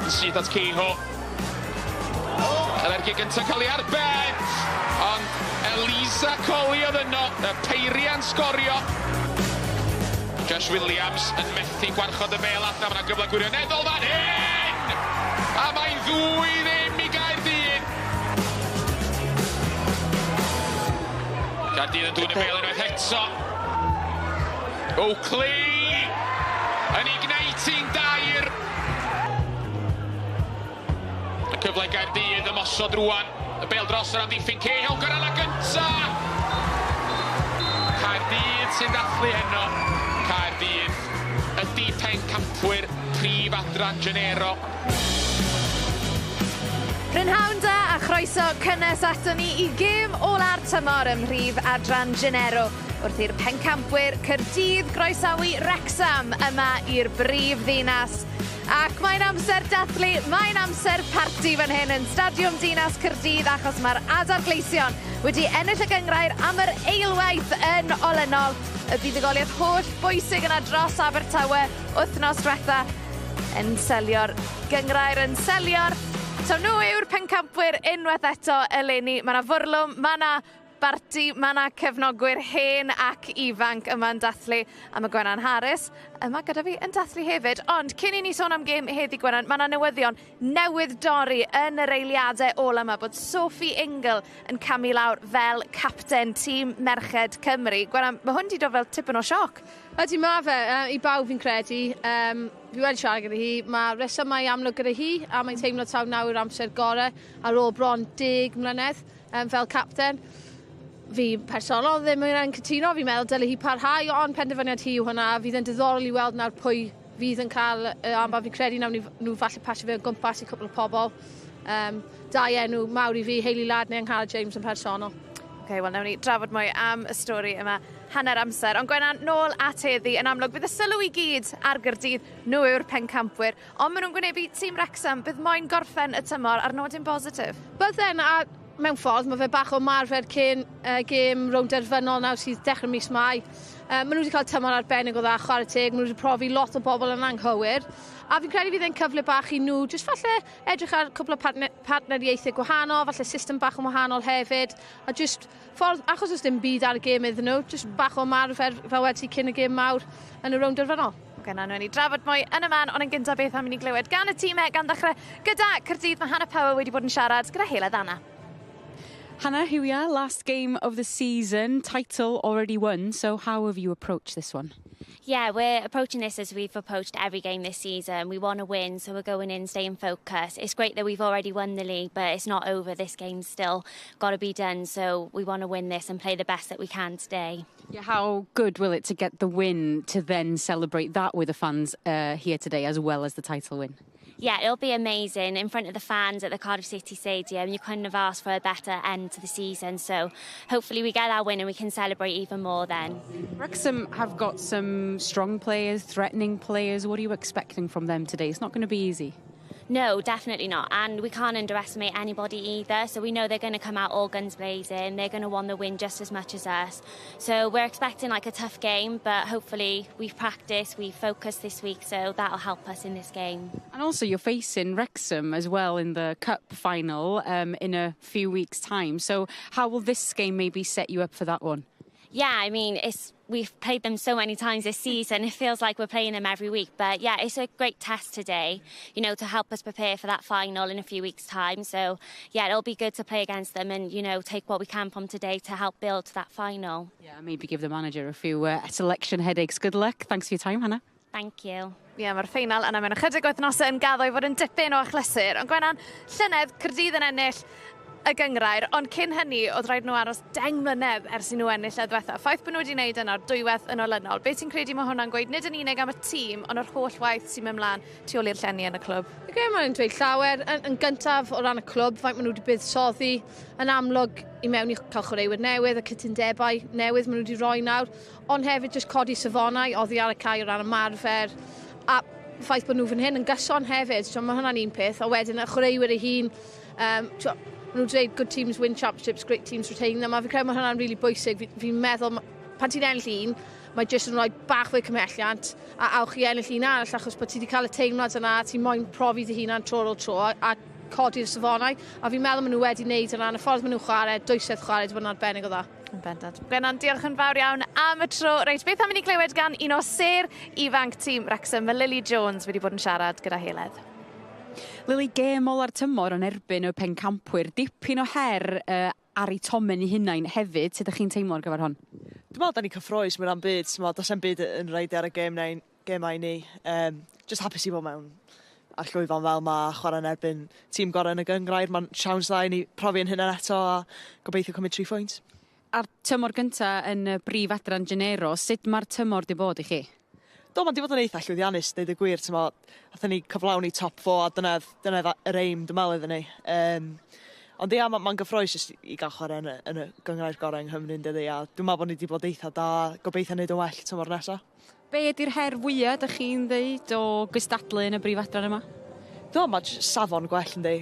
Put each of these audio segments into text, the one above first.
Yn syth at Kehoe. Yr ergyd gyntaf cael ei arbed, ond Eliza Colli oedd yno, y peiriant sgorio. Josh Williams yn methu gwarchod y bêl allan, mae yna gyfle gwirioneddol fan hyn! A mae'n 2-0 i Gaerdydd! Caerdydd yn dwyn y bêl unwaith eto. Oakley! Yn ei gwneud hi'n dair! Y cyfle i Gaerdydd ymosod rwan. Y bêl dros yr amddiffyn Cahill gyrraedd gynta! Caerdydd sy'n dathlu heno. Caerdydd ydy pencampwyr prif adran Genero. Prynhawn da a chroeso cynnes aton ni i gêm ola'r tymor ym mhrif adran Genero wrth i'r pencampwyr Caerdydd groesawu Wrecsam yma i'r brif ddinas. Ac mae'n amser dathlu, mae'n amser parti fan hyn yn Stadiwm Dinas Caerdydd achos mae'r Adar Gleision wedi ennill y gynghrair am yr eilwaith yn olynol. Y buddugoliaeth holl bwysig yna dros Abertawe wythnos diwetha yn selio'r gynghrair, yn selio'r. So nhw yw'r pencampwyr unwaith eto eleni. Mae 'na fwrlwm, mae 'na barti, mae 'na cefnogwyr hen ac ifanc yma'n dathlu a mae Gwennan Harris yma gyda fi yn dathlu hefyd. Ond cyn i ni sôn am gêm heddi Gwennan, mae 'na newyddion newydd dorri yn yr eiliadau ola yma bod Sophie Ingle yn camu lawr fel capten tîm Merched Cymru. Gwennan, mae hwn 'di dod fel tipyn o sioc. Ydy, ma fe, i bawb fi'n credu. Fi wedi siarad gyda hi, mae resymau amlwg gyda hi a mae'n teimlo taw nawr yw'r amser gorau ar ôl bron 10 mlynedd fel capten. Fi personol ddim yn cytuno, fi'n meddwl dyle hi parhau, ond penderfyniad hi yw hwnna. Fydd yn diddorol i weld nawr pwy fydd yn cael y armband. Fi'n credu nawn nhw falle pasio fe o gwmpas i cwpl o pobl. Dau enw mawr i fi, Hayley Ladd neu Angharad James yn personol. Okay, wel, nawn ni drafod mwy am y stori yma hanner amser. Ond Gwennan, nôl at heddi, yn amlwg, bydd y sylw i gyd ar Gaerdydd, nhw yw'r pencampwyr. Ond maen nhw'n gwynebu tîm Wrexham, bydd moyn gorffen y tymor ar nodyn bositif. Bydden, a mewn ffordd, mae fe bach o marfer cyn gêm rownd derfynol nawr sydd dechrau mis Mai. Maen nhw wedi cael tymor arbennig o dda, chwarae teg, maen nhw wedi profi lot o bobl yn anghywir. A fi'n credu fydd e'n cyfle bach i nhw, jyst falle edrych ar cwpl o partneriaethau gwahanol, falle system bach yn wahanol hefyd, a jyst ffordd, achos oes dim byd ar y gêm iddyn nhw, jyst bach o marfer fel wedi cyn y gêm mawr yn y rownd derfynol. Okay, na, ni drafod mwy yn y man, ond yn gyntaf beth am i ni glywed gan y tîmau gan ddechrau gyda Caerdydd. Mae Hannah Power wedi bod yn siarad gyda Heledd Anna. Hannah, here we are, last game of the season, title already won. So how have you approached this one? Yeah, we're approaching this as we've approached every game this season. We want to win, so we're going in staying focused. It's great that we've already won the league, but it's not over. This game's still got to be done, so we want to win this and play the best that we can today. Yeah, how good will it to get the win to then celebrate that with the fans here today as well as the title win? Yeah, it'll be amazing in front of the fans at the Cardiff City Stadium. You couldn't have asked for a better end to the season. So hopefully we get our win and we can celebrate even more then. Wrexham have got some strong players, threatening players. What are you expecting from them today? It's not going to be easy. No, definitely not. And we can't underestimate anybody either. So we know they're going to come out all guns blazing. They're going to want the win just as much as us. So we're expecting like a tough game, but hopefully we've practiced, we've focused this week, so that'll help us in this game. And also you're facing Wrexham as well in the cup final in a few weeks' time. So how will this game maybe set you up for that one? Yeah, I mean, it's we've played them so many times this season. It feels like we're playing them every week. But yeah, it's a great test today to help us prepare for that final in a few weeks' time. So yeah, it'll be good to play against them and take what we can from today to help build to that final. Yeah, maybe give the manager a few selection headaches. Good luck. Thanks for your time, Hannah. Thank you. Ie, yeah, mae'r ffeinal yna mewn ychydig wythnosau yn gaddo i fod yn dipyn o achlysur. Ond Gwennan, llynedd, Caerdydd yn ennill y gynghrair, ond cyn hynny, oedd rhaid nhw aros 10 mlynedd ers i nhw ennill y ddiwetha. Ffaith bod nhw wedi gwneud yna'r dwywaith yn olynol. Be ti'n credu mae hwnna'n gweud, nid yn unig am y tîm, ond yr holl waith sy'n mynd mlaen tu ôl i'r llenni yn y clwb? Fi'n credu mae'n dweud llawer. Yn gyntaf o ran y clwb, faint maen nhw wedi buddsoddi yn amlwg i mewn i cael chwaraewyr newydd, y cytundebau newydd maen nhw wedi rhoi nawr, ond hefyd jyst codi safonau oddi ar y cae o ran ymarfer, a ffaith bod nhw fan hyn yn gyson hefyd, so mae hwnna'n un peth, a wedyn y chwaraewyr ei hun, maen nhw'n dweud "Good teams win championships, great teams retain them", a fi'n credu mae hwnna'n really bwysig. Fi meddwl, pan ti'n ennill un, Mae jyst yn rhoi bach fwy cymhelliant a awch i ennill un arall achos bod ti wedi cael y teimlad yna, ti'n moyn profi dy hunan tro ar ôl tro a codi'r safonau. A fi'n meddwl maen nhw wedi wneud yna, yn y ffordd maen nhw'n chwarae, dwysedd chwarae, wedi bod yn arbennig o dda. Yn bendant. Gwennan, diolch yn fawr iawn am y tro. Reit, beth am i ni glywed gan un o sêr ifanc tîm Wrexham, mae Lily Jones wedi bod yn siarad gyda Heledd. Lily, gêm ola'r tymor yn erbyn y pencampwyr. Dipyn o her ar eu tomen eu hunain hefyd. Sut ydych chi'n teimlo ar gyfer hon? Dwi'n meddwl da ni'n cyffrous mewn am byd, does 'am byd yn rhaid ar y gêm neu'n gemau ni. Just hapus i fod mewn ar llwyfan fel ma, chwarae yn erbyn tîm gorau yn y gyngrair. Mae'n siawns dda i ni profi yn hynny eto a gobeithio cymryd 3 pwynt. A'r tymor gynta yn y brif adran Genero, sut mae'r tymor di bod i chi? Do, mae'n di fod yn eitha llwyddiannus, deud y gwir. T'mo, athyn ni cyflawni top 4 a dyna yr aim, dwi'n meddwl, iddyn ni. Ond ia, mae'n ma gyffrous jyst i gael chwarae yn y gyngrair gorau yng Nghymru, dydy, a dwi'n meddwl bod ni wedi bod eitha da, gobeithio wneud yn well tymor nesaf. Be ydy'r her fwyaf, ydych chi'n dweud, o gystadlu yn y brif adran yma? Dwi'n meddwl mae safon gwell, yndi.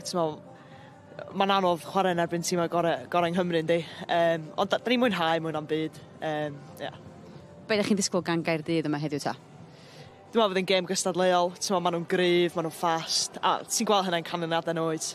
Mae'n anodd chwarae yn erbyn tîmau gorau yng Nghymru, yndi. Ond da ni'n mwynhau mwy na'm byd. Yeah. Be ydych chi'n disgwyl gan Gaerdydd yma heddiw ta? Dwi'n meddwl fydd yn gêm gystadleuol. Maen nhw'n gryf, maen nhw'n fast. A ti'n gweld hynny'n canlyniadau nhw, wyt.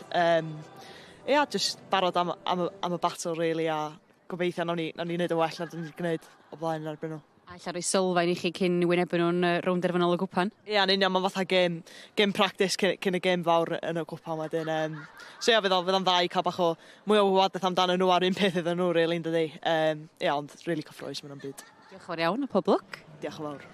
Ia, just barod am y battle, really, a gobeithio nawn ni wneud yn well na dyn ni wedi gwneud o blaen yn erbyn nhw. A ella rhoi sylfaen i chi cyn wynebu nhw'n rownd derfynol y gwpan? Ia, yn union, mae'n fatha gêm practice cyn y gêm fawr yn y gwpan wedyn. So ia, fydd o'n dda i cael bach o mwy o wybodaeth amdano nhw a'r un peth iddyn nhw, really, yn dydi. Ia, ond really cyffrous mewn byd. Diolch yn fawr iawn, a pob lwc. Diolch yn fawr.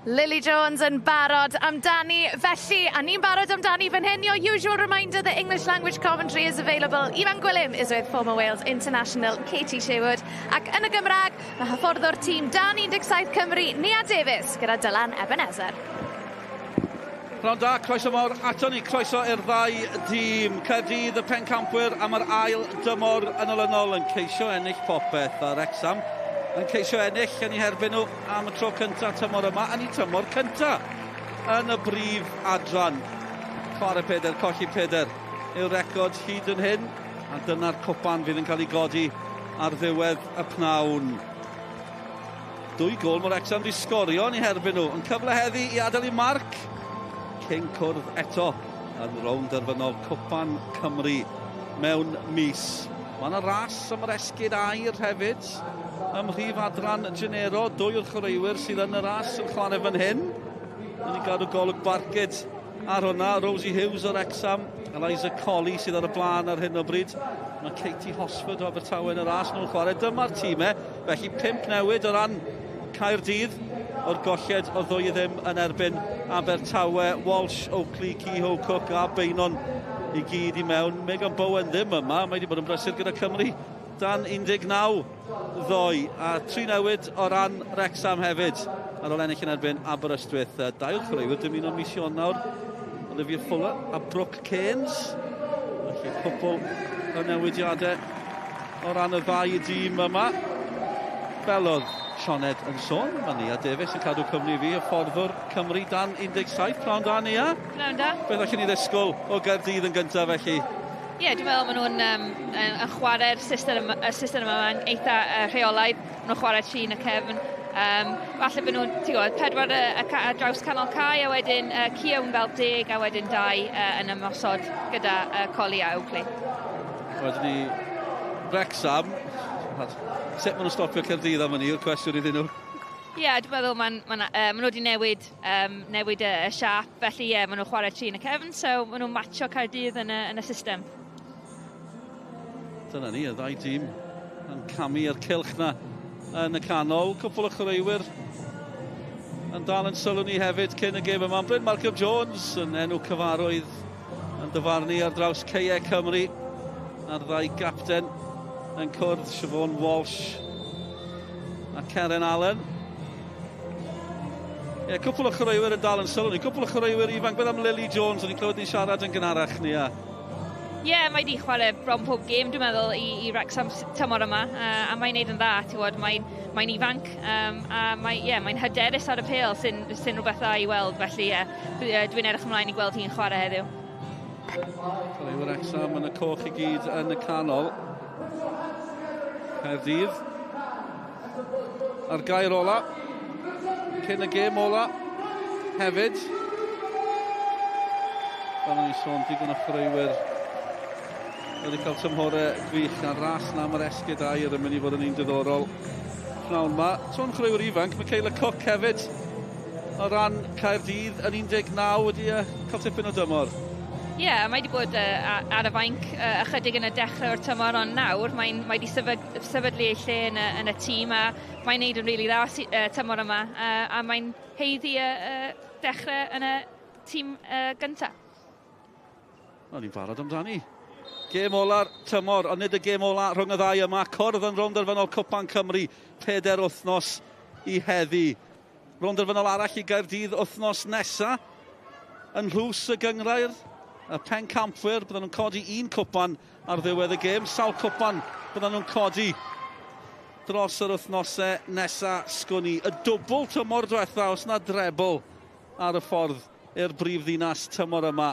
Lily Jones yn barod amdani felly, a ni'n barod amdani fan hyn. Your usual reminder that English language commentary is available. Ifan Gwilym is with former Wales international Katie Sherwood. Ac yn y Gymraeg, mae hyfforddwr tîm dan 17 Cymru, Nia Davies, gyda Dylan Ebenezer. Pnawn da, croeso mawr ato ni, croeso i'r ddau dîm. Caerdydd y pencampwyr am yr ail dymor yn olynol yn ceisio ennill popeth, a Wrexham yn ceisio ennill yn eu herbyn nhw am y tro cyntaf tymor yma, yn eu tymor cyntaf yn y brif adran. Chwarae 4, colli 4 yw'r record hyd yn hyn, a dyna'r cwpan fydd yn cael ei godi ar ddiwedd y pnawn. Dwy gol mae Wrexham wedi sgorio yn eu herbyn nhw. Yn cyfle heddi i adael eu marc cyn cwrdd eto yn rownd derfynol Cwpan Cymru mewn mis. Mae yna ras am yr esgid aur hefyd ym mhrif adran Genero. Dwy o'r chwaraewyr sydd yn y ras yn chwarae fan hyn. Yn ni gadw golwg barcud ar hwnna. Rosie Hughes o'r Wrexham, Eliza Colley sydd ar y blaen ar hyn o bryd. Mae Katie Hosford o Abertawe yn y ras nhw'n chwarae. Dyma'r tîmau, felly pump newid o ran Caerdydd o'r golled o 2-0 yn erbyn Abertawe. Walsh, Oakley, Kehoe, Cook a Beinon i gyd i mewn. Megan Bowen ddim yma, mae wedi bod yn brysur gyda Cymru dan 19 ddoe. A tri newid o ran Wrexham hefyd ar ôl ennill yn erbyn Aberystwyth. Dau o'r chwaraewyr dymuno mis Ionawr, Olivia Fuller a Brooke Cairns. Felly cwpl o newidiadau o ran y ddau dîm yma. Fel oedd Sioned yn sôn, mae Nia Davies yn cadw cwmni fi, hyfforddwr Cymru dan 17. Pnawn da, Nia. Pnawn da. Beth allwn ni ddisgwyl o Gaerdydd yn gyntaf felly? Ie, yeah, dwi'n meddwl maen nhw'n yn chwarae'r system, y system yma yn eitha rheolaidd. Maen nhw'n chwarae tri yn y cefn. Falle bod nhw'n, ti'n gwybod, pedwar y draws canol cae a wedyn Keown fel 10 a wedyn dau yn ymosod gyda Colli a Oakley. Wedyn ni Wrexham, sut maen nhw'n stopio Caerdydd am hynny yw'r cwestiwn iddyn nhw? Ie, yeah, dwi'n meddwl ma nhw wedi newid y siap, felly ie, yeah, maen nhw'n chwarae tri yn y cefn, so maen nhw'n matcho Caerdydd yn y system. Dyna ni, y ddau dîm yn camu i'r cylch na yn y canol. Cwpl o chwaraewyr yn dal yn sylw ni hefyd cyn y gêm yma. Bryn Malcolm Jones yn enw cyfarwydd yn dyfarnu ar draws Ceie Cymru, a'r ddau gapten yn cwrdd, Siobhan Walsh a Karen Allen. Ie, yeah, cwpl o chwaraewyr yn dal yn sylw ni. Cwpl o chwaraewyr ifanc. Beth am Lily Jones? O'n i'n clywed ni'n siarad yn gynharach ni. Ie, yeah, mae wedi chwarae bron pob gêm, dwi'n meddwl, i Wrexham tymor yma. A mae'n neud yn dda, ti'n gwybod, mae'n ifanc a mae, yeah, mae'n hyderus ar y pêl sy'n rhywbeth dda i weld. Felly, yeah, dwi'n edrych ymlaen i gweld hi'n chwarae heddiw. Chwaraewyr Wrexham yn y coch i gyd yn y canol. Caerdydd. A'r gair ola. cyn y gêm ola hefyd. Fel o'n i'n sôn, digon o chwaraewyr wedi cael tymhorau gwych a'r ras na am yr esgid aur yn mynd i fod yn un diddorol pnawn yma. Sôn chwaraewyr ifanc, Michaela Cook hefyd o ran Caerdydd yn 19 wedi cael tipyn o dymor. Ie, yeah, mae wedi bod ar y fainc ychydig yn y dechrau o'r tymor, ond nawr mae wedi sefydlu ei lle yn y tîm a mae'n neud yn rili dda tymor yma a mae'n haeddu dechrau yn y tîm gyntaf. Wel, ni'n barod amdani. Gêm ola'r tymor, ond nid y gêm ola rhwng y ddau yma. Cwrdd yn rownd derfynol Cwpan Cymru, 4 wythnos i heddi. Rownd derfynol arall i Gaerdydd wythnos nesa. Yn nhlws y gynghrair, y pencampwyr, bydden nhw'n codi un cwpan ar ddiwedd y gêm. Sawl cwpan bydden nhw'n codi dros yr wythnosau nesa sgwn i. Y dwbl tymor diwetha, os na drebl ar y ffordd i'r brif ddinas tymor yma.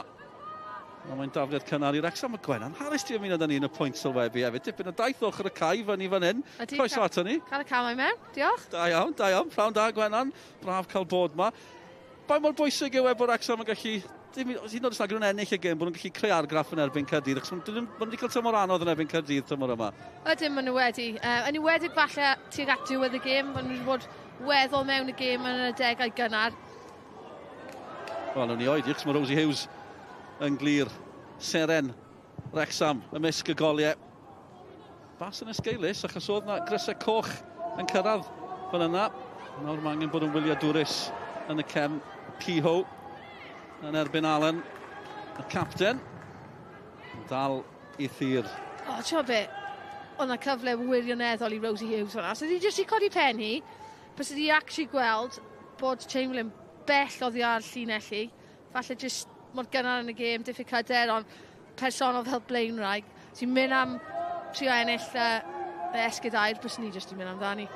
Mae'n dafliad cynnar i Wrecsam. Mae Gwennan Harris di ymuno â ni yn y pwynt sylwebu hefyd. Dipyn o daith ochr y cae fyny fan hyn. Croeso ato ni. Cael y camau mewn, diolch. Da iawn, da iawn. Prawn da, Gwennan. Braf cael bod ma. Ba mor bwysig yw e bod Wrecsam yn gallu, hyd yn oed os nag nhw'n ennill y gêm, bod nhw'n gallu creu argraff yn erbyn Caerdydd, achos maen nhw wedi cael tymor anodd yn erbyn Caerdydd tymor yma. Ydyn, maen nhw wedi. Yn enwedig falle tuag at diwedd y gêm, maen nhw wedi bod weddol mewn y gêm yn y degau gynnar. Wel, nhw'n i oedi, achos mae Rosie Hughes yn glir. Seren Wrecsam ymysg y goliau. Bas yn esgeulus, achos oedd na grysau coch yn cyrraedd fan yna. Nawr mae angen bod yn wyliadwrus yn y cefn. Kehoe yn erbyn Allen, y capten, yn dal i thir. O, ti'n be, oedd na cyfle wirioneddol i Rosie Hughes hwnna. So di jyst i codi pen hi, bys di actually gweld bod Chamberlain bell oddi ar llinell hi. Falle jyst mor gynnar yn y gêm, diffyg hyder, ond personol fel blaenwraig, sy'n mynd am trio ennill y esgid aur, bys ni jyst i mynd amdani.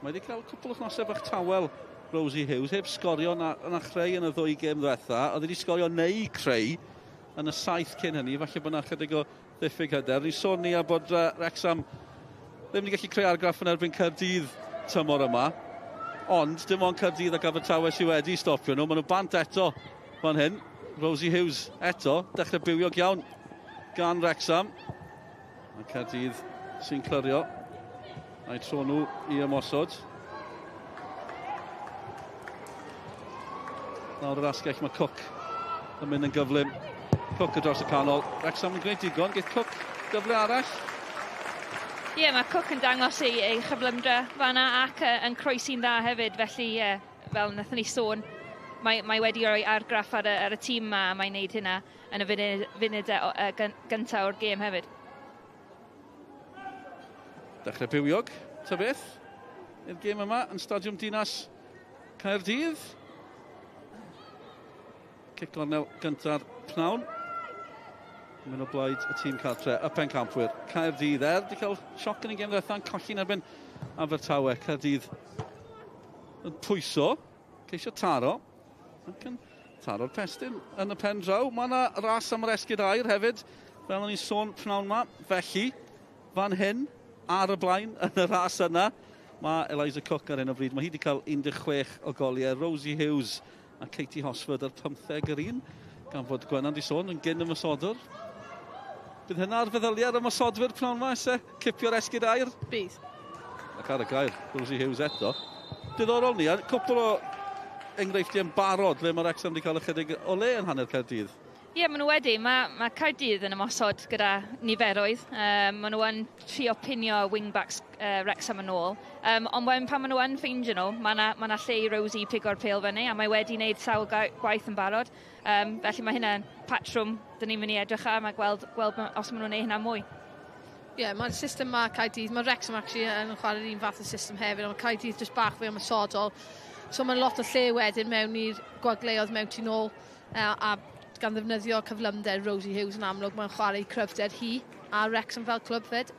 Mae wedi cael cwpl o wythnosau bach tawel, Rosie Hughes, heb sgorio na chreu yn y ddwy gêm ddiwetha. Oedd wedi sgorio neu creu yn y 7 cyn hynny, falle bod yna chydig o ddiffyg hyder. Ni sôn ni a bod Wrecsam ddim wedi gallu creu argraff yn erbyn Caerdydd tymor yma, ond dim ond Caerdydd ac Abertawe sydd wedi stopio nhw. Maen nhw bant eto fan hyn. Rosie Hughes eto, dechrau bywiog iawn gan Wrecsam. A Caerdydd sy'n clirio. A'i tro nhw i ymosod. Nawr yr asgell, mae Cook yn mynd yn gyflym. Cook ar draws y canol. Wrecsam yn gwneud digon. Geith Cook gyfle arall. Ie, yeah, mae Cook yn dangos ei chyflymdra fanna ac yn croesi'n dda hefyd. Felly, fel wnaethon ni sôn, mae wedi rhoi argraff ar y tîm yma, a mae'n neud hynna yn y funudau gyntaf o'r gêm hefyd. Dechrau bywiog, ta beth, i'r gêm yma yn Stadiwm Dinas Caerdydd. Cic gornel gynta'r pnawn. Mynd o blaid y tîm cartre, y pencampwyr. Caerdydd wedi cael sioc yn y gêm ddiwetha, yn colli'n erbyn Abertawe. Caerdydd yn pwyso, ceisio taro, ac yn taro'r pestyn yn y pen draw. Mae yna ras am yr esgid aur hefyd, fel o'n i'n sôn pnawn yma. Felly, fan hyn, ar y blaen yn y ras yna, mae Eliza Cook ar hyn o bryd. Mae hi wedi cael 16 o goliau. Rosie Hughes a Katie Hosford ar 15 yr un, gan fod Gwennan di sôn yn gyn ymosodwr. Bydd hynna ar feddyliau'r ymosodwyr pnawn yma, ese cipio'r esgid aur? Bydd. Ac ar y gair, Rosie Hughes eto. Diddorol ni, a cwpl o enghreifftiau yn barod le mae Wrecsam wedi cael ychydig o le yn hanner Caerdydd. Ie, yeah, maen nhw wedi. Mae Caerdydd yn ymosod gyda niferoedd. Maen nhw yn trio pinio wingbacks Wrecsam yn ôl. Ond pan maen nhw yn ffeindio nhw, mae 'na lle i Rosie pigo'r pêl fyny, a mae wedi wneud sawl gwaith yn barod. Felly mae hynna'n patrwm dyn ni'n mynd i edrych ar, mae gweld os maen nhw'n gwneud hynna mwy. Ie, yeah, mae'r system ma Caerdydd, mae Wrecsam actually yn chwarae'r un fath o system hefyd, ond mae Caerdydd jyst bach fwy ymosodol. So mae'n lot o lle wedyn mewn i'r gwagleoedd mewn tu nôl, a gan ddefnyddio cyflymder Rosie Hughes yn amlwg, mae'n chwarae cryfder hi a Wrecsam fel clwb fyd.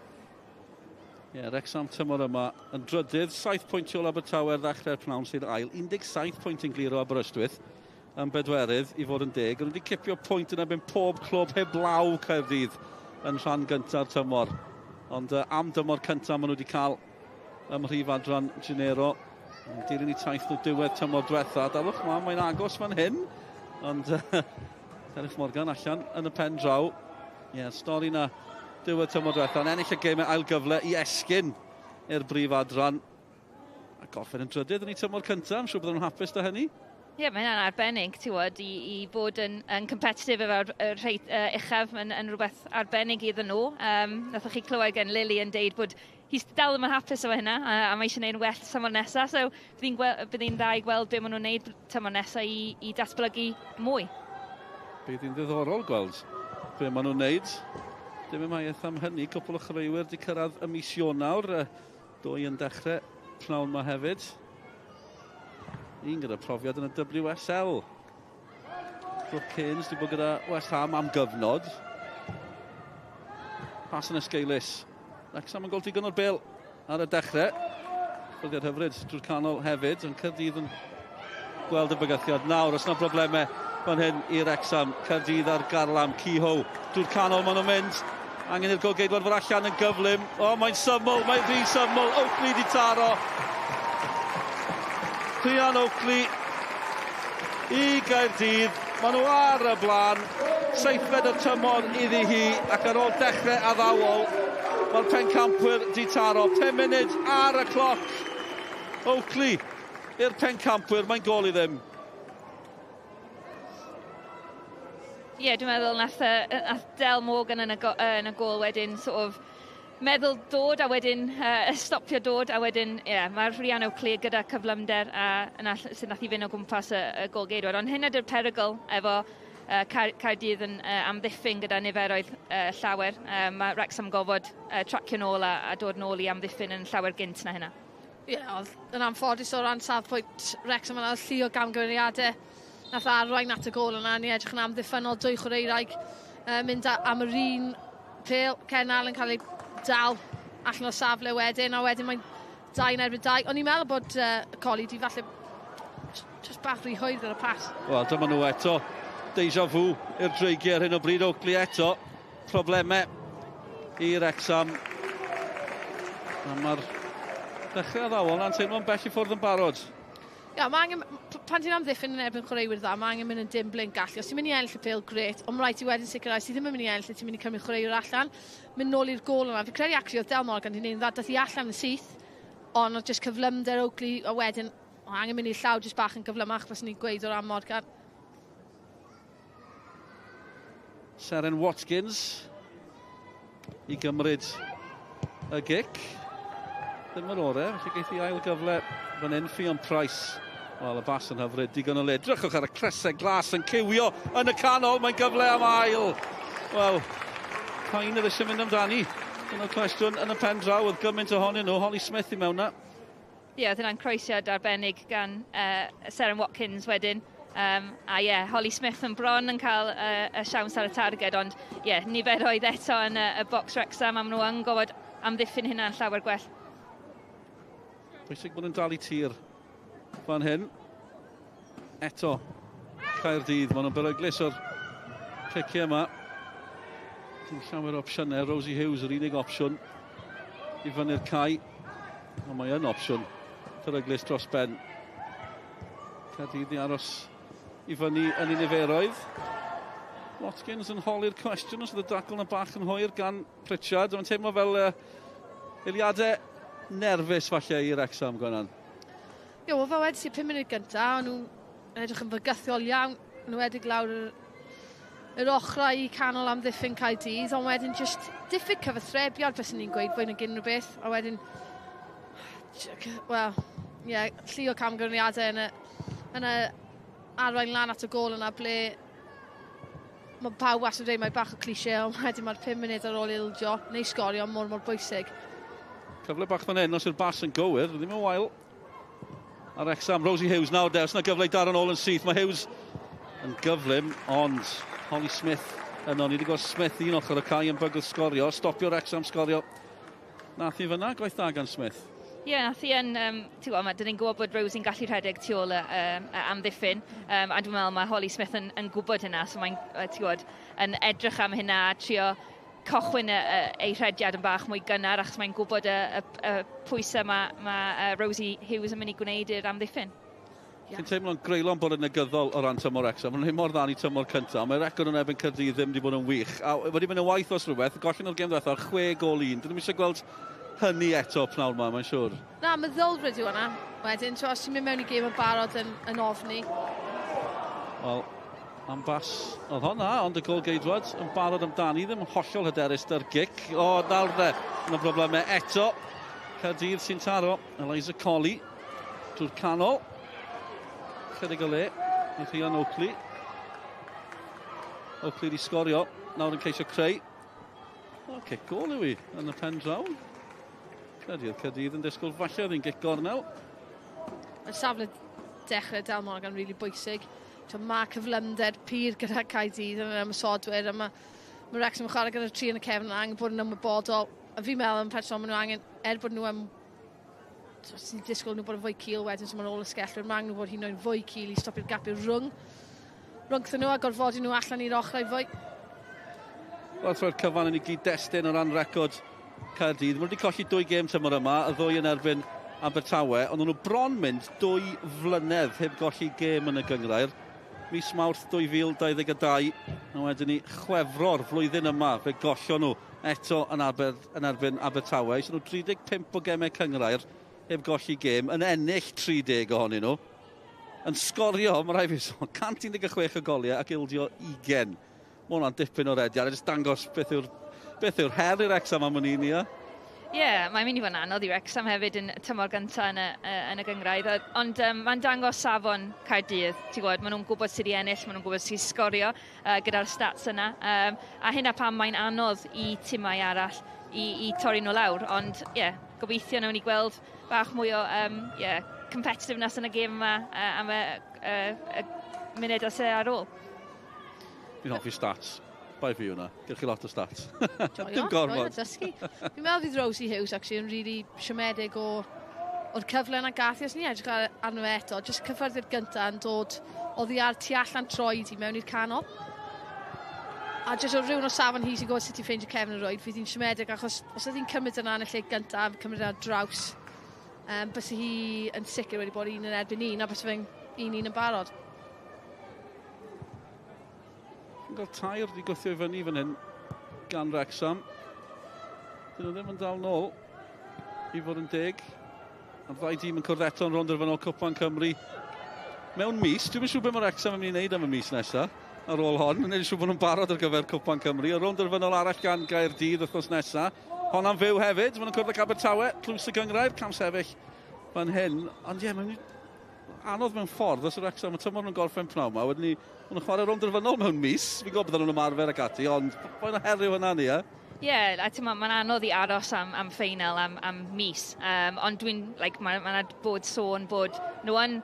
Ie, yeah, Wrecsam tymor yma yn drydydd, 7 pwynt o Abertawe ar ddechrau'r pnawn sydd ail, 17 pwynt yn glir o Aberystwyth yn bedwerydd i fod yn deg. Ond wedi cipio pwynt yn erbyn pob clwb heblaw Caerdydd yn rhan gynta'r tymor. Ond am dymor cyntaf maen nhw wedi cael ym mhrif adran Genero. Yn dilyn i taith nhw diwedd tymor diwetha. Dalwch ma, mae'n agos fan hyn. Ond Serif Morgan allan yn y pen draw. Ie, yeah, stori na diwedd tymor diwetha. Yn ennill y gêm ail gyfle i esgyn i'r brif adran. A gorffen yn drydydd yn ei tymor cyntaf. I'm siŵr bydden nhw'n hapus da hynny. Ie, yeah, mae hynna'n arbennig, ti'n gwybod, i fod yn competitive efo'r rhai uchaf yn rhywbeth arbennig iddyn nhw. Nathoch chi clywed gen Lily yn deud bod hi dal ddim yn hapus efo hynna, a mae eisiau gwneud yn well tymor nesaf, so bydd hi'n dda i gweld be maen nhw'n gwneud tymor nesaf i datblygu mwy. Bydd hi'n ddiddorol gweld be maen nhw'n gwneud. Dim ymaith am hynny, cwpl o chwaraewyr wedi cyrraedd y mis Ionawr, dwy yn dechrau pnawn yma hefyd. Un gyda profiad yn y WSL. Brooke Cairns wedi bod gyda West Ham am gyfnod. Pas yn esgeulus. Wrexham yn gol digon o'r bel ar y dechrau. Ffyrddiad hyfryd drwy'r canol hefyd. Ond Caerdydd yn gweld y bygythiad nawr. Os yna broblemau fan hyn i Wrexham. Caerdydd ar garlam. Kehoe drwy'r canol maen nhw'n mynd. Angen i'r golgeidwad fod allan yn gyflym. O, mae'n syml, mae'n rhy syml. Oakley di taro. Rhian Oakley i Gaerdydd. Maen nhw ar y blaen. Seithfed o'r tymor iddi hi ac ar ôl dechrau addawol mae'r pencampwyr di taro. 5 munud ar y cloc. Oakley i'r pencampwyr, mae'n gol i ddim. Ie, yeah, dwi'n meddwl nath Del Morgan yn y gol wedyn sort of meddwl dod a wedyn stopio dod a wedyn, ie, yeah, mae'r Rhian Oakley gyda cyflymder a yna sydd nath i fynd o gwmpas y golgeidwad. Ond hyn ydy'r perygl efo Caerdydd yn amddiffyn gyda niferoedd llawer. Mae Wrexham gofod tracio nôl a dod nôl i amddiffyn yn llawer gynt na hynna. Ie, yeah, oedd yn anffodus o ran safbwynt Wrexham yna, llu o gamgymeriadau nath arwain at y gôl yna. Ni edrych yn amddiffynnol, dwy chwaraewraig mynd am yr un pêl. Ken Allen cael ei dal allan o'r safle wedyn, a wedyn mae'n 2-2. O'n i'n meddwl bod Colli di falle just bach rhy hwyr ar y pas. Wel, dyma nhw eto. Deja vu i'r dreigiau ar hyn o bryd. Oakley eto. Problemau i Wrexham. A mae'r dechrau addawol na'n teimlo'n bell i ffwrdd yn barod. Ia, mae angen, pan ti'n amddiffyn yn erbyn chwaraewyr dda, mae angen mynd yn dim blin gallu. Os ti'n mynd i ennill y pêl, grêt, ond mae rhaid ti wedyn sicrhau, os ti ddim yn mynd i ennill, ti'n mynd i cymryd chwaraewyr allan, mynd nôl i'r gôl yna. Fi credu actually oedd Del Morgan wedi gwneud yn dda, dath hi allan yn syth, ond oedd just cyflymder Oakley, a wedyn, o, angen mynd i'r llaw just bach yn gyflymach, fyswn ni'n gweud o ran Morgan. Seren Watkins i gymryd y gic. Ddim yn orau, felly geith i ail gyfle fan hyn, Ffion Price. Wel, y bas yn hyfryd, digon o le. Drychwch ar y cresau glas yn cywio yn y canol, mae'n gyfle am ail. Wel, pa'n oedd eisiau mynd amdani. Dyna'r cwestiwn yn y pen draw, oedd gymaint ohonyn nhw. Holly Smith i mewn na. Ie, yeah, oedd hynna'n croesiad arbennig gan Seren Watkins wedyn. A ie, yeah, Holly Smith yn bron yn cael y siawns ar y targed, ond ie, yeah, niferoedd eto yn y box Wrexham, a maen nhw yn gofod amddiffyn hynna'n llawer gwell. Bwysig bod yn dal i tir fan hyn. Eto, Caerdydd, maen nhw'n beryglus o'r ciciau yma. Dim llawer o opsiynau, Rosie Hughes yr unig opsiwn i fyny'r cae. Ond mae yn opsiwn peryglus dros ben. Caerdydd i aros i fyny yn ei niferoedd. Watkins yn holi'r cwestiwn os oedd y dacl yna bach yn hwyr gan Pritchard. Mae'n teimlo fel eiliadau nerfus falle i Wrexham, Gwenan. Ie, wel fel wedys i 5 munud gyntaf, o'n nhw'n edrych yn fygythiol iawn, yn enwedig lawr yr ochrau i canol amddiffyn Caerdydd, ond wedyn just diffyg cyfathrebiad byswn ni'n gweud fwy nag unrhyw beth, a wedyn, wel, ie, yeah, llu o camgymeriadau yn y arwain lan at y gôl yna ble mae pawb wastad yn dweud mae bach o cliché, ond wedyn mae'r 5 munud ar ôl ildio neu sgorio mor bwysig. Cyfle bach fan hyn, os yw'r bas yn gywir, ddim yn wael. Ar Wrexham, Rosie Hughes nawr de, os yna gyfle i daro nôl yn syth. Mae Hughes yn gyflym, ond Holly Smith yno. Ni wedi gweld Smith un ochr y cae yn bygwth sgorio, stopio Wrexham sgorio. Nath i fyna, gwaith da gan Smith. Ie, yeah, nath i yn, ti'n gwybod, dyn ni'n gwybod bod Rosie'n gallu rhedeg tu ôl y amddiffyn, a dwi'n meddwl mae Holly Smith yn gwybod hynna, so mae'n, ti'n gwybod, yn edrych am hynna a trio cychwyn ei rhediad yn bach mwy gynnar, achos mae'n gwybod y pwysau mae Rosie Hughes yn mynd i gwneud i'r amddiffyn. Yeah. Ti'n teimlo'n greulon bod yn negyddol o ran tymor Wrexham. Maen nhw'n mor dda ni tymor cyntaf. Mae'r record yn erbyn Caerdydd ddim wedi bod yn wych. A wedi mynd yn waith os rhywbeth. Gollen nhw'r gêm ddiwethaf 6-1. Dyn nhw'n eisiau gweld hynny eto pnawn yma, mae'n siŵr. Na, meddylfryd yw hwnna. Wedyn, os ti'n mynd mewn i gêm yn barod yn ofni. Wel, am bas oedd honna, ond y gol geidwad yn barod amdani, ddim yn hollol hyderus dy'r gic. O, nawr de, yna broblemau eto. Caerdydd sy'n taro, Eliza Colley drwy'r canol. Chydig o le, i Rhian Oakley. Oakley wedi sgorio, nawr yn ceisio creu. O, cic gol yw i yn y pen draw. Credu oedd Caerdydd yn disgwyl falle oedd hi'n gic gornel. Y safle dechrau Del Morgan rili really bwysig. Mae cyflymder pur gyda Caerdydd yn yr ymosodwyr, a mae Wrexham yn chwarae gyda'r tri yn y cefn yn angen bod yn ymwybodol. A fi'n meddwl yn person maen nhw angen, er bod nhw am ti'n disgwyl nhw bod yn fwy cul wedyn, so maen ôl ysgellwyr, mae angen nhw bod hyd yn oed fwy cul i stopio'r gapiau rhwngthyn nhw a gorfodi nhw allan i'r ochrau fwy. Wel, troi'r cyfan yn ei gyd-destun o ran record Caerdydd. Mae wedi colli 2 gêm tymor yma, y ddwy yn erbyn Abertawe, ond nhw bron mynd 2 flynedd heb golli gêm yn y gynghrair. Mis Mawrth 2022, a wedyn ni Chwefror flwyddyn yma, fe gollon nhw eto yn erbyn Abertawe. So nhw 35 o gemau cynghrair heb golli gêm, yn ennill 30 ohonyn nhw. Yn sgorio, mae rhaid fi sôn, 116 o goliau ac ildio 20. Mae hwnna'n dipyn o rediad, a jyst dangos beth yw'r her i'r Wrexham am hynny, Nia. Ie, yeah, mae'n mynd i fod yn anodd i Wrexham hefyd yn tymor gyntaf yn y gynghrair, ond mae'n dangos safon Caerdydd, ti'n gwybod, maen nhw'n gwybod sut i ennill, maen nhw'n gwybod sut i sgorio gyda'r stats yna, a hynna pam mae'n anodd i timau arall i torri nhw lawr, ond ie, yeah, gobeithio nawn ni gweld bach mwy o competitiveness yn y gêm yma am y munudau sydd ar ôl. Fi'n hoffi stats. Bai fi hwnna. Gewch chi lot o stats. Dim gormod. Dysgu. Fi'n meddwl fydd Rosie Hughes actually yn really siomedig o'r cyfle yna gath i. Os ni'n edrych arno fe eto, jyst cyffyrddiad gyntaf yn dod oddi ar tu allan troed i mewn i'r canol. A jyst o rhywun o safon hi sy'n gwybod sut i ffeindio cefn y rwyd, fydd hi'n siomedig achos os oedd hi'n cymryd yna yn y lle gyntaf, cymryd ar draws, byse hi yn sicr wedi bod 1 yn erbyn 1, a byse fe'n 1-1 yn barod. Yn cael tair wedi gwthio i fyny fan hyn gan Wrexham. Dyn nhw ddim yn dal nôl i fod yn deg. A'r ddau dîm yn cwrdd eto yn rownd derfynol Cwpan Cymru mewn mis. Dwi'm yn siŵr beth mae Wrexham yn mynd i wneud am y mis nesaf ar ôl hon. Yn siŵr bod nhw'n barod ar gyfer Cwpan Cymru. Y rownd derfynol arall gan Gaerdydd wythnos nesaf. Honna'n fyw hefyd. Maen nhw'n cwrdd ag Abertawe, tlws y gynghrair, cam sefyll fan hyn. Ond ie, mae'n anodd mewn ffordd os yw'r Wrexham, mae tymor nhw'n gorffen pnawn yma, wedyn ni, maen nhw'n chwarae rownd derfynol mewn mis. Fi'n gwybod bydden nhw'n ymarfer ac ati, ond faint o her yw hynna ni, e? Ie, yeah, a ti'n mae'n anodd i aros am ffeinal, am mis. Ond dwi'n, like, mae bod sôn bod nhw yn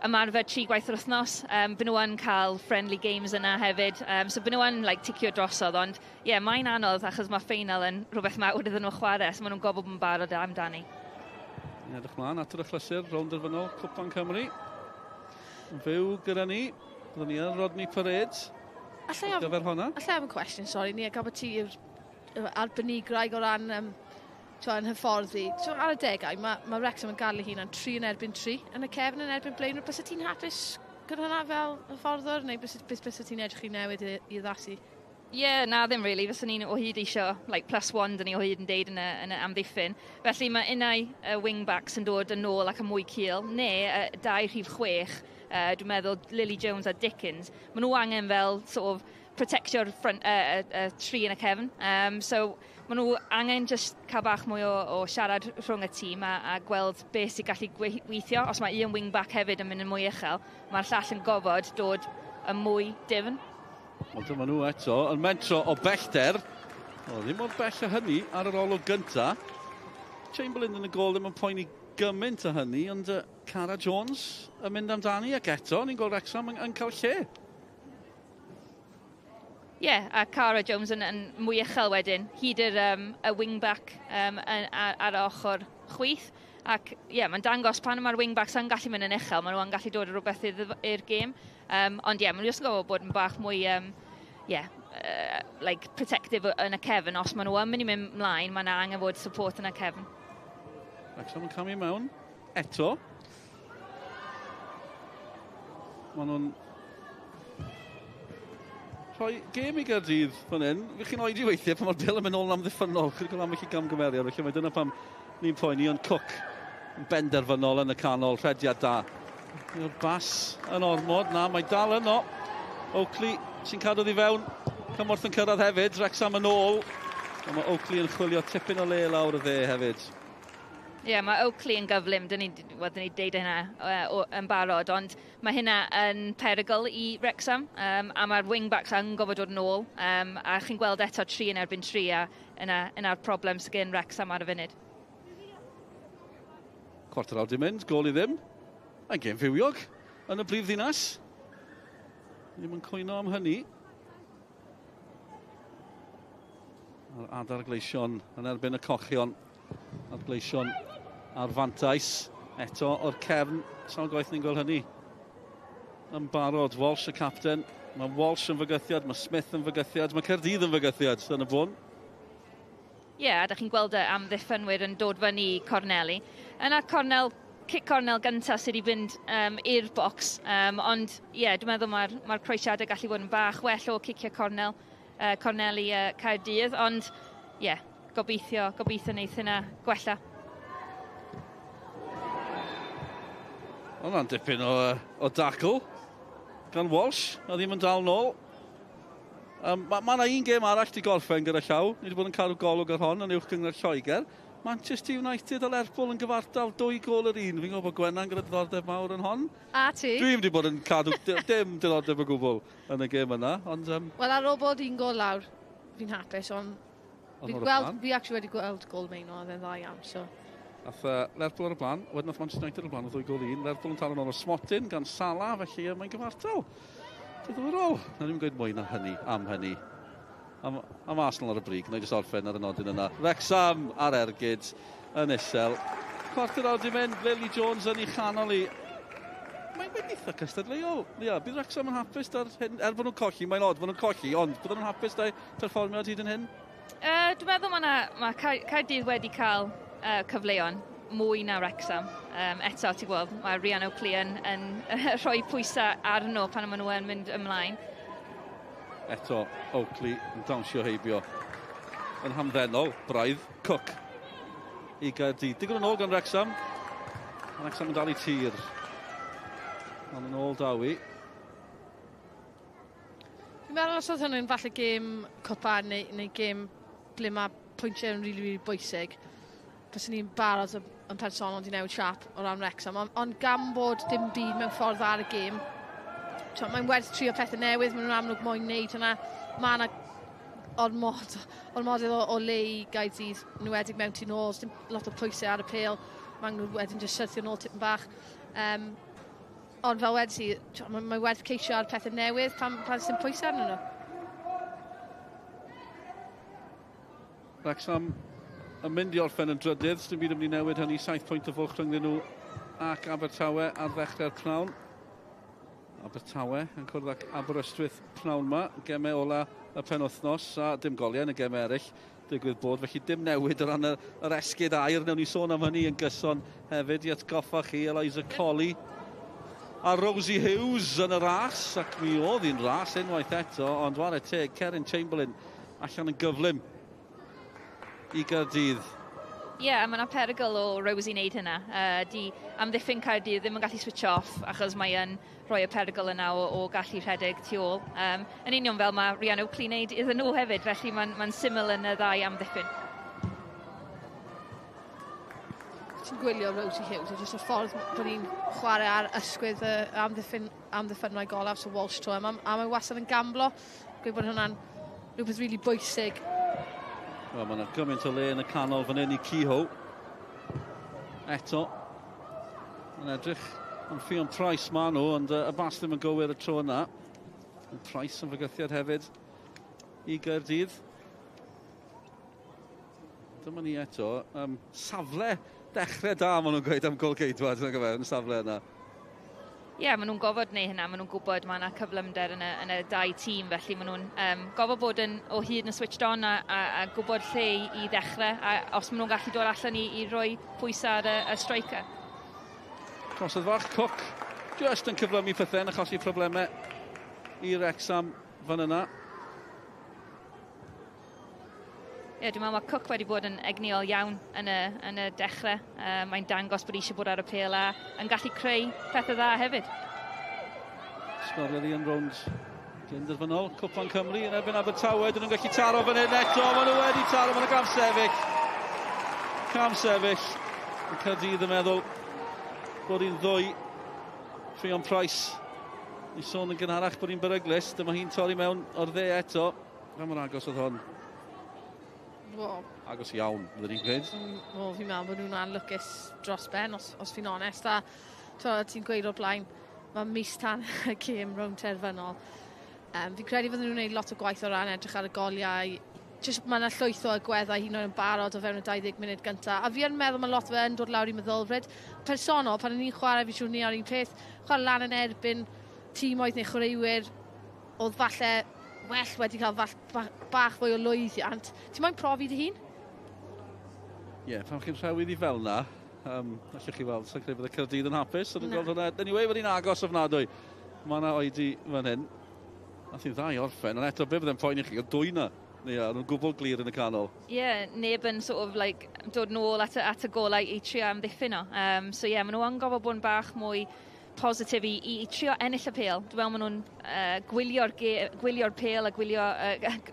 ymarfer 3 gwaith yr wythnos. Byd nhw yn cael friendly games yna hefyd. So byd nhw yn like, ticio drosodd, ond ie, yeah, mae'n anodd achos mae ffeinal yn rhywbeth mawr iddyn nhw chwarae, so maen nhw'n gwybod bod yn barod amdani. Ni'n edrych mlaen at yr achlysur, rownd derfynol Cwpan Cymru. Yn fyw gyda ni, byddwn ni yn Rodney Parade. Allai gyfer honna? Allai am cwestiwn, sori, ni, a bod ti yw'r arbenigwraig o ran yn hyfforddi. So, ar y degau, mae Wrexham yn gadw hunan 3 yn erbyn 3 yn y cefn yn erbyn blaenwyr. Byse ti'n hapus gyda hwnna fel hyfforddwr, neu byse ti'n edrych i newid i addasu? Ie, yeah, na ddim really. Fyswn ni'n o hyd eisiau, like, +1, dyn ni o hyd yn deud yn y amddiffyn. Felly mae unai wing-backs yn dod yn ôl ac yn mwy cul, neu 2 rhif 6, dwi'n meddwl Lily Jones a Dickens. Maen nhw angen fel sort of protectio'r front, 3 yn y cefn. So maen nhw angen just cael bach mwy o siarad rhwng y tîm a gweld beth sy'n gallu gweithio. Os mae un wing-back hefyd yn mynd yn mwy uchel, mae'r llall yn gofod dod yn mwy difn. Ond dyma nhw eto yn mentro o bellter. O, ddim mor bell o hynny ar yr olwg gynta. Chamberlain yn y gôl ddim yn poeni gymaint o hynny, ond Cara Jones yn mynd amdani ac eto, ni'n gweld Wrexham yn cael lle. Ie, yeah, a Cara Jones yn mwy uchel wedyn, hyd yr y wing-back ar y ochr chwith. Ac ie, yeah, mae'n dangos pan mae'r wing-backs yn gallu mynd yn uchel, maen nhw yn gallu dod o rhywbeth i'r gêm. Ond ie, yeah, maen nhw jyst yn gwybod bod yn bach mwy yeah, like protective yn y cefn. Os maen nhw yn mynd i mynd mlaen, mae yna angen fod support yn y cefn. Wrexham yn camu mewn eto. Maen nhw'n rhoi gêm i Gaerdydd fan hyn. Fi chi'n oedi weithiau pan mae'r bêl yn mynd nôl yn amddiffynnol. Chi'n cael ambell i gamgymeriad, felly mae dyna pam ni'n poeni. Ond Cook yn benderfynol yn y canol, rhediad da. Yw'r bas yn ormod, na, mae dal yno. Oakley sy'n cadw ddi fewn. Cymorth yn cyrraedd hefyd, Wrexham yn ôl. Ond mae Oakley yn chwilio tipyn o le lawr y dde hefyd. Ie, yeah, mae Oakley yn gyflym, dyn ni, well, dyn ni deud hynna yn barod, ond mae hynna yn perygl i Wrexham, a mae'r wing-backs yn gofod dod yn ôl, a chi'n gweld eto 3 yn erbyn 3, a yna'r problem sydd gen Wrexham ar y funud. Cwarter awr di mynd, gôl i ddim. Mae'n gêm fywiog yn y brif ddinas. Ddim yn cwyno am hynny. A'r adar gleision yn erbyn y cochion. A'r gleision ar fantais eto o'r cefn. Sawl gwaith ni'n gweld hynny yn barod. Walsh y capten. Mae Walsh yn fygythiad, mae Smith yn fygythiad, mae Caerdydd yn fygythiad yn y bôn. Ie, yeah, a da chi'n gweld y amddiffynwyr yn dod fyny i corneli. Yna cornel, cic cornel gyntaf sydd wedi fynd i'r bocs. Ond ie, yeah, dwi'n meddwl mae'r croesiadau gallu bod yn bach well o cicio cornel, corneli Caerdydd. Ond ie, yeah, gobeithio wneith hynna gwella. Hwna'n dipyn o dacl gan Walsh, a ddim yn dal nôl. Mae yna un gêm arall di gorffen gyda llaw. Ni wedi bod yn cadw golwg ar hon yn uwch gynghrair Lloegr. Manchester United a Lerpwl yn gyfartal 2 gôl yr un. Fi'n gwybod bod Gwennan gyda diddordeb mawr yn hon. A ti? Dwi'n wedi bod yn cadw dim diddordeb o gwbl yn y gêm yna. Ond, Wel, ar ôl bod un gôl lawr, fi'n hapus, ond fi actually wedi gweld gôl Meino, oedd e'n dda iawn, so. Nath Lerpwl ar y blaen, wedyn nath Manchester United ar y blaen o 2-1. Lerpwl yn taro nôl o smotyn gan Salah, felly mae'n gyfartal. Diddorol. Na ddim gweud mwy na hynny, am hynny. Am Arsenal ar y brig, na i jyst orffen ar y nodyn yna. Wrexham ar ergyd yn isel. Cwarter awr di mynd, Lily Jones yn ei chanol i. Mae'n eitha cystadleuol. Ia, bydd Wrexham yn hapus da'r hyn, er bod nhw'n colli, mae'n od bod nhw'n colli, ond bydden nhw'n hapus da'i perfformiad hyd yn hyn? Dwi'n meddwl mae Caerdydd wedi cael cyfleon mwy na Wrexham. Eto, ti'n gweld, mae Rhian Oakley yn rhoi pwysau arno pan maen nhw yn mynd ymlaen. Eto, Oakley yn dawnsio heibio. Yn hamddenol, braidd, Cook i Gaerdydd. Digon yn ôl gan Wrexham. Wrexham yn dal i tir. Ond yn ôl Dawi. Fi'n meddwl os oedd hwnnw'n falle gêm cwpan neu gêm ble mae pwyntiau yn rili, rili bwysig, byswn ni'n barod yn personol di newid siap o ran Wrexham, ond gan bod dim byd mewn ffordd ar y gêm, mae'n werth trio pethau newydd, maen nhw'n amlwg moyn wneud hwnna. Mae yna ormodydd o le i Gaerdydd, yn enwedig mewn tu nôl, dim lot o pwysau ar y pêl, maen nhw wedyn jyst syrthio nôl tipyn bach. Ond fel wedys i, mae werth ceisio ar pethau newydd pan sy'n pwysau arnyn nhw. Wrexham yn mynd i orffen yn drydydd, dim byd yn mynd i newid hynny, 7 pwynt o fwlch rhyngddyn nhw ac Abertawe ar ddechrau'r pnawn. Abertawe yn cwrdd ag Aberystwyth pnawn yma, gemau ola y penwythnos a dim goliau yn y gemau eraill digwydd bod, felly dim newid o ran yr esgid aur, newn ni sôn am hynny yn gyson hefyd i atgoffa chi Eliza Colley a Rosie Hughes yn y ras, ac mi oedd hi'n ras unwaith eto, ond ware teg, Cerin Chamberlain allan yn gyflym i Gaerdydd. Ie, yeah, mae yna perygl o Rosie wneud hynna. Di amddiffyn Caerdydd ddim yn gallu switch off achos mae yn rhoi y perygl yna o gallu rhedeg tu ôl. Yn union fel mae Rhian Oakley wneud iddyn nhw hefyd, felly mae'n syml yn y ddau amddiffyn. Ti'n gwylio Rosie Hughes, a jyst y ffordd bod hi'n chwarae ar ysgwydd y amddiffynwraig olaf, so Walsh to, a mae wastad yn gamblo. Gweud bod hwnna'n rhywbeth rili bwysig. Wel, mae yna gymaint o le yn y canol fan hyn i Kehoe. Eto, yn edrych yn Ffion Price ma nhw, ond y bas ddim yn gywir y tro yna. Price yn fygythiad hefyd i Gaerdydd. Dyma ni eto. Safle dechrau da, maen nhw'n gweud am golgeidwad yn gyfer, yn safle yna. Ie, yeah, maen nhw'n gofod wneud hynna, maen nhw'n gwybod mae yna cyflymder yn y dau tîm, felly maen nhw'n gofod bod yn o hyd yn switched on a gwybod lle i ddechrau, a os maen nhw'n gallu dod allan i roi pwysau ar y striker. Crosodd fach, Cook just yn cyflymu pethau yn achosi problemau i Wrexham fan yna. Ie, yeah, dwi'n meddwl mae Cook wedi bod yn egnïol iawn yn y dechrau. Mae'n dangos bod eisiau bod ar y pêl a yn gallu creu pethau dda hefyd. Sgoriodd hi yn rownd gynderfynol Cwpan Cymru yn erbyn Abertawe. Dyn nhw'n gallu taro fan hyn eto. Maen nhw wedi taro, maen nhw'n gam sefyll. Cam sefyll. Caerdydd yn meddwl bod hi'n ddwy. Ffion Price. Ni sôn yn gynharach bod hi'n beryglus. Dyma hi'n torri mewn o'r dde eto. Pa mor agos oedd hon? Wow. Agos iawn, byddwn ni'n gweud. Wel, fi'n meddwl bod nhw'n anlwcus dros ben, os fi'n onest. A ti'n gweud o'r blaen, mae mis tan y gêm rownd terfynol. Fi'n credu fydden nhw'n gwneud lot o gwaith o ran edrych ar y goliau. Just, mae yna llwyth o agweddau hyd yn oed yn barod o fewn y 20 munud gyntaf. A fi yn meddwl mae lot o fe yn dod lawr i meddylfryd. Personol, pan o'n i'n chwarae, fi'n siŵr ni ar un peth, chwarae lan yn erbyn tîmoedd neu chwaraewyr oedd falle well wedi cael bach fwy o lwyddiant. Ti'n moyn profi dy hun? Ie, yeah, pan chi'n rhewi iddi fel na, allwch chi weld, sa'n credu bod y Caerdydd yn hapus. Ond yn gweld hwnna, anyway, wedi agos ofnadwy. Mae yna oedi fan hyn. Nath hi'n dda i orffen, ond eto, be fydde'n poeni chi, oedd dwy na. Neu, nhw'n gwbl glir yn y canol. Ie, yeah, neb yn sort of like dod nôl at y golau i trio amddiffyn o. So ie, yeah, maen nhw yn gofod bod yn bach mwy positif i trio ennill y pêl. Dwi'n meddwl maen nhw'n gwylio'r pêl a gwylio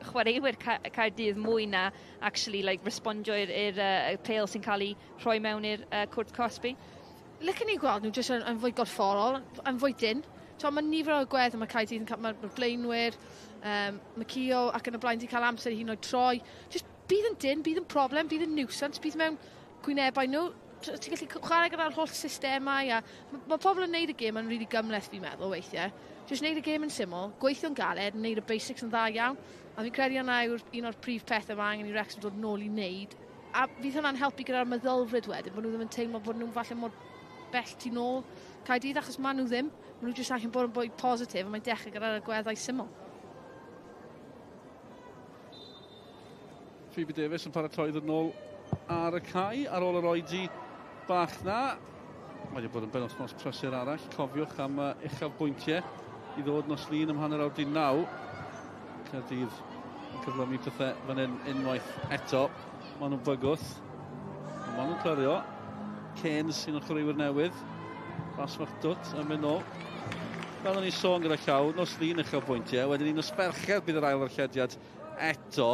chwaraewyr Caerdydd mwy na actually like, respondio i'r pêl sy'n cael ei rhoi mewn i'r cwrt cosbi. Licen ni gweld nhw jyst yn fwy gorfforol, yn fwy dyn. So, mae nifer o agwedd mae Caerdydd yn cael, mae'r blaenwyr, mae Cio ac yn y blaen di cael amser i hyn oed troi. Just bydd yn dyn, bydd yn problem, bydd yn nuisance, bydd mewn gwynebau nhw. Ti'n gallu chwarae gyda'r holl systemau a mae pobl yn neud y gêm yn really gymhleth fi'n meddwl weithiau. Just neud y gêm yn syml, gweithio'n galed, neud y basics yn dda iawn. A fi'n credu hwnna yw'r un o'r prif pethau mae angen i Wrexham dod nôl i wneud. A fydd hwnna'n helpu gyda'r meddylfryd wedyn, bod nhw ddim yn teimlo bod nhw'n falle mor bell tu nôl Caerdydd, achos maen nhw ddim. Maen nhw jyst angen bod yn bwy positif, a mae'n dechrau gyda'r agweddau syml. Phoebe Davies yn paratoi ddod nôl ar y cae ar ôl yr oedi bach na. Mae wedi bod yn benwythnos prysur arall. Cofiwch am uchafbwyntiau i ddod nos Lun am 9:30. Caerdydd yn cyflymu pethau fan hyn unwaith eto. Maen nhw'n bygwth. Maen nhw'n clirio. Cairns sy'n o'r chwaraewyr newydd. Bas fach dwt yn mynd nôl. Fel o'n i'n sôn gyda llaw, nos Lun uchafbwyntiau. Wedyn ni nos Fercher bydd yr ail ddarllediad eto.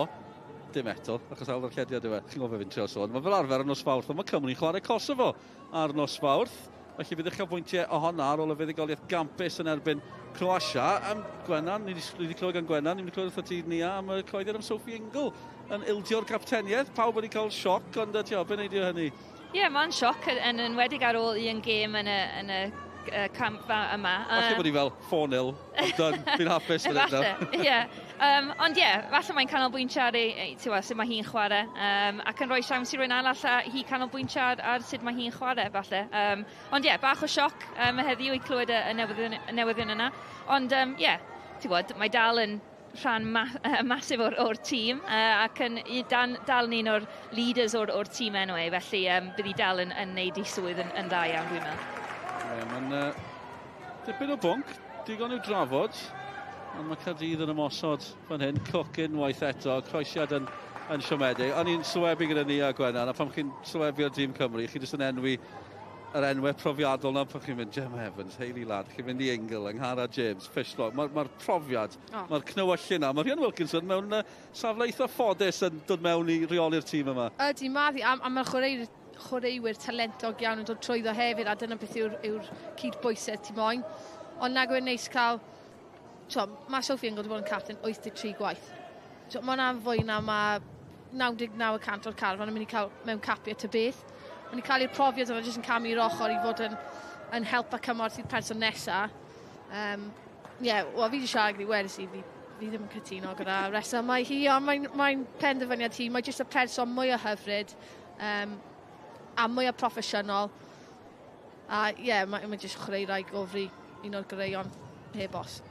Dim eto, achos ail ddarllediad yw e. Chi'n gwybod be fi'n trio sôn. Mae fel arfer ar nos Fawrth, ond mae Cymru'n chwarae Kosovo ar nos Fawrth. Felly bydd uchafbwyntiau ohono ar ôl y fuddugoliaeth gampus yn erbyn Croatia. Am Gwenan, ni wedi clywed gan Gwenan, ni wedi clywed wrth ti Nia am y coeddiad am Sophie Ingle yn ildio'r capteniaeth. Pawb wedi cael sioc, ond ti'n be wneud i hynny? Ie, yeah, mae'n sioc, yn enwedig ar ôl un gêm yn y camp yma. Falle bod hi fel 4-0, ond done, fi'n hapus fan hyn. Falle, ie. Ond ie, falle mae'n canolbwyntio ar ei, sut mae hi'n chwarae, ac yn rhoi siawns i rywun arall a hi canolbwyntio ar sut mae hi'n chwarae, falle. Ond ie, bach o sioc heddiw i clywed y newyddion yna. Ond ie, ti'n gwybod, mae dal yn rhan masif o'r tîm ac yn dal yn un o'r leaders o'r tîm anyway, felly bydd hi dal yn neud ei swydd yn dda iawn, dwi'n meddwl. Ie, mae'n dipyn o bwnc, digon i'w drafod, ond mae Caerdydd yn ymosod fan hyn, Cook unwaith eto, croesiad yn siomedig. O'n i'n sylwebu gyda ni a Gwenan, a pan chi'n sylwebu ar dîm Cymru, chi jyst yn enwi yr enwau profiadol na, pan chi'n mynd Gemma Evans, Hayley Ladd, chi'n mynd i Ingle, Angharad James, Fishlock, mae'r profiad, mae'r cnewyllyn na, mae Rhian Wilkinson mewn safle eitha ffodus yn dod mewn i reoli'r tîm yma. Ydy, mae a mae'r chwaraewyr talentog iawn yn dod trwyddo hefyd, a dyna beth yw'r cydbwysedd ti moyn. Ond nag yw'n neis cael... So, mae Sophie Ingle wedi bod yn captain 83 gwaith. So, mae hwnna'n fwy na mae 99% o'r carfan yn mynd i cael mewn capiau ta beth. Mae'n i cael i'r profiad yma jyst yn camu i'r ochr i fod yn help a cymorth i'r person nesaf. Wel, fi wedi siarad gyda wedys i, fi ddim yn cytuno gyda resymau hi, ond mae'n penderfyniad hi. Mae jyst y person mwy o hyfryd a mwy o proffesiynol. A ie, yeah, mae jyst chwaraewraig o fri. un o'r goreuon heb os.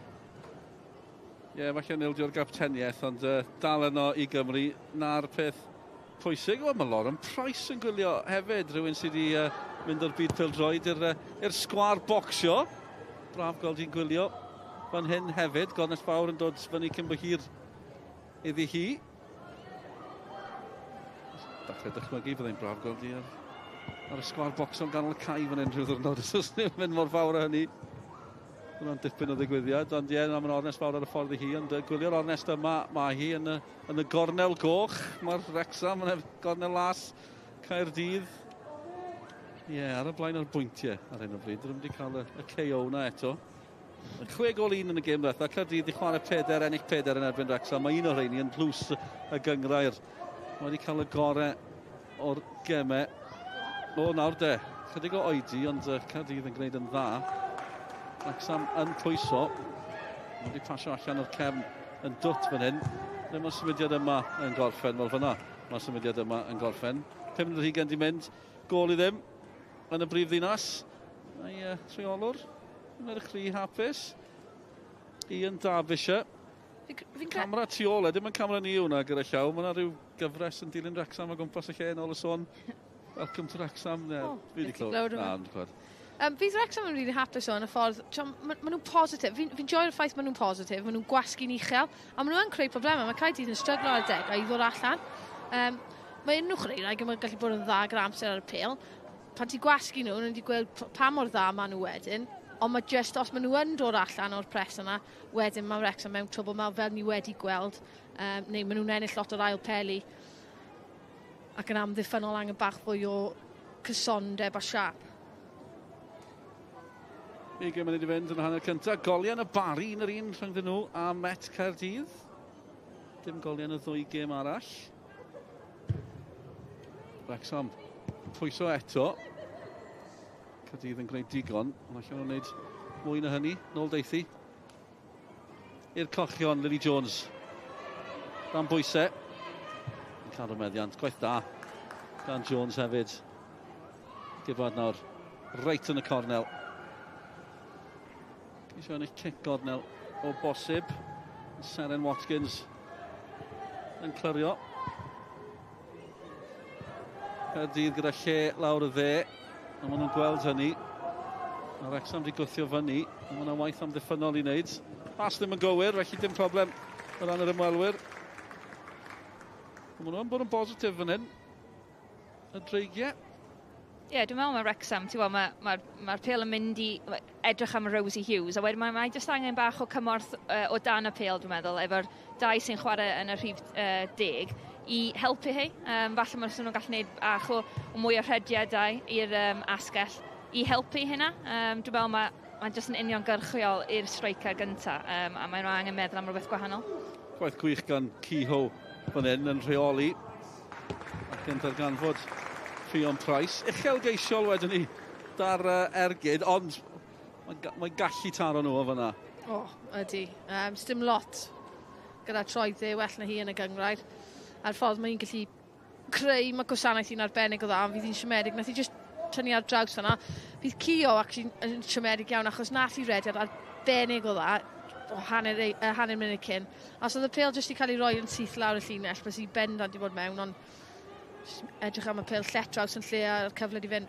Ie, yeah, falle'n ildio'r gapteniaeth, ond dal yno i Gymru, na'r peth pwysig. Wel, mae Lauren Price yn gwylio hefyd, rhywun sydd wedi mynd o'r byd pêl-droed i'r sgwâr bocsio. Braf gweld hi'n gwylio fan hyn hefyd. Gornest fawr yn dod fyny cyn bo hir iddi hi. Dachrau dychmygu, byddai'n braf gweld hi ar y sgwâr bocsio yn ganol y cae fan hyn rhyw ddiwrnod, os oes ddim mynd mor fawr â hynny. Hwnna'n dipyn o ddigwyddiad, ond ie, mae'n ornest fawr ar y ffordd i hi, ond gwylio'r ornest yma, mae hi yn y gornel goch, mae'r Wrexham yn y gornel las, Caerdydd. Ie, yeah, ar y blaen o'r bwyntiau ar hyn o bryd, dyn nhw'n wedi cael y KO na eto. 6 gôl 1 yn y gêm ddiwetha, Caerdydd wedi chwarae 4, ennill 4 yn erbyn Wrexham. Mae un o'r rheini yn tlws y gynghrair. Mae wedi cael y gorau o'r gemau. O, nawr de, chydig o oedi, ond Caerdydd yn gwneud yn dda. Wrexham yn pwyso. Mae wedi pasio allan o'r cefn yn dwt fan hyn. Lle mae'r symudiad yma yn gorffen? Wel, fyna mae'r symudiad yma yn gorffen. 5 munud di mynd, 0-0 yn y brif ddinas. Mae rheolwr yn edrych rhy hapus. Ian Derbyshire. Fi Camera tu ôl e, dim yn camera ni hwnna gyda llaw. Mae yna rhyw gyfres yn dilyn Wrexham o gwmpas y lle yn ôl y sôn. Welcome to Wrexham. Yeah, oh, fi wedi clywed. Na, dwi'n clywed. Fydd Wrexham yn really hapus o yn y ffordd, ma nhw'n positif, fi joio'r ffaith maen nhw'n positif, maen nhw'n gwasgu'n uchel, a maen nhw'n creu problemau. Mae Caerdydd yn stryglo ar degau i ddod allan. Mae unrhyw chwaraewr yn gallu bod yn dda gyda amser ar y pêl. Pan ti'n gwasgu nhw, nhw'n wedi gweld pa mor dda maen nhw wedyn, ond mae just, os maen nhw yn dod allan o'r press yna, wedyn mae Wrexham mewn trwbl, mae fel ni wedi gweld, neu maen nhw'n ennill lot o'r ail peli, ac yn amddiffynol angen bach fwy o cysondeb a siap. 20 munud i fynd yn y hanner cyntaf. Goliau yn y Barri, 1-1 rhyngddyn nhw a Met Caerdydd. Dim goliau yn y ddwy gêm arall. Wrexham pwyso eto. Caerdydd yn gwneud digon, ond allan nhw'n gwneud mwy na hynny. Nôl deithi. I'r cochion, Lily Jones. Dan bwysau. Yn cadw meddiant. Gwaith da gan Jones hefyd. Gibbard nawr. Reit yn y cornel. Ceisio ennill cic gornel o bosib. Seren Watkins yn clirio. Caerdydd gyda lle lawr y dde. A maen nhw'n gweld hynny. Mae Wrexham wedi gwthio fyny. A mae yna waith amddiffynnol i wneud. Pas ddim yn gywir, felly dim problem o ran yr ymwelwyr. Maen nhw'n bod yn bositif fan hyn. Y Dreigiau. Ie, yeah, dwi'n meddwl mae Wrexham, ti'n gwybod, mae'r ma pêl yn mynd i edrych am Rosie Hughes, a wedyn mae jyst angen bach o cymorth o dan y pêl, dwi'n meddwl, efo'r dau sy'n chwarae yn y rhif 10, i helpu hi. Falle maen nhw'n gallu gwneud bach o mwy o rhediadau i'r asgell i helpu hynna. Dwi'n meddwl mae jyst yn uniongyrchol i'r striker gyntaf, a maen nhw angen meddwl am rhywbeth gwahanol. Gwaith gwych gan Kehoe fan hyn yn rheoli ac yn darganfod Ffion Price. Uchelgeisiol wedyn ni dar ergyd, ond mae'n mae gallu taro nhw o fyna. O, oh, ydy. Sdim lot gyda troed dde well na hi yn y gynghrair. A'r ffordd mae'n gallu creu, mae gwasanaeth hi'n arbennig o dda, ond fydd hi'n siomedig. Nath hi just tynnu ar draws fyna. Fydd Kehoe actually yn siomedig iawn achos nath hi rediad arbennig o dda o hanner munud cyn. A os oedd y pêl jyst i cael ei roi yn syth lawr y llinell, bys hi bendant i fod mewn, ond edrych am y pêl lletraws yn lle a'r cyfle di fynd.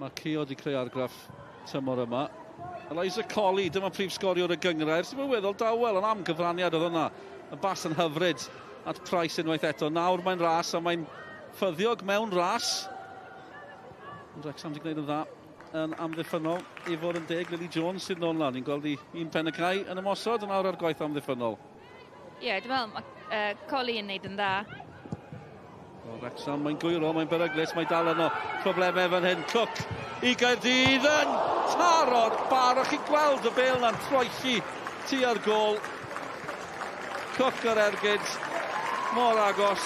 Mae Kehoe wedi creu argraff tymor yma. Eliza Colley, dyma prif sgoriwr y gynghrair, sy'n weddol dawel, ond am gyfraniad oedd yna. Y bas yn hyfryd at Price unwaith eto. Nawr mae'n ras a mae'n ffyddiog mewn ras. Ond Wrexham wedi gwneud yn dda yn amddiffynnol i fod yn deg. Lily Jones sydd nôl lan. Ni'n gweld i un pen y cae yn ymosod yn awr ar gwaith amddiffynnol. Ie, yeah, dwi'n meddwl mae Colley yn neud yn dda. O, Wrexham, mae'n gwyro, mae'n beryglus, mae dal yno. Problemau fan hyn. Cook i Gaerdydd yn taro'r bar. O'ch chi'n gweld y bêl na'n troelli tua'r gôl. Cook ar ergyd. Mor agos.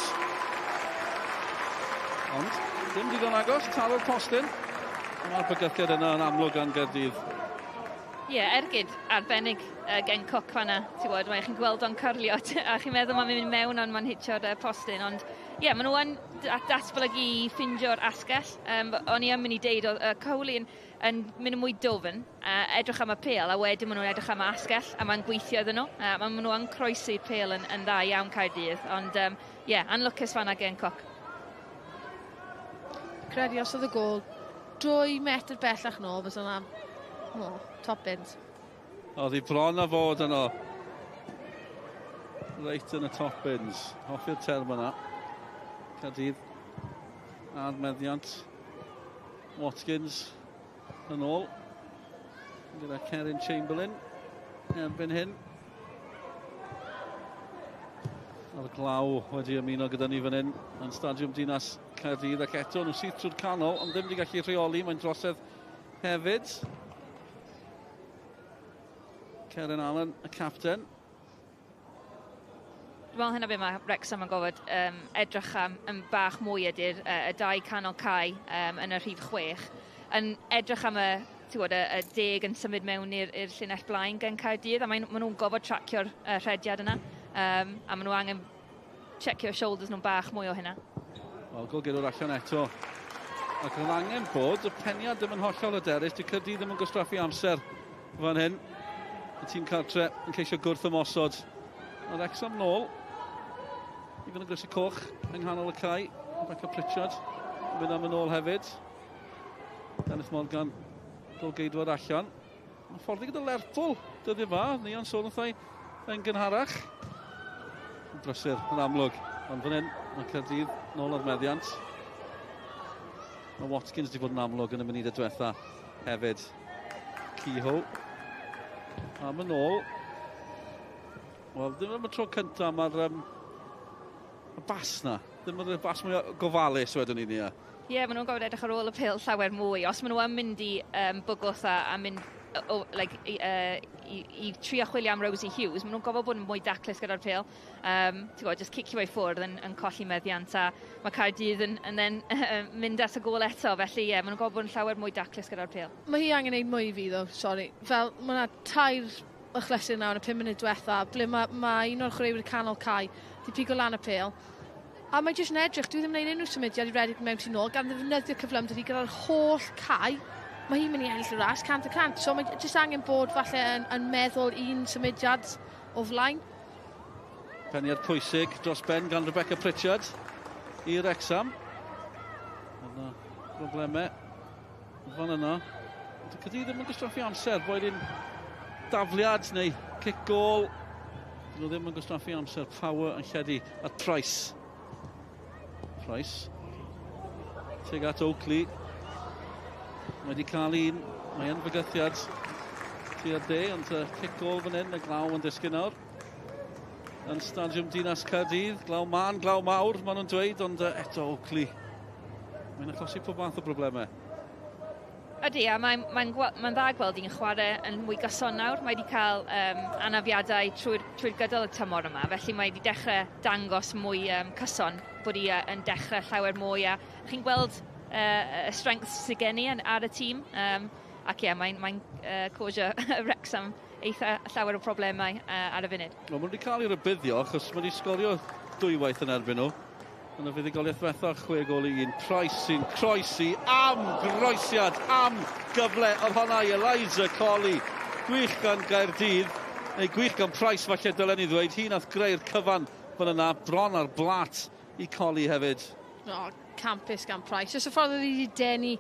Ond dim digon agos, taro'r postyn. Mae'r bygythiad yna yn amlwg gan Gaerdydd. Ie, yeah, ergyd arbennig gen Cook fanna, ti'n gwybod, mae chi'n gweld o'n cyrlio a chi'n meddwl mae'n mynd mewn ond mae'n hitio'r postyn, ond ie, yeah, maen nhw yn datblygu i ffindio'r asgell. O'n i yn mynd i deud, oedd Cowley yn, yn mynd yn mwy dofn, edrych am y pêl, a wedyn maen nhw'n edrych am y asgell, a mae'n gweithio iddyn nhw. Maen nhw yn croesi'r pêl yn dda iawn Caerdydd, ond ie, yeah, anlwcus fanna gen Cook. Credu os oedd y gôl 2 metr bellach nôl, fysa hwnna, oh, top bins. Oedd hi bron a fod yno. Reit yn y top bins. Hoffi'r term yna. Caerdydd a'r meddiant. Watkins yn ôl. Gyda Kerin Chamberlain erbyn hyn. A'r glaw wedi ymuno gyda ni fan hyn yn Stadiwm Dinas Caerdydd, ac eto nhw syth trwy'r canol, ond ddim wedi gallu rheoli, mae'n drosedd hefyd. Karen Allen, y capten. Dwi'n meddwl hynna beth mae Wrexham yn gofod edrych am yn bach mwy ydy'r y dau canol cae yn y rhif 6. Yn edrych am y, ti'n gwybod, y 10 yn symud mewn i'r llinell blaen gen Caerdydd, a maen nhw'n gofod tracio'r rhediad yna. A maen nhw angen checio shoulders nhw'n bach mwy o hynna. Wel, golgyrwr allan eto. Ac oedd angen bod, y peniad ddim yn hollol hyderus, di Caerdydd ddim yn gwastraffu amser fan hyn. Y tîm cartre yn ceisio gwrth ymosod. A Wrexham nôl. I fynd yn grysau coch yng nghanol y cae. Rebecca Pritchard yn mynd am yn ôl hefyd. Dennis Morgan, golgeidwad allan. Mae'n ffordd i gyda Lerpwl dyddiau fa. Nion sôn wrthai yn gynharach. Yn brysur yn amlwg. Ond fan hyn, mae Caerdydd nôl ar meddiant. Mae Watkins wedi bod yn amlwg yn y munudau diwetha hefyd. Kehoe. Am yn ôl. Wel, ddim am y tro cyntaf mae'r y bas na. Ddim yn y bas mwy gofalus wedyn ni, Nia. Ie, yeah, maen nhw'n gofod edrych ar ôl y pêl llawer mwy. Os maen nhw yn mynd i bygwth a mynd like, i trio chwilio am Rosie Hughes, maen nhw'n gofod bod yn mwy daclus gyda'r pêl. Ti'n gwybod, just cicio i ffwrdd yn colli meddiant, a mae Caerdydd yn then, mynd at y gôl eto. Felly, ie, yeah, maen nhw'n gofod bod yn llawer mwy daclus gyda'r pêl. Mae hi angen gwneud mwy i fi, ddo, sori. Fel, mae yna 3 achlysur nawr yn y 5 munud diwetha, ble mae un o'r chwaraewyr canol cae di pigo lan y pêl. A mae jyst yn edrych, dwi ddim yn gwneud unrhyw symudiad i redeg mewn tu nôl, gan ddefnyddio cyflymder i gyda'r holl cae. Mae hi'n mynd i ennill y ras 100%. So mae jyst angen bod falle yn meddwl un symudiad o flaen. Peniad pwysig dros ben gan Rebecca Pritchard i Wrexham. Yna problemau fan yna. Caerdydd ddim yn gwastraffu amser, boed un dafliad neu cic gôl. Dyn nhw ddim yn gwastraffu amser. Power yn lledu at Price. Price. Tuag at Oakley. Mae wedi cael un. Mae yn fygythiad tua'r de, ond cic gôl fan hyn, y glaw yn disgyn nawr. Yn Stadiwm Dinas Caerdydd, glaw mân, glaw mawr, maen nhw'n dweud, ond eto Oakley. Mae'n achosi pob math o broblemau. Ydy, a mae'n dda gweld hi'n chwarae yn mwy gyson nawr. Mae wedi cael anafiadau trwy'r gydol y tymor yma, felly mae wedi dechrau dangos mwy cyson bod hi yn dechrau llawer mwy. A chi'n gweld y strength sydd gen i ar y tîm. Ac ie, mae'n cosio Wrexham eitha llawer o problemau ar y funud. Wel, maen nhw wedi cael ei rybuddio, achos maen nhw wedi sgorio dwywaith yn erbyn nhw. Yn y fuddugoliaeth ddiwetha, 6-1. Price sy'n croesi am groesiad, am gyfle oedd honna i Eliza Colley. Gwych gan Gaerdydd, neu gwych gan Price falle dylen ni ddweud. Hi nath greu'r cyfan fan yna, bron ar blat i Colley hefyd. O, campus gan Price. Just y ffordd oedd hi wedi denu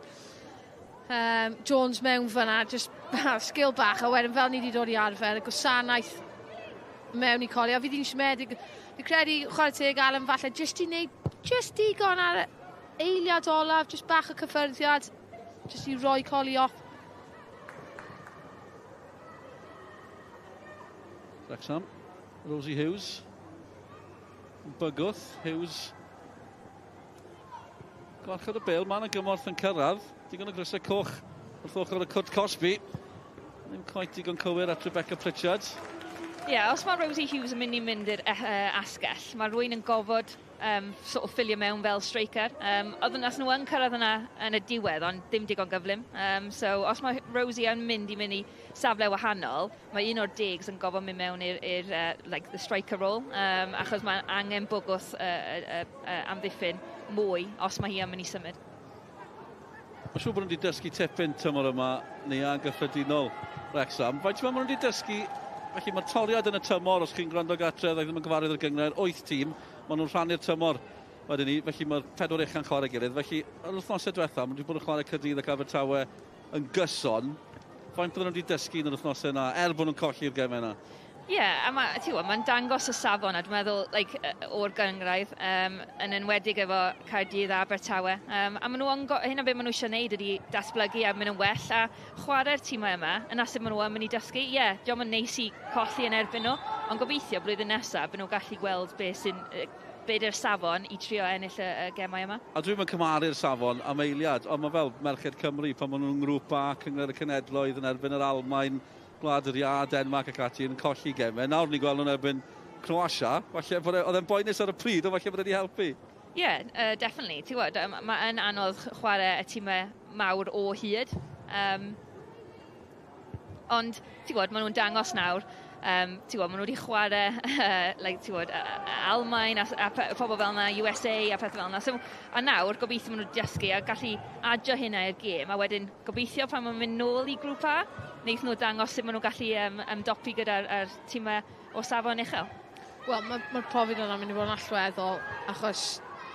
Jones mewn fyna, just skill bach, a wedyn fel ni wedi dod i arfer, y gwasanaeth mewn i Colley. A fi ddim siomedig, fi credu chwarae teg Alan falle just i wneud just digon ar eiliad olaf, just bach o cyffyrddiad, just i roi Colley off. Wrexham, Rosie Hughes, bygwth, Hughes gwarchod y bêl, mae yna gymorth yn cyrraedd, digon o grysau coch wrth ochr y cwrt cosbi. Ddim quite digon cywir at Rebecca Pritchard. Ie, yeah, os mae Rosie Hughes yn mynd i mynd i'r asgell, mae rhywun yn gofod sort of ffilio mewn fel striker. Oedd nas nhw yn cyrraedd yna yn y diwedd, ond dim digon gyflym. So os mae Rosie yn mynd i safle wahanol, mae un o'r degs yn gofod mynd mewn i'r like the striker role, achos mae angen bwgwth amddiffyn mwy os mae hi yn mynd i symud. Mae'n siŵr bod nhw wedi dysgu tipyn tymor yma neu yn gyffredinol Wrexham. Faint maen nhw wedi dysgu, felly mae'r toriad yn y tymor, os chi'n gwrando gatre, ddim yn gyfarwydd o'r gynghrair, 8 tîm, maen nhw'n rhannu'r tymor wedyn ni, felly mae'r 4 ucha'n chwarae gilydd. Felly, yr wythnosau diwetha, maen nhw wedi bod yn chwarae Caerdydd ac Abertawe yn gyson. Faint bydden nhw wedi dysgu yn yr wythnosau yna, er bod nhw'n colli'r gemau yna? Ie, yeah, a mae'n ma dangos y safon, a dwi'n meddwl, like, o'r gynghrair, yn enwedig efo Caerdydd a Abertawe. A maen nhw yn, hynna beth maen nhw eisiau gwneud ydy datblygu a mynd yn well a chwarae'r tîmau yma, yna sut maen nhw yn mynd i dysgu. Ie, yeah, diolch yn neis i colli yn erbyn nhw, ond gobeithio blwyddyn nesaf byd nhw'n gallu gweld beth sy'n be di'r safon i trio ennill y gemau yma. A dwi'n mynd cymharu'r safon am eiliad, ond mae fel Merched Cymru pan maen nhw'n ngrŵp A, Cynghrair y Cenhedloedd yn erbyn yr Almaen, Gwlad yr Iâ, Denmark ac ati yn colli gemau. Nawr ni'n gweld nhw'n erbyn Croatia, falle bod oedd e'n boenus ar y pryd, ond falle bod wedi helpu. Ie, yeah, definitely. Ti'n gwybod, mae'n anodd chwarae y tîmau mawr o hyd. Ond, ti'n gwybod, maen nhw'n dangos nawr, ti'n gwybod, maen nhw wedi chwarae, like, ti'n gwybod, Almaen a pobl fel yna, USA a pethau fel yna. So, a nawr, gobeithio maen nhw dysgu a gallu adio hynna i'r gêm, a wedyn gobeithio pan maen mynd nôl i grŵp A, wneith nhw dangos sut maen nhw'n gallu ymdopi gyda'r tîmau o safon uchel. Wel, mae'r ma profiad yna'n mynd i fod yn allweddol, achos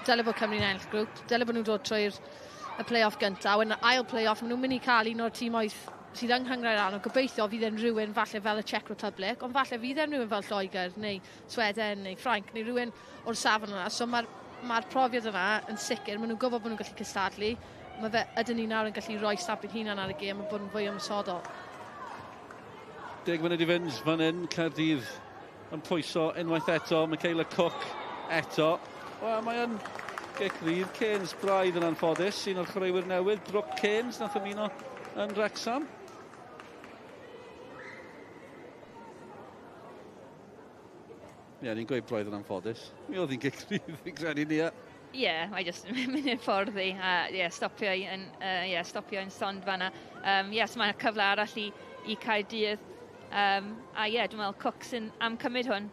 dyle bod Cymru'n ennill grŵp, dyle bod nhw'n dod trwy'r y play-off gyntaf, wedyn ail play-off, maen nhw'n mynd i cael un o'r tîmoedd sydd yng Nghynghrair Anol. Gobeithio fydd e'n rhywun falle fel y Czech Republic, ond falle fydd e'n rhywun fel Lloegr neu Sweden neu Ffrainc neu rhywun o'r safon yna. So mae'r ma profiad yna yn sicr, maen nhw'n gwybod bod nhw'n gallu cystadlu. Mae fe, ydyn ni nawr yn gallu rhoi stamp i'n hunan ar y gêm a bod yn fwy ymosodol. 10 munud i fynd fan hyn, Caerdydd yn pwyso unwaith eto, Michaela Cook eto. Wel, mae yn gic rydd, Cairns braidd yn anffodus, un o'r chwaraewyr newydd, Brooke Cairns, nath ymuno yn Wrexham. Ie, yeah, ni'n gweud braidd yn anffodus. Mi oedd hi'n gic rydd, fi'n credu ni. Ie, yeah, mae jyst mynd i'r ffordd i, a yeah, stopio yn, yeah, stopio yn stond fanna. Yes, mae'n cyfle arall i Caerdydd. A ie, yeah, dwi'n meddwl Cook sy'n am cymryd hwn,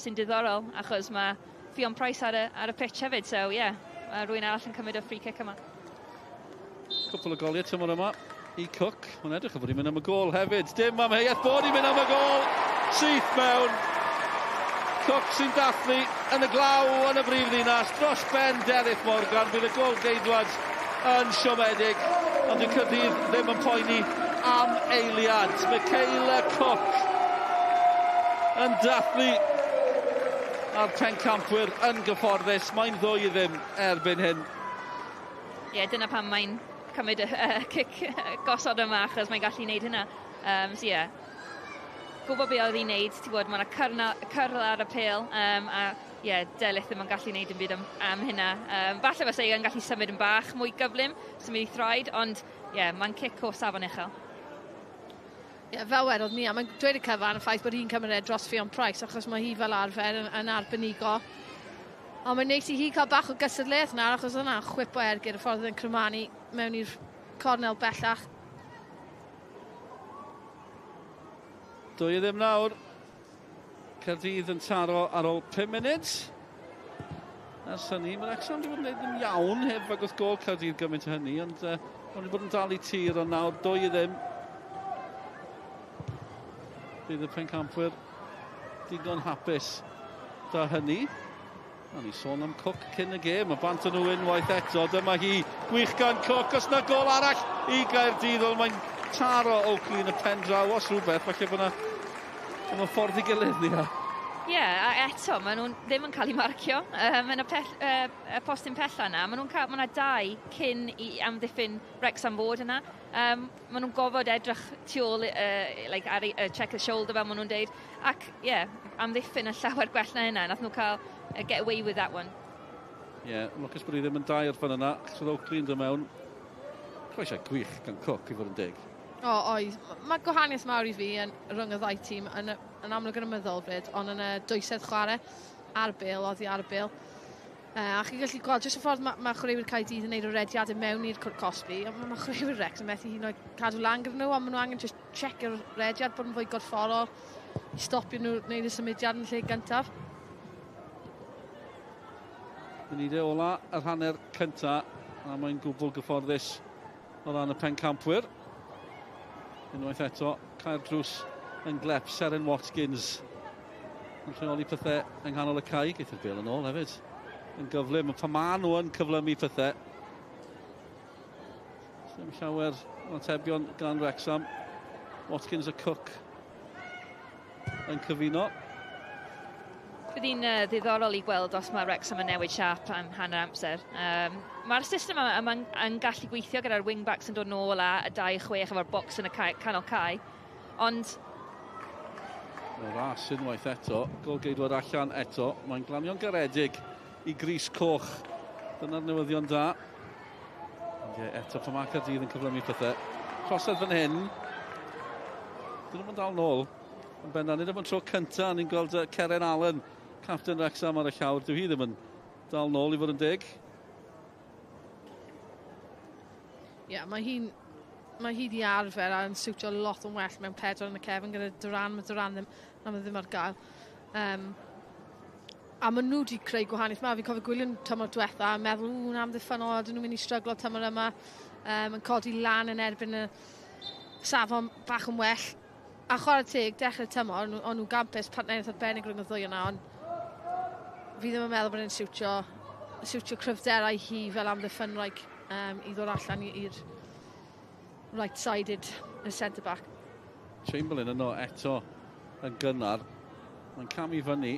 sy'n diddorol, achos mae Ffion Price ar y pitch hefyd, so ie, yeah, mae rhywun arall yn cymryd y free kick yma. Cwpl o goliau tymor yma i Cook. Mae'n edrych yn bod hi'n mynd am y gôl hefyd. Dim amheuaeth bod hi'n mynd am y gôl. Syth mewn. Cook sy'n dathlu yn y glaw yn y brif ddinas dros ben Derek Morgan. Bydd y gôl geidwad yn siomedig, ond dyw Caerdydd ddim yn poeni am eiliad. Michaela Cook yn dathlu a'r pencampwyr yn gyfforddus. Mae'n 2-0 erbyn hyn. Ie, yeah, dyna pam mae'n cymryd y cic gosod yma, achos mae'n gallu gwneud hynna. So ie, yeah, gwybod be oedd hi'n neud, ti'n gwybod, mae yna cyrl ar y pêl, a ie, yeah, Delyth ddim yn gallu neud yn byd am hynna. Falle fysa hi yn gallu symud yn bach mwy gyflym, symud i thraed, ond ie, yeah, mae'n cic o safon uchel. Ie, yeah, fel wedodd Nia, mae'n dweud y cyfan y ffaith bod hi'n cymryd e dros Ffion Price, achos mae hi fel arfer yn arbenigo. Ond mae'n neis i hi cael bach o gystadleuaeth nawr, achos yna'n chwip o ergyd y ffordd yn crymanu mewn i'r cornel bellach. 2-0 nawr. Caerdydd yn taro ar ôl 5 munud. Ers hynny, mae Wrexham wedi bod yn gwneud yn iawn heb fagwth gôl Caerdydd gymaint o hynny, ond maen wedi bod yn dal i tir, ond nawr 2-0. Bydd y pencampwyr digon hapus da hynny. A ni sôn am Cook cyn y gêm, a bant nhw unwaith eto. Dyma hi, gwych gan Cook, os na gôl arall i Gaerdydd, ond mae'n taro Oakley yn y pen draw, os rhywbeth, falle bod yna ffordd i gilydd ni. Ie, yeah, a eto, maen nhw'n ddim yn cael eu marcio. Yn y postyn pella yna, maen nhw'n cael, maen nhw dau cyn i amddiffyn Wrexham fod yna. Maen nhw'n gofod edrych tu ôl, like, ar check the shoulder fel maen nhw'n deud. Ac, ie, yeah, amddiffyn yn llawer gwell na hynna. Nath nhw cael get away with that one. Ie, yeah, lwcus bod hi ddim yn dau o'r fan yna, achos oedd Oakley yn dod mewn. Croesiau gwych gan Cook i fod yn deg. O, oedd. Mae gwahaniaeth mawr i fi yn rhwng y ddau tîm yn amlwg yn y meddylfryd, ond yn y dwysedd chwarae ar bêl, oddi ar y bêl. A chi'n gallu gweld jyst y ffordd mae chwaraewyr Caerdydd yn neud o rediadau mewn i'r cwrt cosbi, a mae chwaraewyr Wrexham methu hyd yn oed cadw lan gyda nhw, a maen nhw angen just checio'r rediad, bod yn fwy gorfforol i stopio nhw wneud y symudiad yn lle gyntaf. Munudau ola yr hanner cynta, a mae'n gwbl gyfforddus o ran y pencampwyr. Unwaith eto, cau'r drws yn glep, Seren Watkins yn rheoli pethau yng nghanol y cae. Geith y bêl yn ôl hefyd. Yn gyflym, pan maen nhw yn cyflymu pethau. Dim llawer o atebion gan Wrexham. Watkins a Cook yn cyfuno. Bydd hi'n ddiddorol i gweld os mae Wrexham yn newid siâp am hanner amser. Mae'r system yma yn gallu gweithio gyda'r wing-backs yn dod nôl a y 2-6 efo'r box yn y canol cae. Ond Y ras unwaith eto, golgeidwad allan eto. Mae'n glanio'n garedig i grys coch. Dyna'r newyddion da. Ond ie, eto pan mae Caerdydd yn cyflymu pethau. Trosedd fan hyn. Dyn nhw'n dal nôl. Yn bendant, nid yw'n tro cyntaf, ni'n gweld Ceren Allen, captain Wrexham ar y llawr. Dyw hi ddim yn dal nôl i fod yn deg. Ie, yeah, mae hi di arfer a yn siwtio lot yn well mewn pedwar yn y cefn gyda Duran, mae Duran ddim, na mae ddim ar gael. A maen nhw wedi creu gwahaniaeth ma. Fi'n cofio gwylio'n tymor diwetha a meddwl, ww, amddiffynol, ydyn nhw'n mynd i stryglo tymor yma. Yn codi lan yn erbyn y safon bach yn well. A chwarae teg, dechrau'r tymor, o'n nhw gampus, partneriaeth arbennig rhwng y ddwy yna, ond fi ddim yn meddwl bod e'n siwtio cryfderau hi fel amddiffynwraig i ddod allan i'r right-sided centre-back. Chamberlain yno eto yn gynnar. Mae'n cam i fyny.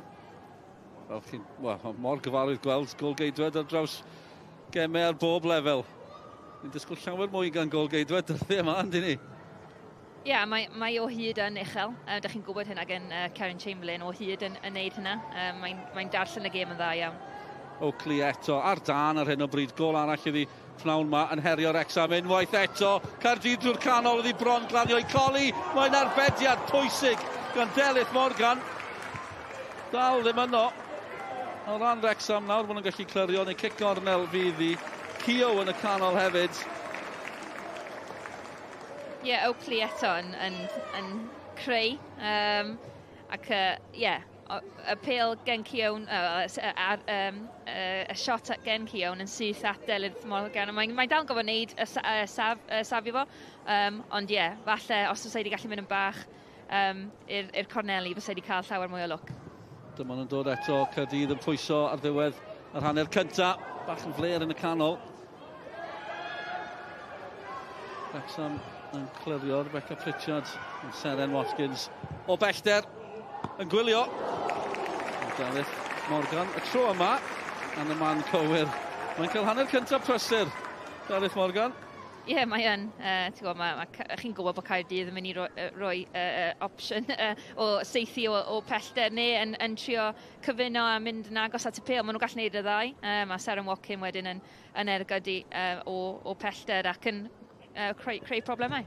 Fel chi'n, wel, mor gyfarwydd gweld golgeidwed ar draws gemau ar bob lefel. Ni'n disgwyl llawer mwy gan golgeidwed dyddiau yma, yndyn ni? Ie, yeah, mae o hyd yn uchel. Dych chi'n gwybod hynna gen Karen Chamberlain, o hyd yn neud hynna. Mae'n darllen y gêm yn dda iawn. Oakley eto, ar dan ar hyn o bryd. Gol arall iddi pnawn ma yn herio Wrexham unwaith eto. Caerdydd drwy'r canol iddi bron glanio i Colli. Mae'n arbediad pwysig gan Delyth Morgan. Dal ddim yno. O ran Wrexham nawr, maen nhw'n gallu clirio neu cic gornel fydd hi. Keogh yn y canol hefyd. Ie, yeah, Oakley eto yn creu. Ac, ie, yeah, y pêl gen Keown, y shot at gen Keown yn syth at Delyth Morgan. Mae'n dal yn gofod wneud y safio fo. Ond ie, yeah, falle os oes wedi gallu mynd yn bach i'r corneli, fysa wedi cael llawer mwy o lwc. Dyma nhw'n dod eto, Caerdydd yn pwyso ar ddiwedd yr hanner cynta. Bach yn fler yn y canol. Wrexham yn clirio, Rebecca Pritchard yn Seren Watkins o bellter yn gwylio. Delyth Morgan y tro yma yn y man cywir. Mae'n cael hanner cyntaf prysur, Delyth Morgan. Ie, yeah, mae yn. Ti'n gwybod, chi'n gwybod bod Caerdydd yn mynd i roi opsiwn o seithi o pellter neu yn trio cyfuno a mynd yn agos at y pêl. Maen nhw'n gallu gwneud y ddau. Mae Seren Watkin wedyn yn ergydu o pellter ac yn creu problemau.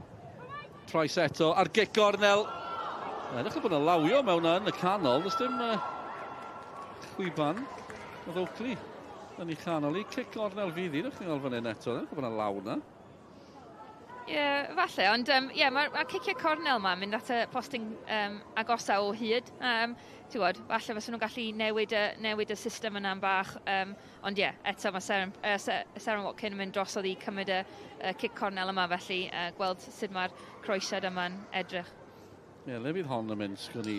Price eto ar gic gornel. Edrych bod yna lawio mewn yn y canol. Does dim chwiban. Oedd Oakley yn ei chanol i. Cic gornel fydd hi. Ddech chi'n gweld fan hyn eto. Edrych bod yna law na. Ie, yeah, falle, ond yeah, mae ciciau cornel yma yn mynd at y postyn agosa o hyd. Ti'n gwybod, falle fysa nhw'n gallu newid y system yna'n bach. Ond ie, yeah, eto mae Seren Watkin yn mynd drosodd i cymryd y cic cornel yma, felly gweld sut mae'r croesiad yma'n edrych. Ie, yeah, le fydd hon yn mynd, sgwn i.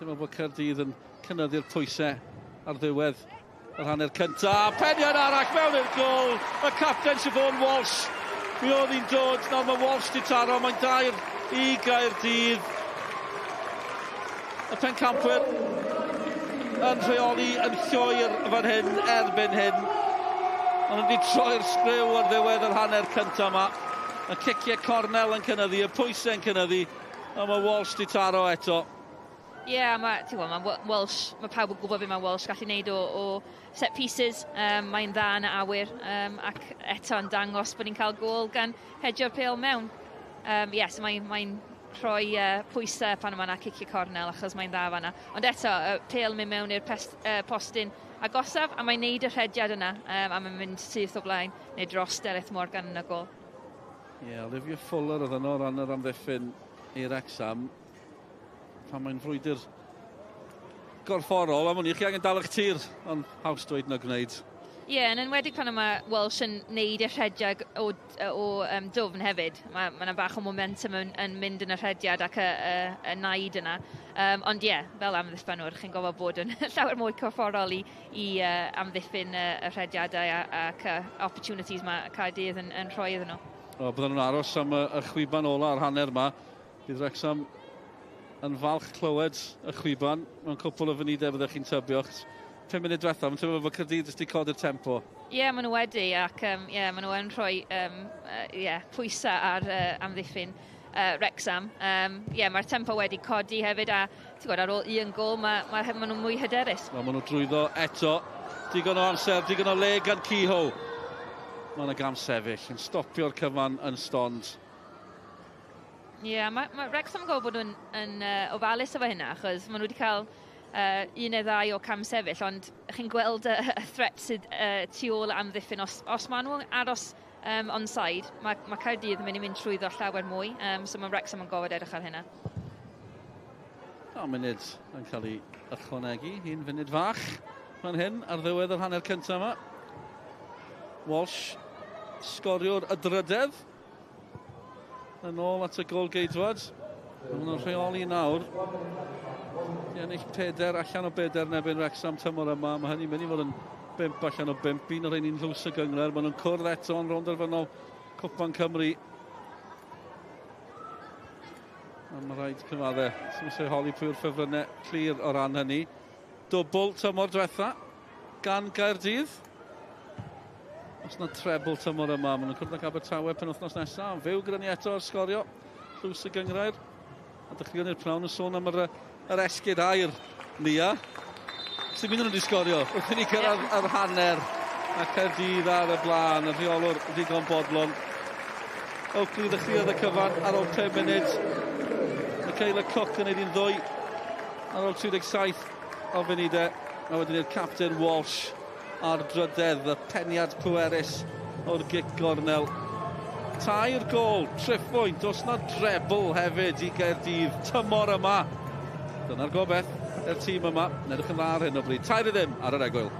Ti'n meddwl bod Caerdydd yn cynyddu'r pwysau ar ddiwedd yr hanner cyntaf. Peniad arall mewn i'r gol, y capten Siobhan Walsh. Mi oedd hi'n dod, nawr mae Walsh di taro, mae'n 2 i Gaerdydd. Y pencampwyr yn rheoli yn llwyr fan hyn, erbyn hyn. Ond wedi troi'r sgriw ar ddiwedd yr hanner cyntaf yma. Y ciciau cornel yn cynyddu, y pwysau yn cynyddu, a mae Walsh di taro eto. Ie, yeah, ti'n gwybod, mae Walsh, mae pawb yn gwybod beth mae Walsh gallu gwneud o set pieces. Mae'n dda yn y awyr ac eto yn dangos bod ni'n cael gôl gan hedio'r pêl mewn. Yes, mae'n rhoi pwysau pan yma cicio cornel, achos mae'n dda fanna. Ond eto, y pêl mynd mewn i'r postyn agosaf, a mae'n neud y rhediad yna, a mae'n mynd syth o blaen, neu dros Delyth Morgan yn y gôl. Ie, yeah, Olivia Fuller oedd yno o ran yr amddiffyn i Wrexham. Pan mae'n frwydr gorfforol, am wn i, chi angen dal eich tir, ond haws dweud na gwneud. Ie, yeah, yn enwedig pan mae Walsh yn neud y rhediad o dwfn hefyd. Mae yna bach o momentum yn mynd yn y rhediad ac y naid yna. Ond ie, yeah, fel amddiffynwr, chi'n gofod bod yn llawer mwy corfforol i amddiffyn y rhediadau ac opportunities mae Caerdydd yn rhoi iddyn nhw. O, bydden nhw'n aros am y chwiban ola ar hanner yma. Bydd Wrexham yn falch clywed y chwiban mewn cwpl o funudau byddech chi'n tybio. 5 munud diwethaf, mae'n teimlo bod Caerdydd jyst 'di codi'r tempo. Ie, yeah, maen nhw wedi, ac yeah, maen nhw yn rhoi yeah, pwysau ar amddiffyn Wrexham. Yeah, mae'r tempo wedi codi hefyd, a ti'n gwybod, ar ôl un gôl, ma nhw'n mwy hyderus. Wel, maen nhw drwyddo eto. Digon o amser, digon o le gan Kehoe. Mae yna gam sefyll yn stopio'r cyfan yn stond. Ie, yeah, mae Wrexham yn gwybod bod nhw'n ofalus efo hynna, achos maen nhw wedi cael un neu ddau o cam sefyll, ond chi'n gweld y threat sydd tu ôl amddiffyn. Os maen nhw'n aros onside, mae Caerdydd yn mynd i mynd trwyddo llawer mwy, so mae Wrexham yn gofod edrych ar hynna. O, munud yn cael ei ychwanegu, un funud fach fan hyn ar ddiwedd yr hanner cyntaf yma. Walsh, sgoriwr y drydedd, yn ôl at y gôl geidwad. Maen nhw'n rheoli nawr. Di ennill 4 allan o 4 yn erbyn Wrexham tymor yma. Mae hynny'n mynd i fod yn 5 allan o 5. Un o'r rheini'n llws y gynghrair. Maen nhw'n cwrdd eto yn rownd derfynol Cwpan Cymru. A mae rhaid cyfadde. Sy'n eisiau holi pwy yw'r ffefrynnau clir o ran hynny. Dwbl tymor diwetha gan Gaerdydd. Os na trebl tymor yma, maen nhw'n cwrdd ag Abertawe penwythnos nesaf. Fyw gyda ni eto ar Sgorio, llws y gynghrair. A dechreuon ni'r pnawn yn sôn am yr esgid aur, Nia. Sy'n mynd nhw wedi sgorio wrth i ni gyrraedd yr hanner. A Caerdydd ar y blaen, y rheolwr ddigon bodlon. Oakley ddechreuodd y cyfan ar ôl 5 munud. Michaela Cook yn neud un ddwy ar ôl 37 o funudau. A wedyn i'r captain Walsh ar drydedd, y peniad pwerus o'r gic gornel. 3 gôl, triphwynt, oes na drebl hefyd i Gaerdydd tymor yma. Dyna'r gobeith i'r tîm yma, yn edrych yn dda ar hyn o bryd. 3-0 ar yr egwyl.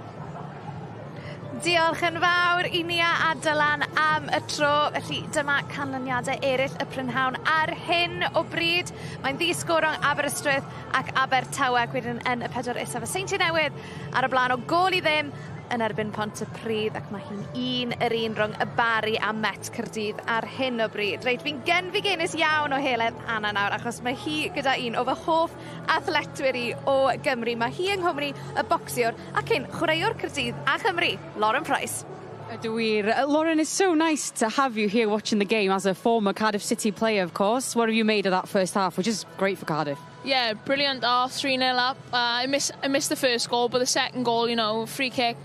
Diolch yn fawr i Nia a Dylan am y tro. Felly dyma canlyniadau eraill y prynhawn ar hyn o bryd. Mae'n ddi-sgôr rhwng Aberystwyth ac Abertawe, ac wedyn yn y pedwar isaf y Seintiau Newydd ar y blaen o 0-0 yn erbyn Pontypridd, ac mae hi'n 1-1 rhwng y Bari a Met Caerdydd ar hyn o bryd. Reit, fi'n genfigennus iawn o Heledd Anna nawr, achos mae hi gyda un o fy hoff athletwyr i o Gymru. Mae hi yng Nghymru, y bocsiwr ac cyn chwaraewr Caerdydd a Chymru, Lauren Price. Ydw wir. Lauren, it's so nice to have you here watching the game as a former Cardiff City player, of course. What have you made of that first half, which is great for Cardiff? Yeah, brilliant half, 3-0 up. I missed the first goal, but the second goal, free kick,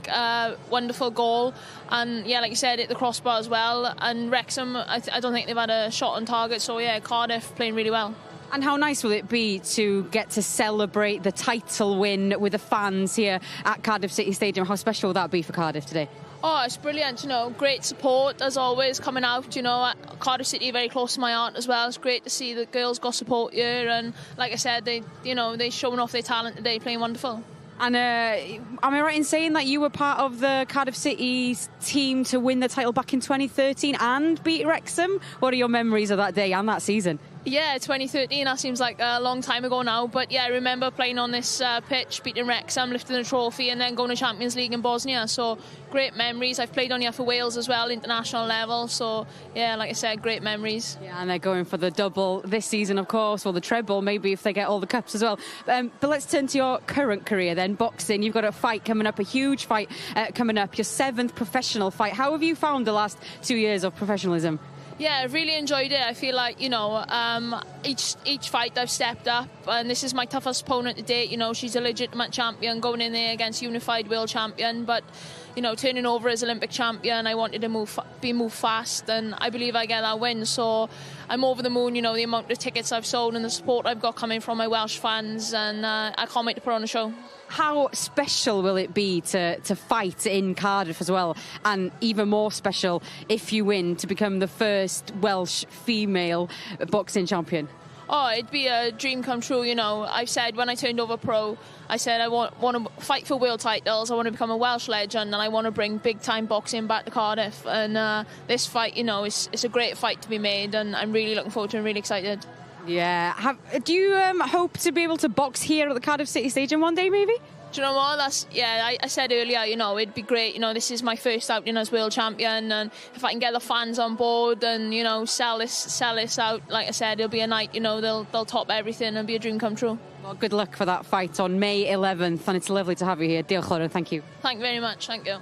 wonderful goal. And yeah, like you said, hit the crossbar as well. And Wrexham, I don't think they've had a shot on target. So yeah, Cardiff playing really well. And how nice will it be to get to celebrate the title win with the fans here at Cardiff City Stadium? How special will that be for Cardiff today? Oh, it's brilliant, great support as always coming out, Cardiff City very close to my heart as well. It's great to see the girls got support here, and like I said, they showing off their talent today, playing wonderful. And am I right in saying that you were part of the Cardiff City team to win the title back in 2013 and beat Wrexham? What are your memories of that day and that season? Yeah, 2013, that seems like a long time ago now. But yeah, I remember playing on this pitch, beating Wrexham, lifting the trophy, and then going to Champions League in Bosnia. So great memories. I've played on here for Wales as well, international level. So yeah, like I said, great memories. Yeah, and they're going for the double this season, of course, or the treble, maybe if they get all the cups as well. But let's turn to your current career then, boxing. You've got a fight coming up, a huge fight coming up, your seventh professional fight. How have you found the last 2 years of professionalism? Yeah, I really enjoyed it. I feel like Each fight I've stepped up, and this is my toughest opponent to date. She's a legitimate champion going in there against unified world champion, but turning over as Olympic champion, I wanted to move fast, and I believe I get that win. So I'm over the moon. The amount of tickets I've sold and the support I've got coming from my Welsh fans, and I can't wait to put on a show. How special will it be to fight in Cardiff as well, and even more special if you win to become the first Welsh female boxing champion? Oh, it'd be a dream come true. I've said when I turned over pro, I said I want to fight for world titles, I want to become a Welsh legend, and I want to bring big-time boxing back to Cardiff. And this fight, it's a great fight to be made, and I'm really looking forward to it and really excited. Yeah. Do you hope to be able to box here at the Cardiff City Stadium one day, maybe? Do you know what? I said earlier, it'd be great. This is my first outing as world champion, and if I can get the fans on board and sell this out, like I said, it'll be a night, they'll top everything and be a dream come true. Well, good luck for that fight on May 11th, and it's lovely to have you here. Diolch, Lauren, thank you. Thank you very much, thank you.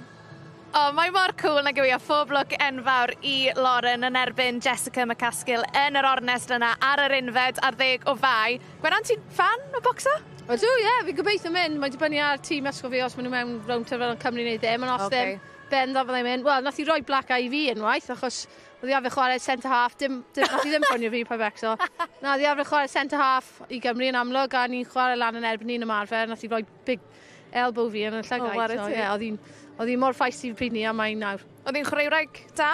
O, mae mor cool nag yw i, a phob lwc enfawr i Lauren yn erbyn Jessica McCaskill yn yr ornest yna ar yr 11 o Fai. Gwenan, ti'n fan o bocso? Ydw, ie, yeah, fi'n gobeithio mynd. Mae'n dibynnu ar tîm ysgol fi os maen nhw mewn rownd terfynol Cymru neu ddim, ond os ddim, bendant fyddai'n mynd. Wel, nath i roi black eye i fi unwaith, achos oedd hi arfer chwarae centre half, dim, nath i ddim ffonio fi pa becso. Na, oedd hi arfer chwarae centre half i Gymru yn amlwg, a ni'n chwarae lan yn erbyn ni'n ymarfer, nath i roi big elbow fi yn y llygaid. Oh, so, yeah, oedd hi'n mor feisty pryd ni a mae'n nawr. Oedd hi'n chwaraewraig da?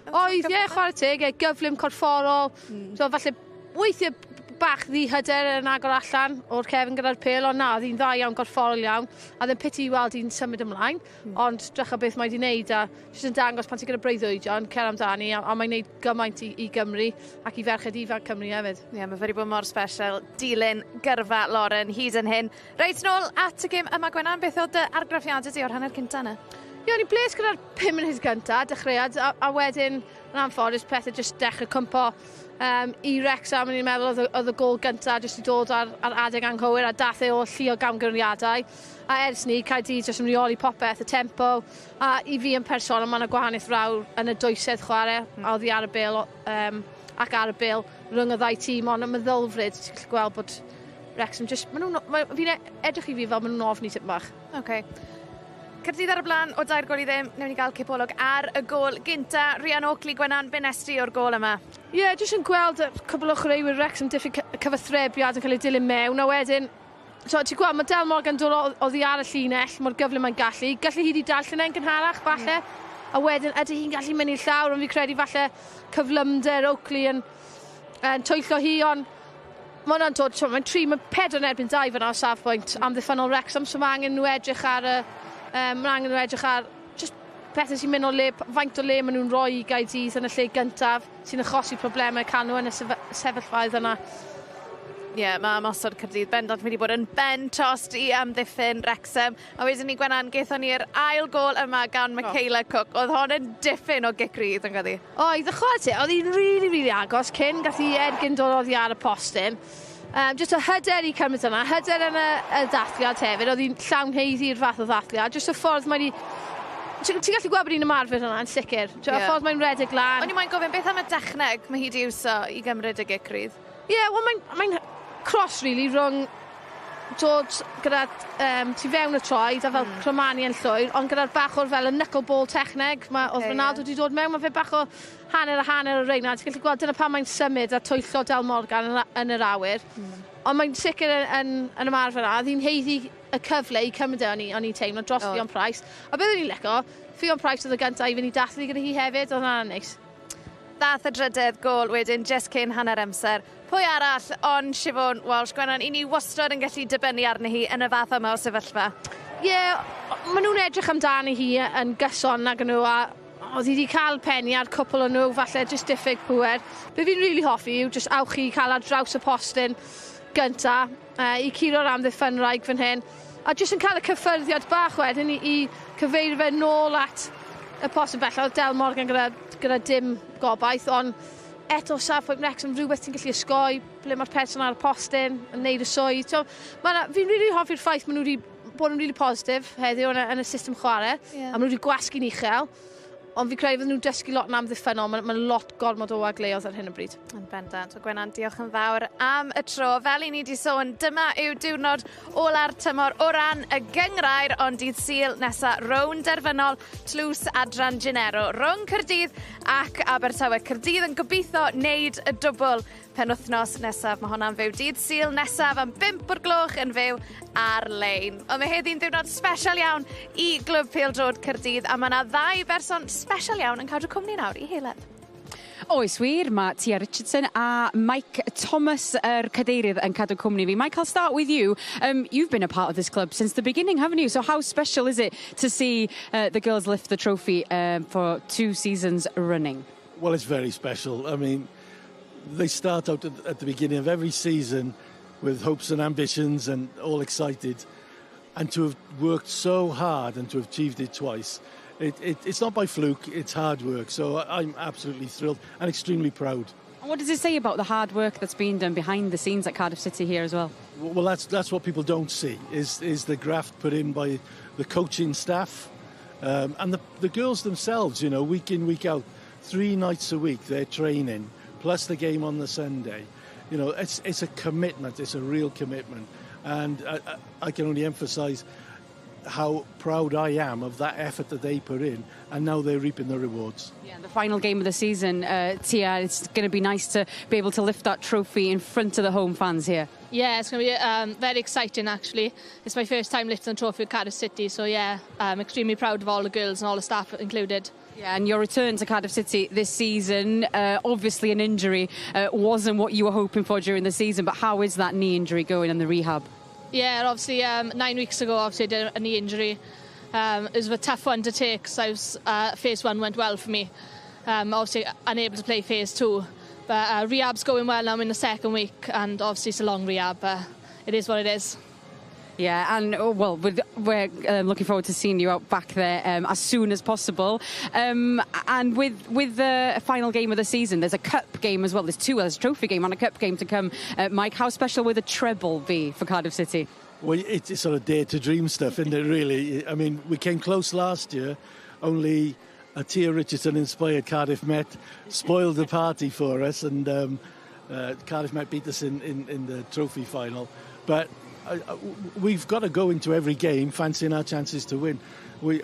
Oedd, ie, chwarae teg, ie, gyflym, corfforol. So, falle weithiau bach ddihyder yn agor allan o'r cefn gyda'r pêl, ond na, oedd hi'n dda iawn, gorfforol iawn, a ddim piti i weld hi'n symud ymlaen, ond drych o beth mae wedi wneud, a jyst yn dangos pan ti'n gyda breuddwydion, cer amdani, a mae'n wneud gymaint i Gymru ac i ferched ifanc Cymru hefyd. Ie, yeah, mae wedi bod mor special dilyn gyrfa Lauren hyd yn hyn. Reit, nôl at y gêm yma, Gwenan, beth oedd dy argraffiadau di o'r hanner cynta yna? Ie, o'n i'n bles gyda'r 5 munud gynta, dechreuad, a wedyn, yn anffodus, pethau jyst dechrau cwmpo i Wrexham. O'n i'n meddwl oedd y gôl gynta jyst i dod ar adeg anghywir, a dath e o llu o gamgymeriadau. A ers ni, Caerdydd jyst yn rheoli popeth, y tempo, a i fi yn personol, mae yna gwahaniaeth fawr yn y dwysedd chwarae, a oedd hi ar y bêl ac ar y bêl rhwng y ddau tîm, ond y meddylfryd, ti'n gallu gweld bod Wrexham just, fi'n edrych i fi fel maen nhw'n ofni tipyn bach. Okay. Caerdydd ar y blaen o 3-0, newn ni gael cipolwg ar y gôl gynta. Rhian Oakley, Gwenan, be nest ti o'r gôl yma? Ie, yeah, jyst yn gweld y cwbl o chwaraewyr Wrexham diffyg cyfathrebiad yn cael ei dilyn mewn, a wedyn, so, ti'n gweld, mae Del Morgan dod oddi ar y llinell, mor gyflym mae'n gallu. Gallu hi wedi darllen e'n gynharach, falle, a wedyn ydy hi'n gallu mynd i'r llawr, ond fi credu falle cyflymder Oakley yn twyllo hi, ond mae hwnna'n dod, mae'n 3, mae 4 yn erbyn 2 fyna o safbwynt amddiffynnol Wrexham, so mae angen nhw edrych ar y mae angen nhw edrych ar just pethau sy'n mynd o le, faint o le maen nhw'n rhoi i Gaerdydd yn y lle gyntaf, sy'n achosi problemau cael nhw yn y sefyllfaoedd yna. Ie, yeah, mae ymosod Caerdydd bendant wedi bod yn ben tost i amddiffyn Wrexham. A wedyn ni, Gwenan, gaethon ni'r ail gôl yma gan Michaela Cook. Oedd hon yn diffyn o gic rydd yn gyddi? Oedd, y chwarae ti, oedd hi'n really, really agos cyn, gath hi ergyn dod oddi ar y postyn. Just y hyder i cymryd yna, hyder yn y dathliad hefyd, oedd hi'n llawn haeddu'r fath o ddathliad, just y ffordd mae hi. Ti'n gallu gweld bod hi'n ymarfer yna yn sicr. Y ffordd mae'n redeg lan. O'n i moyn gofyn, beth am y dechneg mae hi wedi iwso i gymryd y gic rydd? Ie, yeah, wel mae'n cross, really, rhwng dod gyda tu fewn y troed a fel cromanu yn llwyr, ond gyda'r bach o'r fel y knuckleball techneg, mae oedd Ronaldo wedi dod mewn, mae fe bach o hanner a hanner o reina. Ti'n gallu gweld dyna pan mae'n symud a twyllo Del Morgan yn yr awyr. Ond mae'n sicr yn ymarfer yna, oedd hi'n haeddu y cyfle i cymryd e, o'n i'n teimlo dros Ffion Price. A beth o'n i'n licio, Ffion Price oedd y gyntaf i fynd i dathlu gyda hi hefyd, oedd hwnna'n neis. Dath y drydedd gôl wedyn just cyn hanner amser. Pwy arall ond Siobhan Walsh? Gwenan, i ni wastad yn gallu dibynnu arni hi yn y fath yma o sefyllfa. Ie, yeah, maen nhw'n edrych amdani hi yn gyson nag nhw, a oedd hi wedi cael penni ar cwpl o nhw, falle just diffyg pŵer. Be fi'n really hoffi yw just awch i cael ar draws y postyn gynta, i curo'r amddiffynwraig fan hyn. A just yn cael y cyffyrddiad bach wedyn i cyfeirio fe nôl at y postyn bellach. Oedd Del Morgan gyda dim gobaith, ond eto safbwynt Wrexham, rhywbeth ti'n gallu osgoi, ble mae'r person ar y postyn yn neud y swydd. So, fi'n really hoffi'r ffaith maen nhw wedi bod yn really positif heddiw yn y system chwarae, a maen nhw wedi gwasgu'n uchel. Ond fi credu fydden nhw'n dysgu lot yn amddiffynnol, mae ma lot gormod o wagleoedd ar hyn o bryd. Yn bendant. O Gwenan, diolch yn fawr am y tro. Fel i ni wedi sôn, dyma yw diwrnod ola'r tymor o ran y gynghrair, ond dydd Sul nesa rownd derfynol Tlws Adran Genero rhwng Caerdydd ac Abertawe. Caerdydd yn gobeithio wneud y dwbl penwythnos nesaf. Mae hwnna'n fyw dydd Sul nesaf am 5 o'r gloch yn fyw ar-lein. Ond mae heddi'n ddiwrnod special iawn i Glwb Pêl-droed Caerdydd a mae yna ddau berson special iawn yn cadw cwmni nawr i Heledd. Oes wir, mae Tia Richardson a Mike Thomas, yr cadeirydd, yn cadw cwmni fi. Mike, I'll start with you. You've been a part of this club since the beginning, haven't you? So how special is it to see the girls lift the trophy for two seasons running? Well, it's very special. I mean, they start out at the beginning of every season with hopes and ambitions and all excited. And to have worked so hard and to have achieved it twice, it's not by fluke, it's hard work. So I'm absolutely thrilled and extremely proud. And what does it say about the hard work that's been done behind the scenes at Cardiff City here as well? Well, that's what people don't see, is the graft put in by the coaching staff and the girls themselves, week in, week out, 3 nights a week they're training, plus the game on the Sunday. It's a commitment, it's a real commitment. And I can only emphasise how proud I am of that effort that they put in, and now they're reaping the rewards. Yeah, the final game of the season, Tia, it's going to be nice to be able to lift that trophy in front of the home fans here. Yeah, it's going to be very exciting actually. It's my first time lifting the trophy at Cardiff City, so yeah, I'm extremely proud of all the girls and all the staff included. Yeah, and your return to Cardiff City this season, obviously an injury wasn't what you were hoping for during the season, but how is that knee injury going and the rehab? Yeah, obviously 9 weeks ago, obviously I did a knee injury. It was a tough one to take because I was, phase one went well for me. Obviously unable to play phase two. But rehab's going well now. I'm in the second week and obviously it's a long rehab, but it is what it is. Yeah, and oh, well, we're looking forward to seeing you out back there as soon as possible. And with the final game of the season, there's a cup game as well. There's two, there's a trophy game and a cup game to come. Mike, how special will the treble be for Cardiff City? Well, it's sort of dare to dream stuff, isn't it, really? I mean, we came close last year, only a Tia Richardson inspired Cardiff Met spoiled the party for us, and Cardiff Met beat us in the trophy final. But we've got to go into every game fancying our chances to win.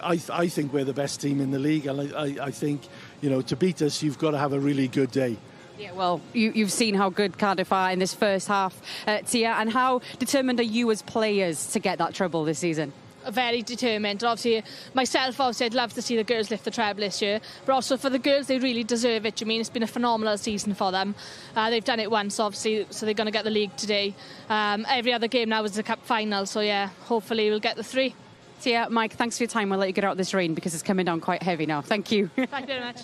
I think we're the best team in the league, and I think to beat us, you've got to have a really good day. Yeah, well, you've seen how good Cardiff are in this first half, Tia, and how determined are you as players to get that treble this season? Very determined. Obviously, myself, obviously, I'd love to see the girls lift the treble this year. But also for the girls, they really deserve it. I mean, it's been a phenomenal season for them. They've done it once, obviously, so they're going to get the league today. Every other game now is the cup final, so yeah, hopefully we'll get the three. Tia, Mike, thanks for your time. We'll let you get out of this rain because it's coming down quite heavy now. Thank you. Thank you very much.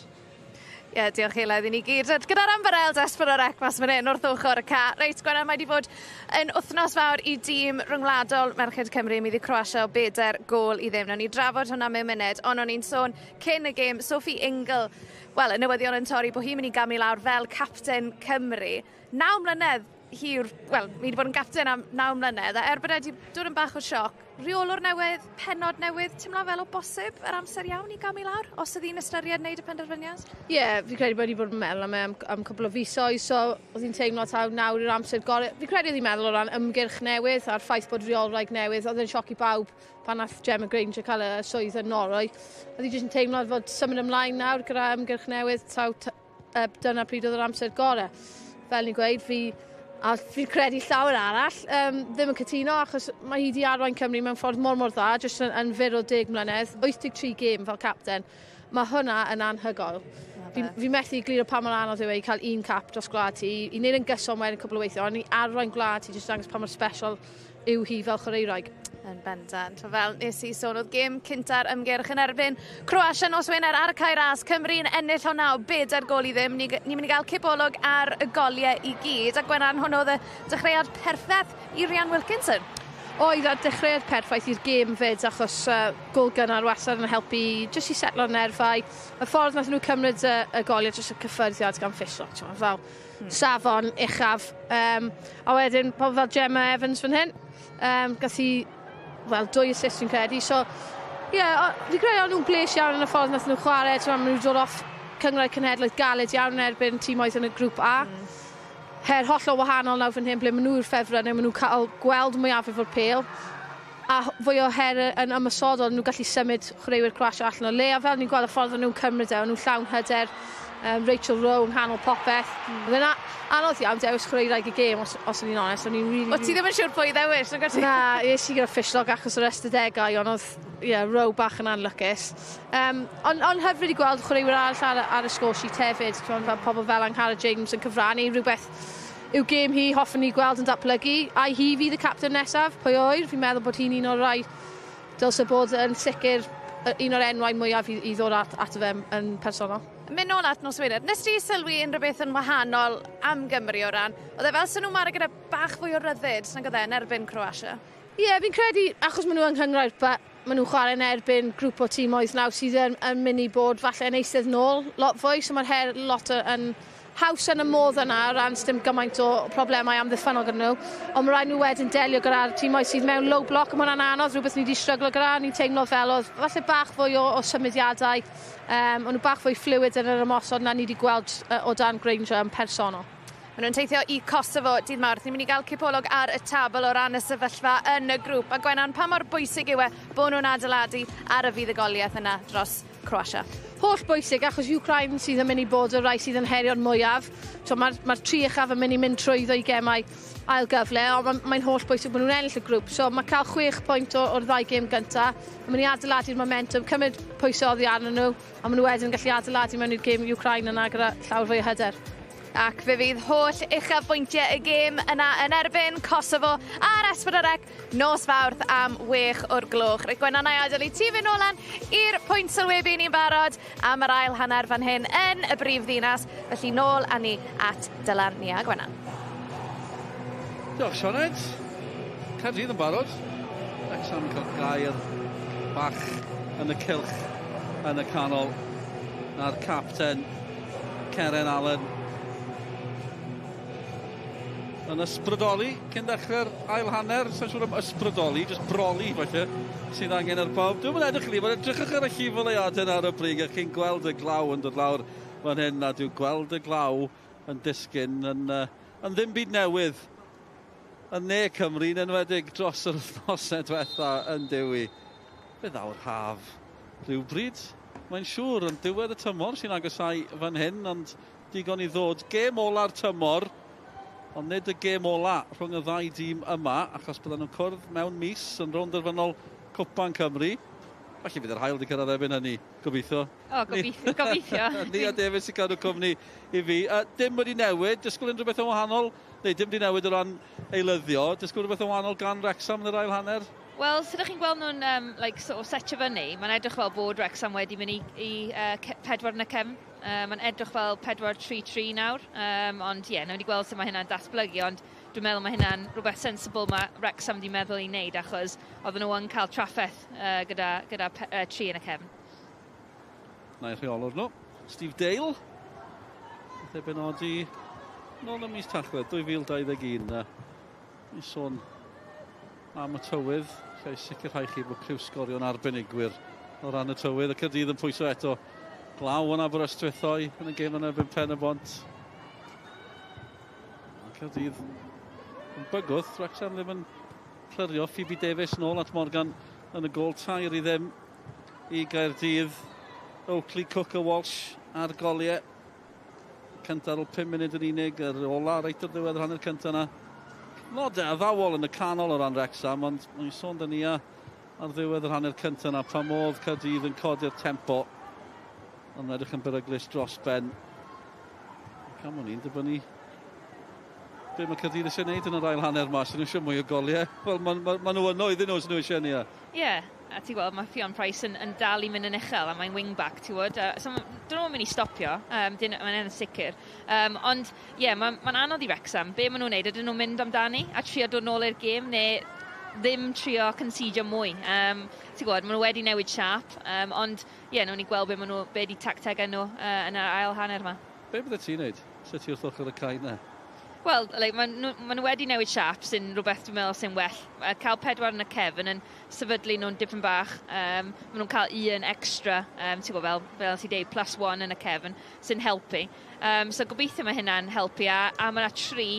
Ie, yeah, diolch Heledd i ni gyd. Gyda'r ymbarel S4C mas fan hyn wrth ochr y cae. Reit, Gwennan, mae wedi bod yn wythnos fawr i dîm rhyngwladol Merched Cymru maeddu Croatia o 4 gôl i ddim. Nawn ni drafod hwnna mewn munud, ond o'n i'n sôn cyn y gêm, Sophie Ingle, wel, y newyddion yn torri bod hi'n mynd i gamu lawr fel capten Cymru. 9 mlynedd hi yw'r, wel, mi wedi bod yn gapten am 9 mlynedd, a er bod wedi dod yn bach o sioc, rheolwr newydd, pennod newydd, teimlo fel o bosib yr amser iawn i gamu lawr, os ydy hi'n ystyried wneud y penderfyniad? Ie, yeah, fi credu bod wedi bod yn meddwl am e am cwpl o fisoedd, so oedd hi'n teimlo taw nawr yw'r amser gorau. Fi credu oedd hi'n meddwl o ran ymgyrch newydd a'r ffaith bod rheolwraig newydd, oedd e'n sioc i bawb pan nath Gemma Grainger cael y swydd yn Norwy. Oedd hi jyst yn teimlo fod symud ymlaen nawr gyda ymgyrch newydd, taw dyna pryd oedd yr amser gorau. Fel ni'n gweud, a fi'n credu llawer arall, ddim yn cytuno achos mae hi wedi arwain Cymru mewn ffordd mor mor dda, jyst yn fyr o 10 mlynedd, 83 gêm fel capten. Mae hwnna yn anhygoel. Fi methu egluro pa mor anodd yw e i cael un cap dros gwlad ti, i wneud yn gyson wedyn cwpl o weithiau, ond i arwain gwlad ti jyst dangos pa mor special yw hi fel chwaraewraig. Yn bendant. Fel nes i sôn, oedd gêm cynta'r ymgyrch yn erbyn Croatia nos Wener ar y Cae Ras. Cymru'n ennill hwnna o 4 gôl i ddim. Ni'n mynd i gael cipolwg ar y goliau i gyd. A Gwenan, hwn oedd y dechreuad perffaith i Rhian Wilkinson. Oedd a dechreuad perffaith i'r gêm fyd achos gol gynnar wastad yn helpu jyst i setlo'r nerfau. Y ffordd nath nhw cymryd y goliau jyst y cyffyrddiad gan Fishlock, ti'n gwbod, fel safon uchaf. A wedyn pobl fel Gemma Evans fan hyn, gath hi, wel, dwy assist fi'n credu. So, Ie, yeah, fi'n credu o'n nhw'n bles iawn yn y ffordd nath nhw chwarae. Ti'n maen nhw'n dod off cynghrair cenhedlaeth galed iawn yn erbyn tîmoedd yn y grŵp A. Her hollol wahanol nawr fan hyn, ble maen nhw'r ffefryn, maen nhw'n cael gweld mwyafrif o'r pêl. A fwy o her yn ymosodol, nhw'n gallu symud chwaraewyr Croatia allan o le. A fel ni'n gweld y ffordd o'n nhw'n cymryd e, o'n nhw'n llawn hyder. Rachel Rowe yng nghanol popeth. Oedd e'n anodd iawn dewis chwaraewraig y gêm, os o'n i'n onest. O'n i'n really. O, ti ddim yn siŵr pwy ddewis, nag ti? Na, es i gyda Fishlock achos o'r ystadegau, ond oedd, yeah, Rowe bach yn anlwcus. Ond hyfryd i gweld chwaraewyr arall ar y score sheet hefyd. Fel pobl fel Angharad James yn cyfrannu, rhywbeth yw gêm hi hoffwn ni gweld yn datblygu. Ai hi fydd y captain nesaf? Pwy oer? Fi'n meddwl bod hi'n un o'r rai dylse bod yn sicr un o'r enwau mwyaf i ddod ato fe yn personol. Mynd nôl at nos Wener, nes ti sylwi unrhyw beth yn wahanol am Gymru o ran? Oedd e fel sy'n nhw'n marw gyda bach fwy o ryddid, nag oedd e, yn erbyn Croatia? Ie, yeah, fi'n credu, achos maen nhw yng nghynghrair, maen nhw'n chwarae yn erbyn grŵp o tîmoedd nawr sydd yn mynd i bod falle yn eistedd nôl lot fwy, so mae'r her lot yn haws yn y modd yna o ran dim gymaint o problemau amddiffynnol gyda nhw. Ond mae rhaid nhw wedyn delio gyda'r tîmoedd sydd mewn low block, a mae hwnna'n anodd, rhywbeth ni wedi stryglo gyda, ni'n teimlo fel oedd falle bach fwy o symudiadau, o'n nhw bach fwy fluid yn yr ymosod na ni wedi gweld o dan Grainger yn personol. Maen nhw'n teithio i Kosovo dydd Mawrth. Ni'n mynd i gael cipolwg ar y tabl o ran y sefyllfa yn y grŵp. A Gwenan, pa mor bwysig yw e bod nhw'n adeiladu ar y fuddugoliaeth yna dros Croatia? Holl bwysig, achos Ukraine sydd yn mynd i bod y rai sydd yn herio'r mwyaf. So mae'r tri uchaf yn mynd i mynd trwyddo i gemau ail gyfle, ond mae'n holl bwysig bod nhw'n ennill y grŵp. So mae cael 6 pwynt o'r ddau gêm gyntaf, yn mynd i adeiladu'r momentum, cymryd pwysau oddi arnyn nhw, a maen nhw wedyn yn gallu adeiladu mewn i'r gêm Ukraine yna gyda llawer fwy o hyder. Ac fe fydd holl uchafbwyntiau y gêm yna yn erbyn Kosovo ar S4C nos Fawrth am 6 o'r gloch. Reit, Gwenan, na i adael i ti fynd nôl lan i'r pwynt sylwebu ni'n barod am yr ail hanner fan hyn yn y brif ddinas. Felly nôl â ni at Dylan, Nia a Gwenan. Diolch, Sioned. Caerdydd yn barod. Wrexham yn cael gair bach yn y cylch yn y canol. A'r capten, Ceren Allen, yn ysbrydoli cyn dechrau'r ail hanner. Sa'n siŵr am ysbrydoli, jyst broli falle, sydd angen ar bawb. Dwi'n mynd edrych i mae'n edrychwch ar y llifoleuadau ar y brig a chi'n gweld y glaw yn dod lawr fan hyn, a dwi'n gweld y glaw yn disgyn yn ddim byd newydd yn ne Cymru, yn enwedig dros yr wythnosau diwetha yn dewi. Fe ddaw'r haf rhywbryd. Mae'n siŵr yn diwedd y tymor sy'n agosau fan hyn, ond digon i ddod. Gêm ola'r tymor, ond nid y gêm ola rhwng y ddau dîm yma, achos bydden nhw'n cwrdd mewn mis yn rownd derfynol Cwpan Cymru. Felly fydd yr haul wedi cyrraedd erbyn hynny, gobeithio. O, gobeithio. Gobeithio. Nia Davies sy'n cadw cwmni i fi. Dim wedi newid, disgwyl unrhyw beth yn wahanol, neu dim wedi newid o ran eilyddio, disgwyl rhywbeth yn wahanol gan Wrexham yn yr ail hanner? Wel, sut ydych chi'n gweld nhw'n like, sort of setio fyny, mae'n edrych fel bod Wrexham wedi mynd i pedwar yn y cefn. Mae'n edrych fel 4-3-3 nawr, ond ie, yeah, nawn ni gweld sut mae hynna'n datblygu, ond dwi'n meddwl mae hynna'n rhywbeth sensible mae Wrexham wedi meddwl i wneud, achos oedden nhw yn cael trafferth gyda tri yn y cefn. Na'i rheolwr nhw, Steve Dale. Nath ei benodi nôl ym mis Tachwedd 2021. I sôn am y tywydd, lle i sicrhau chi bod criw Sgorio'n arbenigwyr o ran y tywydd. Y Caerdydd yn pwyso eto. Glaw yn Aberystwyth ddoe yn y gêm yn erbyn Pen y Bont. Caerdydd yn bygwth. Wrexham ddim yn clirio. Phoebe Davies nôl at Morgan yn y gôl, 3-0 i Gaerdydd. Oakley, Cook a Walsh ar goliau. Cyntaf ar ôl 5 munud yn unig, yr ola reit o'r ddiwedd yr hanner cyntaf yna. Nodau addawol yn y canol o ran Wrexham, ond mae'n sôn dyn ni ar ddiwedd yr hanner cyntaf yna, pa modd Caerdydd yn codi'r tempo. Ond edrych yn beryglus dros ben. Cam o'n i'n dibynnu be mae Caerdydd eisiau gwneud yn yr ail hanner ma, sy'n nhw eisiau mwy o goliau. Wel, ma nhw yno iddyn nhw, sy'n nhw eisiau ni. Ie, yeah, a ti'n gweld, mae Ffion Price yn dal i mynd yn uchel a mae'n wing-back, ti'n gwybod. So, dyn nhw'n mynd i stopio, mae'n yn sicr. Ond, ie, yeah, mae'n ma anodd i Wrexham. Be maen nhw'n neud? Ydyn nhw'n mynd amdani a trio dod nôl i'r gêm, neu ddim trio concedio mwy? Ti'n gwybod, maen nhw wedi newid siâp, ond ie, yeah, nhw'n ni gweld be, maen nhw, be di tactegau nhw yn yr ail hanner yma. Be bydde ti'n neud? Sut ti wrth ochr y cae na? Wel, like, maen nhw, ma nhw wedi newid siap sy'n rhywbeth dwi'n meddwl sy'n well. Cael pedwar yn y cefn yn sefydlu nhw'n dipyn bach. Maen nhw'n cael un extra, ti'n gwybod, fel ti'n deud, +1 yn y cefn, sy'n helpu. So gobeithio mae hynna'n helpu, a mae yna 3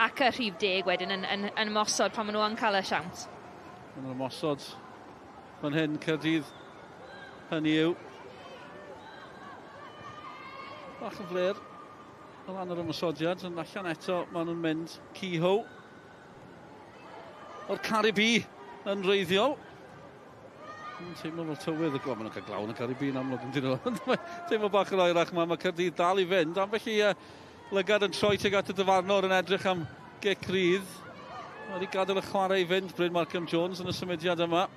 ac y rhif 10 wedyn yn ymosod pan maen nhw yn cael y siawns. Maen nhw'n ymosod fan hyn, Caerdydd, hynny yw. Bach yn fler o lan yr ymosodiad, ond allan eto maen nhw'n mynd. Kehoe o'r Caribi yn reiddiol. Mae'n teimlo fel tywydd y gwaith, maen nhw'n cael glaw yn y Caribi yn amlwg yn dyn nhw. Teimlo bach yn oerach yma, mae Caerdydd dal i fynd. Ambell i lygad yn troi tuag at y dyfarnwr yn edrych am gic rydd. Mae wedi gadael y chwarae i fynd, Bryn Markham Jones yn y symudiad yma.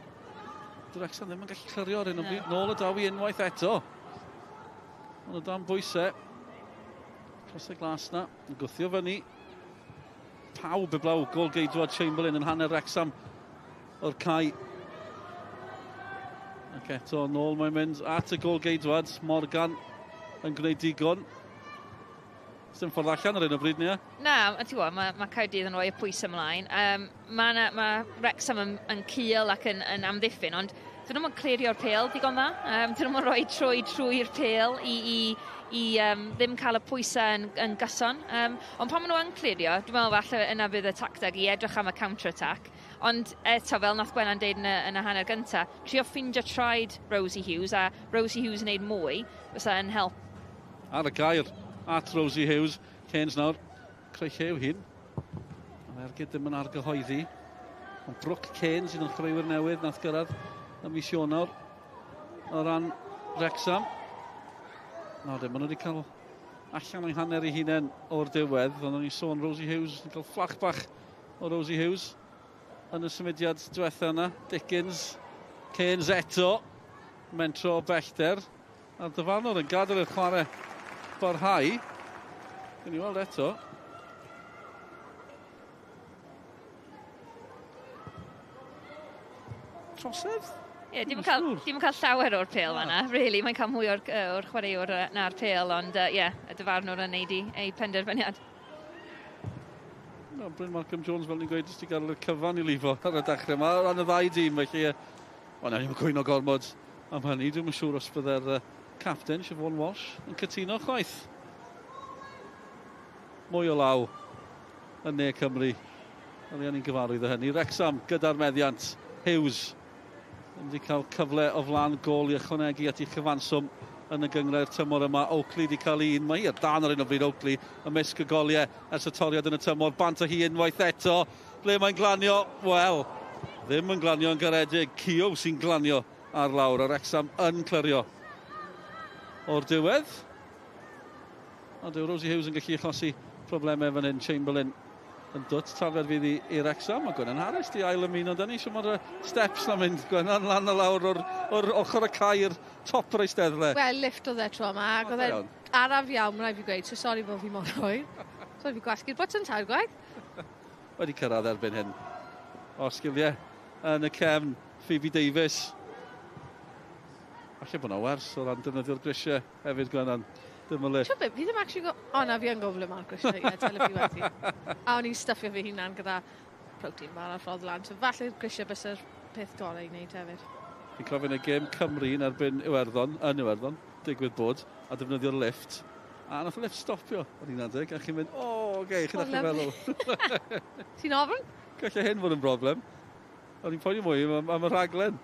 Wrecsam ddim yn gallu clirio ar hyn o bryd. Nôl y daw i unwaith eto. Ond o dan bwysau. Dros y glas na, yn gwthio fyny. Pawb heblaw gol geidwad Chamberlain yn hanner Wrecsam o'r cae. Ac eto nôl mae'n mynd at y gol geidwad. Morgan yn gwneud digon. Dim ffordd allan ar hyn o bryd, Nia? Na, ti'n gwybod, mae Caerdydd yn rhoi y pwys ymlaen. Mae Wrecsam yn cul ac yn amddiffyn, ond dyn nhw'n clirio'r pêl digon dda. Dyn nhw'n rhoi trwy'r pêl i ddim cael y pwysau yn gyson. Ond pan maen nhw yn clirio, dwi'n meddwl falle yna bydd y tacteg i edrych am y counter-attack. Ond eto, fel nath Gwennan deud yn y hanner gyntaf, trio ffindio traed Rosie Hughes, a Rosie Hughes yn neud mwy, fysa yn help. Ar y gair at Rosie Hughes. Cairns nawr, creu llew hun. Mae ergyd ddim yn argyhoeddi. Ond Brooke Cairns, un o'r chwaraewyr newydd, nath gyrraedd ym mis Ionawr o ran Wrecsam. Nawr de, maen nhw wedi cael allan o'i hanner ei hunain o'r diwedd. Ond o'n i'n sôn Rosie Hughes yn cael fflach bach o Rosie Hughes yn y symudiad diwetha yna. Dickens, Cairns eto, mentro o bellter. A'r dyfarnwr yn gadael i'r chwarae barhau. Gawn ni weld eto. Trosedd? Ie, dim yn cael llawer o'r pêl fan'na, really. Mae'n cael mwy o'r chwaraewr na'r pêl, ond ie, y dyfarnwr yn neud ei penderfyniad. No, Bryn Malcolm Jones, fel ni'n gweud, jyst i gael y cyfan i lifo ar y dechrau yma, o ran y ddau dîm, felly, o, na, ni'n cwyno gormod am hynny. Dwi'm yn siŵr os bydde'r captain, Siobhan Walsh, yn cytuno chwaith. Mwy o law yn Ne Cymru. Ond ni'n gyfarwydd o hynny. Wrecsam gyda'r meddiant. Hughes ddim wedi cael cyfle o flaen gôl i ychwanegu at ei chyfanswm yn y gynghrair tymor yma. Oakley wedi cael un. Mae hi ar dan ar hyn o bryd, Oakley, ymysg y goliau ers y toriad yn y tymor. Bant â hi unwaith eto. Ble mae'n glanio? Wel, ddim yn glanio yn garedig. Keogh sy'n glanio ar lawr. A Wrecsam yn clirio o'r diwedd. Ond dyw Rosie Hughes yn gallu achosi problemau fan hyn. Chamberlain yn dwt, tafliad fydd i Wrecsam. Mae Gwennan Harris di ail ymuno da ni. Siw mae'r steps na'n mynd, Gwennan, lan a lawr o'r ochr y cae i'r top yr eisteddle. Wel, lift oedd e tro yma, ac oedd e'n araf iawn, rhaid fi gweud, so sori bod fi mor hwyr. Sori fi gwasgu'r botwm tair gwaith. Wedi cyrraedd erbyn hyn. O, sgiliau yn y cefn, Phoebe Davies. Falle bod yna wers o ran defnyddio'r grisiau hefyd, Gwennan. Dim o lift. Ti'n beth, fi ddim actually. O na, fi yn gwybod ble mae'r grisiau, ie, tyle fi wedi. A o'n i'n stuffio fi hunan gyda protein bar ar ffordd lan, so falle'r grisiau bysa'r peth gorau i wneud hefyd. Fi'n cofio yn y gêm Cymru yn erbyn Iwerddon, yn Iwerddon, digwydd bod, a defnyddio'r lift. A nath y lift stopio ar un adeg, a chi'n mynd, o, oce, chi'n O, dechrau lovely. meddwl. Ti'n ofn? Gallai hyn fod yn broblem. O'n i'n poeni mwy am y rhaglen.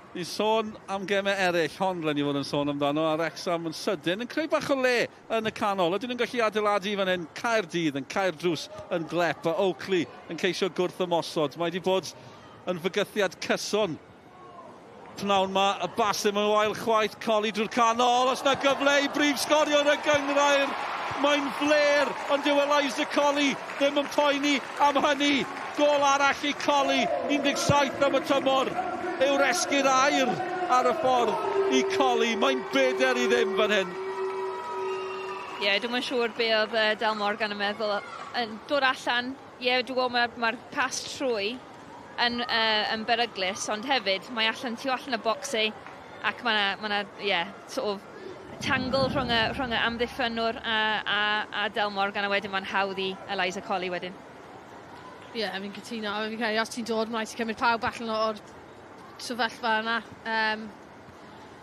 Ni'n sôn am gemau eraill, hon rhaid ni fod yn sôn amdano, a Wrecsam yn sydyn yn creu bach o le yn y canol. Ydyn nhw'n gallu adeiladu fan hyn? Caerdydd yn cau'r drws yn glep, a Oakley yn ceisio gwrth ymosod. Mae wedi bod yn fygythiad cyson pnawn ma, y bas ddim yn wael chwaith, Colli drwy'r canol, os na gyfle i brif sgorio yn y gynghrair, mae'n fler, ond dyw Eliza Colli ddim yn poeni am hynny. Gôl arall i Colli, 17 am y tymor, yw'r esgyd aur ar y ffordd i Colli. Mae'n 4-0 fan hyn. Ie, yeah, dwi'm yn siŵr be oedd Del Morgan yn meddwl. Yn dod allan, ie, yeah, dwi'n gwybod mae'r ma pas trwy yn beryglus, ond hefyd mae allan tu allan y bocsau ac mae yna, ma yeah, sort of, tangle rhwng y amddiffynwr a Del Morgan, a wedyn mae'n hawdd i Eliza Colley wedyn. Ie, yeah, fi'n cytuno. Fi'n credu, os ti'n dod, mae'n rhaid ti cymryd pawb allan o'r sefyllfa yna.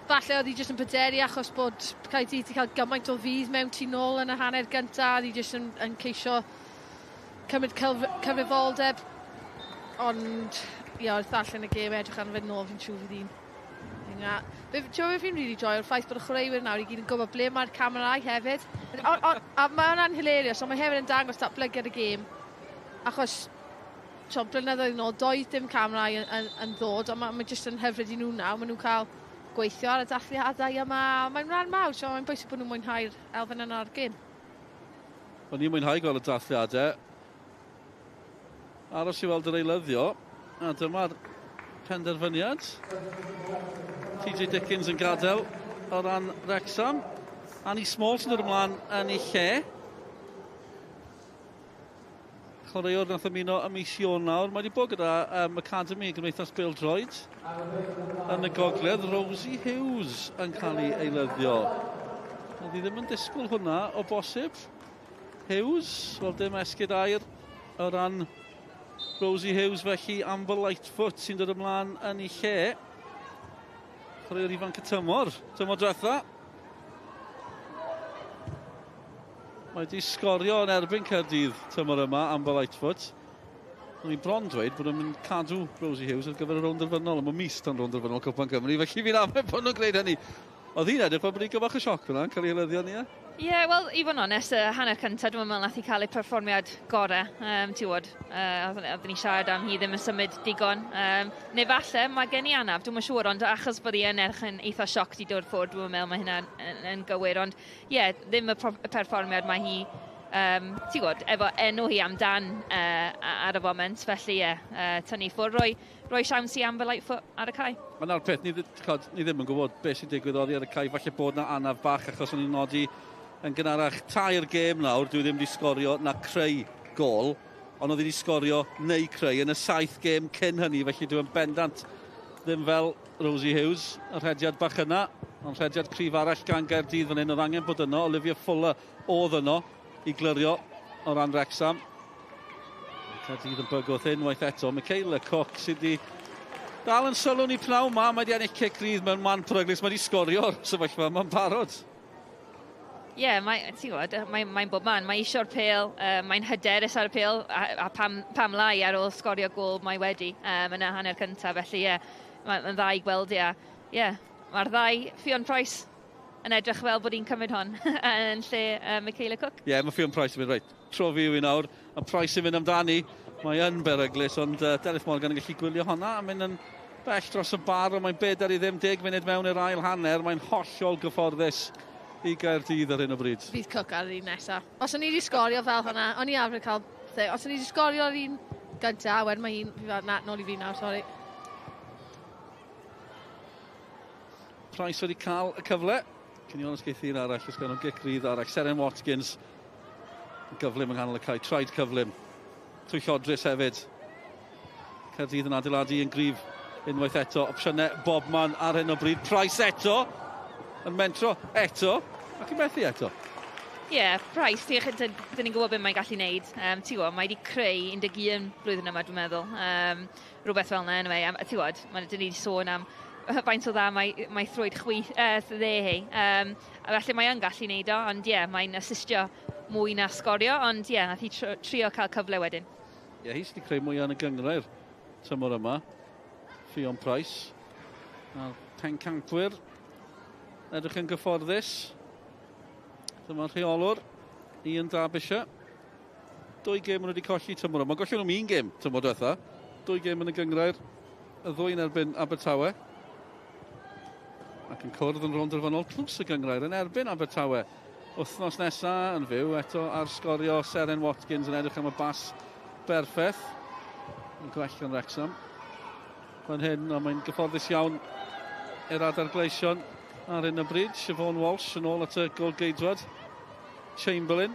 Falle oedd hi jyst yn pryderu achos bod Caerdydd wedi cael gymaint o fudd mewn tu nôl yn y hanner gyntaf. Oedd hi jyst yn ceisio cymryd cyfrifoldeb. Ond, ie, wrth ddarllen y gêm, edrych arno fe nôl, fi'n siŵr fydd hi'n. Ti'n gwybod beth fi'n really joio, o'r ffaith bod y chwaraewyr nawr i gyd yn gwybod ble mae'r camerâu hefyd. A mae hwnna'n hilarious, ond mae hefyd yn dangos datblygiad y gêm. Achos, t'o, blynyddoedd yn ôl, doedd dim camerâu yn ddod, ond mae jyst yn hyfryd i nhw nawr. Maen nhw'n cael gweithio ar y dathliadau yma. Mae'n rhan mawr, so mae'n bwysig bod nhw'n mwynhau'r elfen yna o'r gêm. O'n i'n mwynhau gweld y dathliadau. Aros i weld yr eilyddio. A dyma'r penderfyniad. TJ Dickens yn gadael o ran Wrexham. Annie Small sy'n dod ymlaen yn ei lle. Chwaraewr nath ymuno ym mis Ionawr. Mae wedi bod gyda Academy Gymdeithas Bêl-droed yn y gogledd. Rosie Hughes yn cael ei eilyddio. Oedd hi ddim yn disgwyl hwnna o bosib. Hughes, wel dim esgyd air o ran Rosie Hughes felly. Amber Lightfoot sy'n dod ymlaen yn ei lle. Chwaraewr ifanc y tymor diwetha. Mae wedi sgorio yn erbyn Caerdydd tymor yma, Amber Lightfoot. O'n i bron dweud bod nhw'n cadw Rosie Hughes ar gyfer y rownd derfynol. Mae mis tan rownd derfynol Cwpan Cymru, felly fi'n amau bod nhw'n gwneud hynny. Oedd hi'n edrych fel bod hi'n gyfach o sioc fyna, yn cael ei eilyddio ni, ie? Ie, yeah, wel, i fod yn onest, y hanner cyntaf, dwi'n meddwl nath hi cael ei perfformiad gorau. Ti'n gwybod, oedden ni siarad am hi ddim yn symud digon. Neu falle, mae gen i anaf, dwi'm yn siŵr, ond achos bod hi yn edrych yn eitha sioc di dod ffwrdd, dwi'n meddwl mae hynna yn gywir. Ond ie, yeah, ddim y perfformiad mae hi, ti'n gwybod, efo enw hi amdan ar y foment. Felly ie, yeah, tynnu ffwrdd, roi siawns i Amber Lightfoot ar y cae. Ond na'r peth, ni ddim yn gwybod beth sy'n digwydd oddi ar y cae. Falle bod na anaf bach achos o'n i'n nodi yn gynharach 3 gêm nawr, dwi ddim wedi sgorio na creu gol, ond oedd wedi sgorio neu creu yn y 7 gêm cyn hynny, felly dwi'n bendant ddim fel Rosie Hughes, y rhediad bach yna, ond rhediad cryf arall gan Gaerdydd fan hyn, oedd angen bod yno. Olivia Fuller oedd yno i glirio o ran Wrexham. Caerdydd yn bygwth unwaith eto. Michaela Cook sydd wedi dal yn sylw ni pnawn ma, mae wedi ennill cic rydd mewn man peryglus, mae wedi sgorio'r sefyllfa yma'n barod. Ie, yeah, ti'n gwybod, mae'n bob man. Mae eisiau'r pêl, mae'n hyderus ar y pêl, a pam lai ar ôl sgorio gôl mae wedi yn y hanner cyntaf. Felly, ie, yeah, mae'n dda i gweld, ie. Yeah, mae'r ddau, Ffion Price yn edrych fel bod hi'n cymryd hon yn lle Michaela Cook. Ie, yeah, mae Ffion Price yn mynd, reit, tro fi yw i nawr, a Price yn mynd amdani. Mae yn beryglus, ond Delyth Morgan yn gallu gwylio honna a mynd yn bell dros y bar, ond mae'n 4-0, 10 munud mewn i'r ail hanner. Mae'n hollol gyfforddus i Gaerdydd ar hyn o bryd. Fydd Cook ar yr un nesaf. Os o'n i wedi sgorio fel hwnna, o'n i arfer cael... Os o'n i wedi sgorio ar un gyntaf, wedyn mae un... Fi fel, na, nôl i fi nawr, sori. Price wedi cael y cyfle. Cyn i onest geith un arall, os gan nhw gic rydd arall. Seren Watkins, gyflym yng nghanol y cae, traed cyflym. Twyllodrus hefyd. Caerdydd yn adeiladu yn gryf unwaith eto. Opsiynau bobman ar hyn o bryd. Price eto, yn mentro eto, ac yn methu eto. Ie, yeah, Price, dyn ni'n gwybod beth mae'n gallu neud. Ti'n gwybod, mae wedi creu 11 blwyddyn yma, dwi'n meddwl. Rhywbeth fel yna, anyway. Ti'n gwybod, dyn ni wedi sôn am faint o dda mae throed chwith, dde hi. A felly mae yn gallu neud o, ond ie, yeah, mae'n asistio mwy na sgorio, ond ie, yeah, nath hi trio cael cyfle wedyn. Ie, yeah, hi sydd wedi creu mwy yn y gynghrair tymor yma. Ffion Price. A'r pencampwyr edrych yn gyfforddus. Dyma'r rheolwr, Ian Derbyshire. 2 gêm maen nhw wedi colli tymor yma. Gollion nhw'm un gêm tymor diwetha. 2 gêm yn y gynghrair, y ddwy yn erbyn Abertawe. Ac yn cwrdd yn rownd derfynol tlws y gynghrair yn erbyn Abertawe. Wythnos nesa yn fyw eto ar sgorio Seren Watkins yn edrych am y bas berffaith. Yn gwell gan Wrexham. Fan hyn, ond mae'n gyfforddus iawn i'r adar gleision ar hyn o bryd. Siobhan Walsh yn ôl at y golgeidwad. Chamberlain.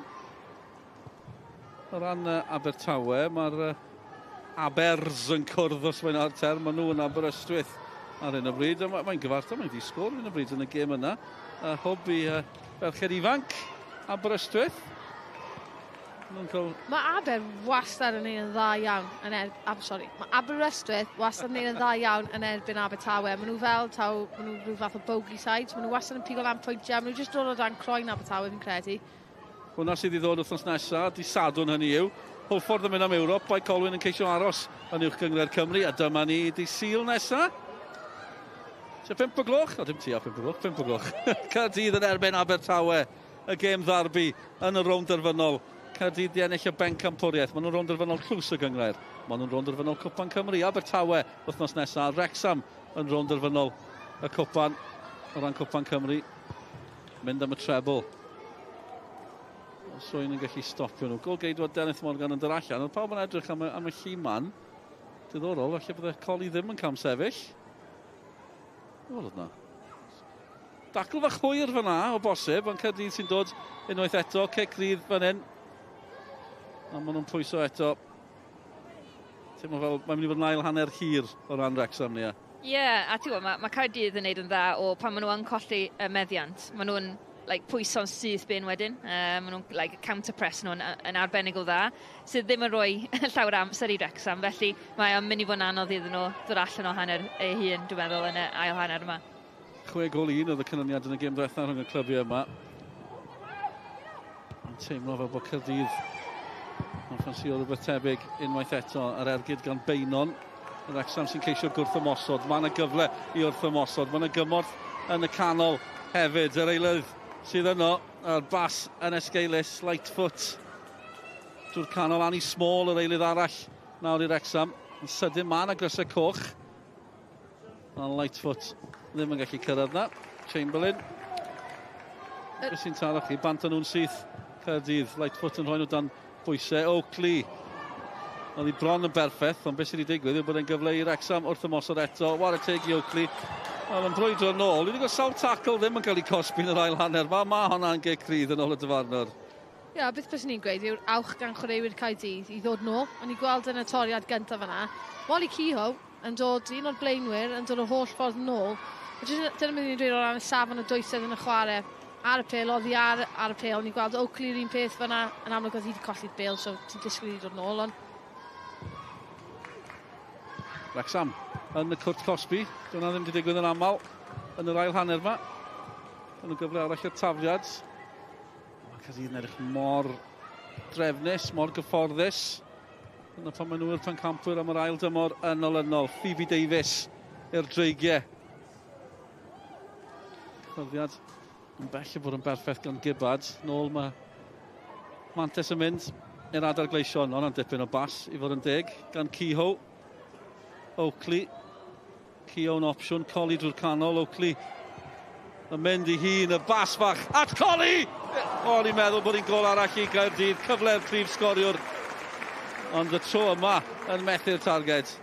O ran Abertawe, mae'r Abers yn cwrdd os mae'n ar term. Maen nhw yn Aberystwyth ar hyn o bryd. Mae'n gyfartal, mae'n di-sgôr ar hyn o bryd yn y gêm yna. Hwb i ferched ifanc Aberystwyth. Cael... Mae Aber wastad yn neud yn dda iawn yn sorry, mae Aberystwyth wastad yn neud yn dda iawn yn erbyn Abertawe. Maen nhw fel taw, maen nhw rhyw fath o bogey sides, maen nhw wastad yn pigo lan pwyntiau, maen nhw jyst dod o dan croen Abertawe, fi'n credu. Hwna sydd i ddod wythnos nesaf, dydd Sadwrn hynny yw. Hwlffordd yn mynd am Ewrop, Bae Colwyn yn ceisio aros yn Uwch Gynghrair Cymru, a dyma ni dydd Sul nesaf. Tua 5 o gloch? O, dim tua 5 o gloch, 5 o gloch. Caerdydd yn erbyn Abertawe, y gêm ddarbi yn y rownd derfynol. Caerdydd di ennill y bencampwriaeth. Maen nhw'n rownd derfynol tlws y gynghrair. Maen nhw'n rownd derfynol Cwpan Cymru. Abertawe wythnos nesaf. Wrexham yn rownd derfynol y Cwpan o ran Cwpan Cymru. Mynd am y treble. Os rwy'n yn gallu stopio nhw. Gol geidwad Dennis Morgan yn dod allan. Oedd pawb yn edrych am y lluman. Diddorol, falle bydde Coli ddim yn cam sefyll. Wel, oedd na. Dacl fach hwyr fyna o bosib, ond Caerdydd sy'n dod unwaith eto. Cic rydd fan hyn. A maen nhw'n pwyso eto. Teimlo fel mae'n mynd i fod yn ail hanner hir o ran Wrexham ni. Ie, yeah, a ti'n gwybod, mae Caerdydd yn neud yn dda o pan maen nhw yn colli y meddiant. Maen nhw'n like, pwyso'n syth bin wedyn. Maen nhw'n like, counter-press nhw'n yn arbennig o dda, sydd ddim yn rhoi llawer amser i Wrexham. Felly mae o'n mynd i fod yn anodd iddyn nhw ddod allan o hanner eu hun, dwi'n meddwl, yn y ail hanner yma. 6 gôl i 1 oedd y canlyniad yn y gêm ddiwethaf rhwng y clybiau yma. Mae'n teimlo fel bod Caerdydd yn ffansio rhywbeth tebyg unwaith eto ar ergyd gan Beinon. Yr Wrexham sy'n ceisio gwrth ymosod. Mae yna gyfle i wrth ymosod. Mae yna gymorth yn y canol hefyd. Yr eilydd sydd yno, a'r bas yn esgeulus, Lightfoot. Drwy'r canol, Annie Small, yr eilydd arall nawr i Wrexham. Yn sydyn, mae yna grysau coch. Mae Lightfoot ddim yn gallu cyrraedd na. Chamberlain. Beth sy'n taro chi? Bant nhw'n syth Caerdydd. Lightfoot yn rhoi nhw dan bwysau. Oakley. Oedd hi bron yn berffaith, ond beth sydd wedi digwydd yw bod e'n gyfle i Wrexham wrth ymosod eto. Whare teg i Oakley. Wel, yn brwydro nôl. Wedi gweld sawl tackle ddim yn cael ei cosbi yn yr ail hanner. Mae hwnna'n gic rydd yn ôl y dyfarnwr. Ie, yeah, beth byswn ni'n gweud yw'r awch gan chwaraewyr Caerdydd i ddod nôl. O'n i gweld yn y toriad gyntaf yna. Molly Kehoe yn dod, un o'r blaenwyr, yn dod o holl ffordd nôl. Dyna mynd i'n dweud o ran y safon y dwysedd yn y chwarae ar y pêl, oddi ar y pêl. O'n i'n gweld Oakley yr un peth fyna. Yn amlwg oedd hi wedi colli'r bêl, so ti'n disgwyl i ddod nôl. Ond Wrexham yn y cwrt cosbi. Dyna ddim wedi digwydd yn aml yn yr ail hanner yma. Yn y gyfle arall i'r tafliad. Mae Caerdydd yn edrych mor drefnus, mor gyfforddus. Dyna pan maen nhw yw'r pencampwyr am yr ail dymor yn olynol. Phoebe Davies i'r Dreigiau. Cyfriad yn bell o fod yn berffaith gan Gibbard. Nôl mae Mantes yn mynd i'r Adar Gleision. Ond dipyn o bas i fod yn deg gan Kehoe. Oakley. Kehoe yn opsiwn. Colli drwy'r canol. Oakley yn mynd i hun. Y bas fach at Colli! O, ni'n meddwl bod hi'n gol arall i Gaerdydd. Cyfle'r prif sgoriwr. Ond y tro yma yn methu'r targed.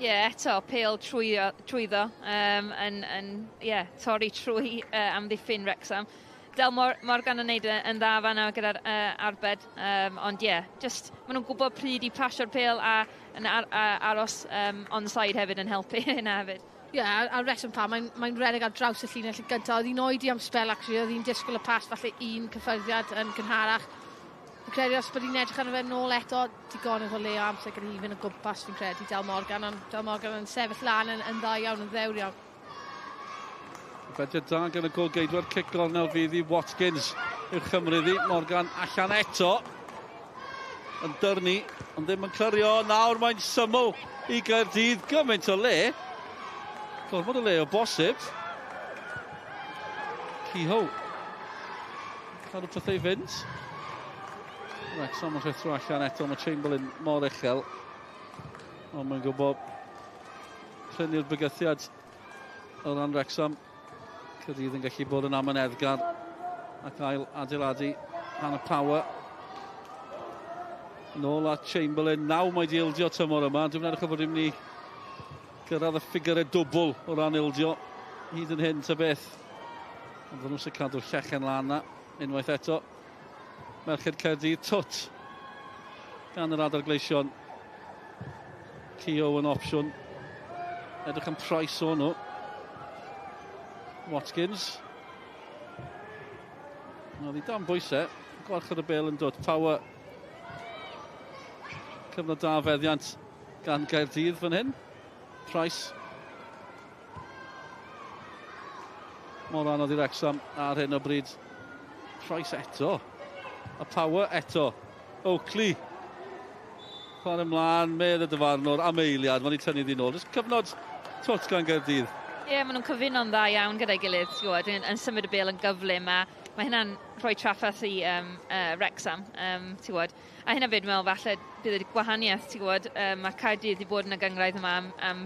Ie, yeah, eto, pêl trwyddo, yn yeah, torri trwy amddiffyn Wrexham. Del Morgan yn neud yn dda fanna gyda'r arbed, ond ie, yeah, just, maen nhw'n gwybod pryd i pasio'r pêl a yn aros onside hefyd yn helpu hynna hefyd. Ie, yeah, a reswm pam, mae'n redeg ar draws y llinell yn gyntaf. Oedd hi'n oedi am sbel, actually, oedd hi'n disgwyl y pas falle un cyffyrddiad yn gynharach. Fi'n credu os bod hi'n edrych arno fe nôl eto, digon o le o amser gyda hi fynd o gwmpas, fi'n credu, Del Morgan, ond Del Morgan yn sefyll lan yn dda iawn, yn ddewr iawn. Bediad da gan y gol geidwad, cic gornel fydd i Watkins i'w chymryd hi. Morgan allan eto. Yn dyrnu, ond ddim yn clirio. Nawr mae'n syml i Gaerdydd. Gymaint o le. Gormod o le o bosib. Kehoe. Cadw pethau i fynd. Wrexham yn rhuthro allan eto. Mae Chamberlain mor uchel. Ond mae'n gwybod prynu'r bygythiad o ran Wrexham. Caerdydd yn gallu bod yn amyneddgar ac ail adeiladu Hannah Power. Nôl at Chamberlain. Naw mae di ildio tymor yma. Dwi'n edrych o fod i'n mynd i gyrraedd y ffigurau dwbl o ran ildio hyd yn hyn ta beth. Ond nhw sy'n cadw'r llechen lan na unwaith eto. Merched Caerdydd, twt gan yr Adar Gleision. Kehoe yn opsiwn. Edrych am Price o'n nhw. Watkins. Oedd hi dan bwysau. Gwarchod y bel yn dod. Power. Cyfnod da feddiant gan Gaerdydd fan hyn. Price. Mor anodd i Wrexham ar hyn o bryd. Price eto. A Power eto. Oakley. Chwarae ymlaen, medd y dyfarnwr am eiliad. Mae'n ei tynnu ddi nôl. Jyst cyfnod twt gan Gaerdydd. Ie, yeah, maen nhw'n cyfuno'n dda iawn gyda'i gilydd, ti'n gwybod, yn symud y bêl yn gyflym a mae hynna'n rhoi trafferth i Wrexham, ti'n gwybod. A hynna fyd, meddwl, falle bydd y gwahaniaeth, ti'n gwybod, mae Caerdydd wedi bod yn y gynghrair yma am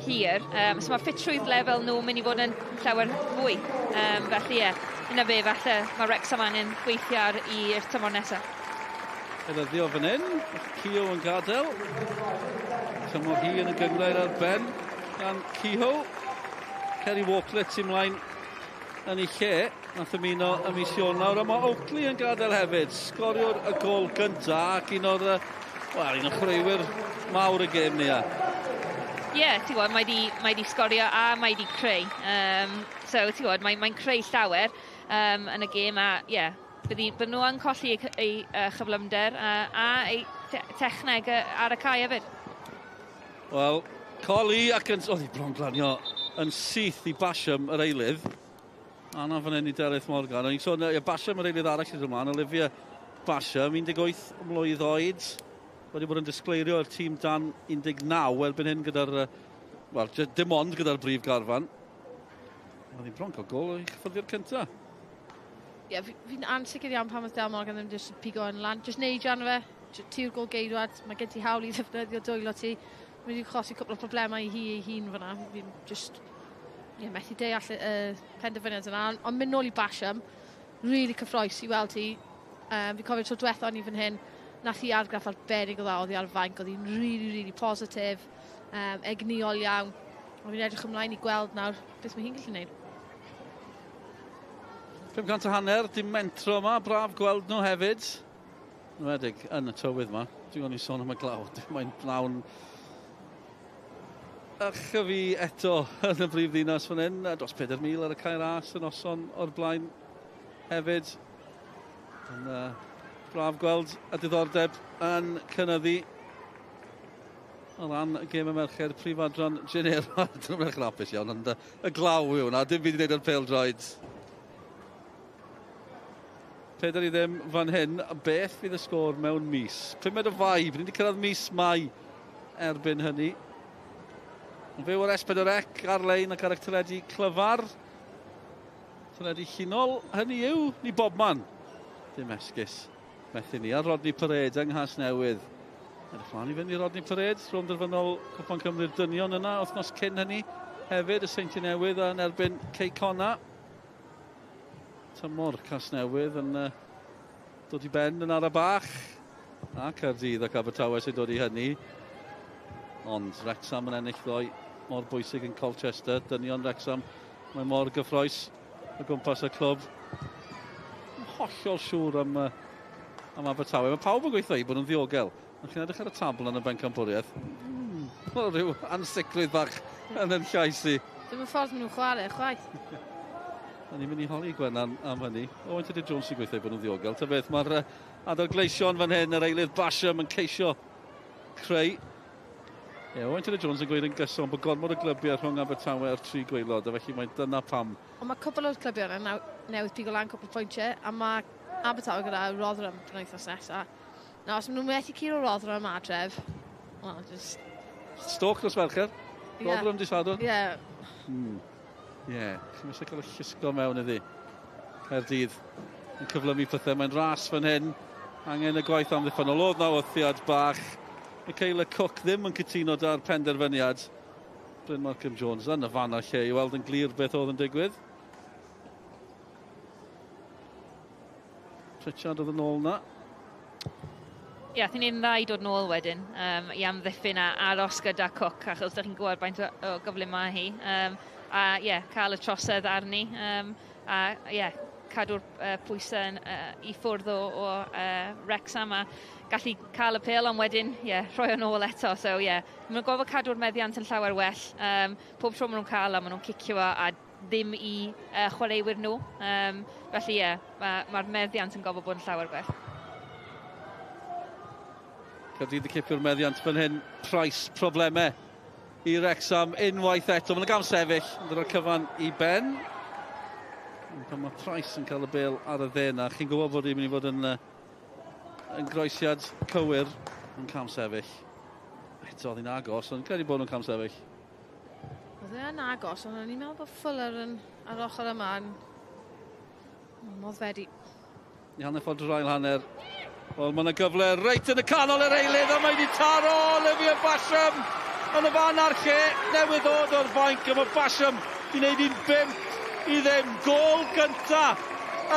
hir. So mae ffitrwydd lefel nhw mynd i fod yn llawer fwy. Felly ie, yeah, hynna fe, falle mae Wrexham angen gweithio ar i'r tymor nesaf. Edyddio fan hyn, Keogh yn gadael. Tymor hi yn y gynghrair ar ben gan Keogh. Kerry Walklett sy'n mlaen yn ei lle. Nath ymuno ym mis Ionawr. A mae Oakley yn gadael hefyd. Sgoriwr y gol gyntaf ac un o'r, wel, un o'r chwaraewyr mawr y gêm ni. Ie, yeah, ti'n gwybod, mae di sgorio a mae di creu. So, ti'n gwybod, mae'n creu llawer yn y gêm a, ie, yeah, bydden nhw yn colli ei chyflymder a ei techneg ar y cae hefyd. Wel, Colli ac yn... Oedd hi bron glanio yn syth i Basham yr eilydd. Anna fan hyn i Delyth Morgan. O'n i'n sôn, Basham yr eilydd arall sydd ymlaen, Olivia Basham, 18 mlwydd oed. Wedi bod yn disgleirio i'r tîm dan 19 erbyn hyn gyda'r... Wel, dim ond gyda'r brif garfan. Oedd hi'n bron cael gol o'i chyffyrddiad cyntaf. Ie, yeah, fi'n ansicr iawn pam oedd Del Morgan ddim jyst pigo yn lan. Jyst neidio arno fe, ti'r gol geidwad, mae gen ti hawl i ddefnyddio dwylo ti. Mae wedi achosi cwpl o problemau i hi ei hun fyna. Fi'n just yeah, methu deall y penderfyniad yna. Ond mynd nôl i Basham, really cyffrous i weld hi. Fi'n cofio tro diwetha o'n i fan hyn, nath hi argraff arbennig o dda, oedd hi ar fainc, oedd hi'n really, really positif, egnïol iawn. A fi'n edrych ymlaen i gweld nawr beth mae hi'n gallu gwneud. 550, dim mentro yma, braf gweld nhw hefyd. Enwedig yn y tywydd yma. Dwi'n gwybod ni sôn am y glaw, mae'n pnawn ych fi eto yn y brif ddinas fan hyn. Dros 4,000 ar y Cae Ras y noson o'r blaen hefyd. Yn braf gweld y diddordeb yn cynyddu o ran y gêm y merched prif adran Genero. Dyna merch yn hapus iawn, ond y glaw yw hwnna, dim byd i wneud â'r pêl-droed. 4-0 fan hyn. Beth fydd y sgôr mewn mis? 5 o Fai, ni wedi cyrraedd mis Mai erbyn hynny. Yn fyw ar S4C ar-lein ac ar eich teledu clyfar. Teledu llinol, hynny yw, ni bobman. Dim esgus. Methu ni ar Rodney Parade yng Nghasnewydd. Edrych mlaen i fynd i Rodney Parade, rownd derfynol Cwpan Cymru'r Dynion yna, wythnos cyn hynny. Hefyd, y Seintiau Newydd yn erbyn Cei Connah. Tymor Casnewydd yn dod i ben yn ara bach. A Caerdydd ac Abertawe sy'n dod i hynny. Ond Wrexham yn ennill ddoe mor bwysig yn Colchester. Dynion Wrexham, mae mor gyffrous o gwmpas y clwb. Yn hollol siŵr am Abertawe. Mae pawb yn gweithio i bod yn ddiogel. Ond chi'n edrych ar y tabl yn y bencampwriaeth. Mae rhyw ansicrwydd bach yn yn llais i. Dim y ffordd maen nhw'n chwarae, chwaith. A ni'n mynd i holi Gwennan am hynny. Owain Tudur Jones sy'n gweithio i bod yn ddiogel. Ta beth, mae'r Adar Gleision fan hyn, yr eilydd Basham yn ceisio creu. Ie, yeah, Owain Tudur Jones yn gweud yn gyson bod gormod o glybiau rhwng Abertawe a'r tri gwaelod, a felly mae dyna pam. Ond mae cwpl o'r clybiau yna newydd pigo lan cwpl o pwyntiau, a mae Abertawe gyda Rotherham penwythnos nesaf. Nawr, os maen nhw'n methu curo Rotherham adref, well, just... Stoke nos Fercher? Ie. Rotherham di Sadwrn? Ie. Yeah. Ie, yeah. Chi'n eisiau cael y llusgo mewn iddi. Caerdydd yn cyflymu pethau. Mae'n ras fan hyn. Angen y gwaith amddiffynnol. Oedd na wrthiad bach. Michaela Cook ddim yn cytuno da'r penderfyniad. Bryn Malcolm Jones yn y fan lle i weld yn glir beth oedd yn digwydd. Pritchard oedd yn ôl na. Ie, yeah, ni'n dda i dod nôl wedyn i amddiffyn a aros gyda Cook, achos ydych chi'n gwybod faint o gyflym mae hi. A ie, yeah, cael y trosedd arni. A ie, yeah, cadw'r pwysau i ffwrdd o Wrexham. A gallu cael y pêl, ond wedyn, ie, yeah, rhoi o'n ôl eto. So, ie, yeah, maen nhw'n gorfod cadw'r meddiant yn llawer well. Pob tro maen nhw'n cael, a maen nhw'n cicio a ddim i chwaraewyr nhw. Felly, ie, yeah, mae'r meddiant yn gorfod bod yn llawer gwell. Caerdydd y cipio'r meddiant fan hyn. Price, problemau i Wrexham unwaith eto. Mae'n gam sefyll, yn dod o'r cyfan i ben. Ond pan mae Price yn cael y bêl ar y dde yna, chi'n gwybod bod hi'n mynd i fod yn groesiad cywir yn cam sefyll. Eto, oedd hi'n agos, ond credu bod nhw'n cam sefyll. Oedd e'n agos, ond o'n i'n meddwl bod Fuller yn, ar ochr yma yn moddfedi. I hanner ffordd drwy'r ail hanner. Wel, mae yna gyfle reit yn y canol yr eilydd, a mae wedi taro Olivia Basham yn y fan a'r lle. Newydd ddod o'r fainc, a mae Basham di wneud hi'n 5-0. Gôl gynta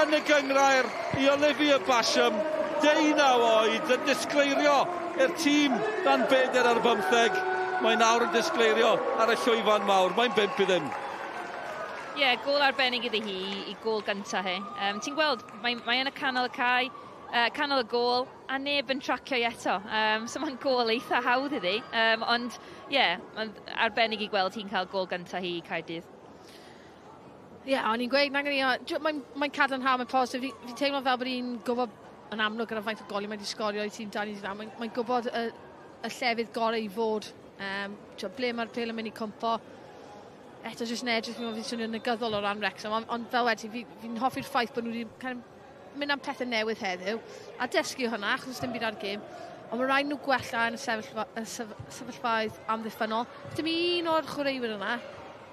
yn y gyngrair i Olivia Basham, 19 oed, yn disgleirio i'r tîm dan 14. Mae nawr yn disgleirio ar y llwyfan mawr. Mae'n 5-0. Ie, yeah, gôl arbennig iddi hi, i gôl gynta hi. Ti'n gweld, mae yn y canol y cae, canol y gôl, a neb yn tracio i eto. So mae'n gôl eitha hawdd iddi. Ond, ie, yeah, mae'n arbennig i gweld hi'n cael gôl gynta hi i Caerdydd. Ie, yeah, o'n i'n gweud, nag o'n mae'n cadarnhaol, mae'n positif. Fi teimlo fel bod hi'n gwybod yn amlwg gyda faint o goliau mae wedi sgorio i tîm dan 19. Mae'n gwybod y llefydd gorau i fod. Ble mae'r pêl yn mynd i cwmpo. Eto, jyst yn edrych, fi'n swnio'n negyddol o ran Wrexham, ond fel wedi, fi'n hoffi'r ffaith bod nhw wedi kind of mynd am pethau newydd heddiw, a dysgu hwnna, achos dim byd ar gêm, ond mae rhaid nhw gwella yn y sefyllfaoedd amddiffynnol. Dim un o'r chwaraewyr yna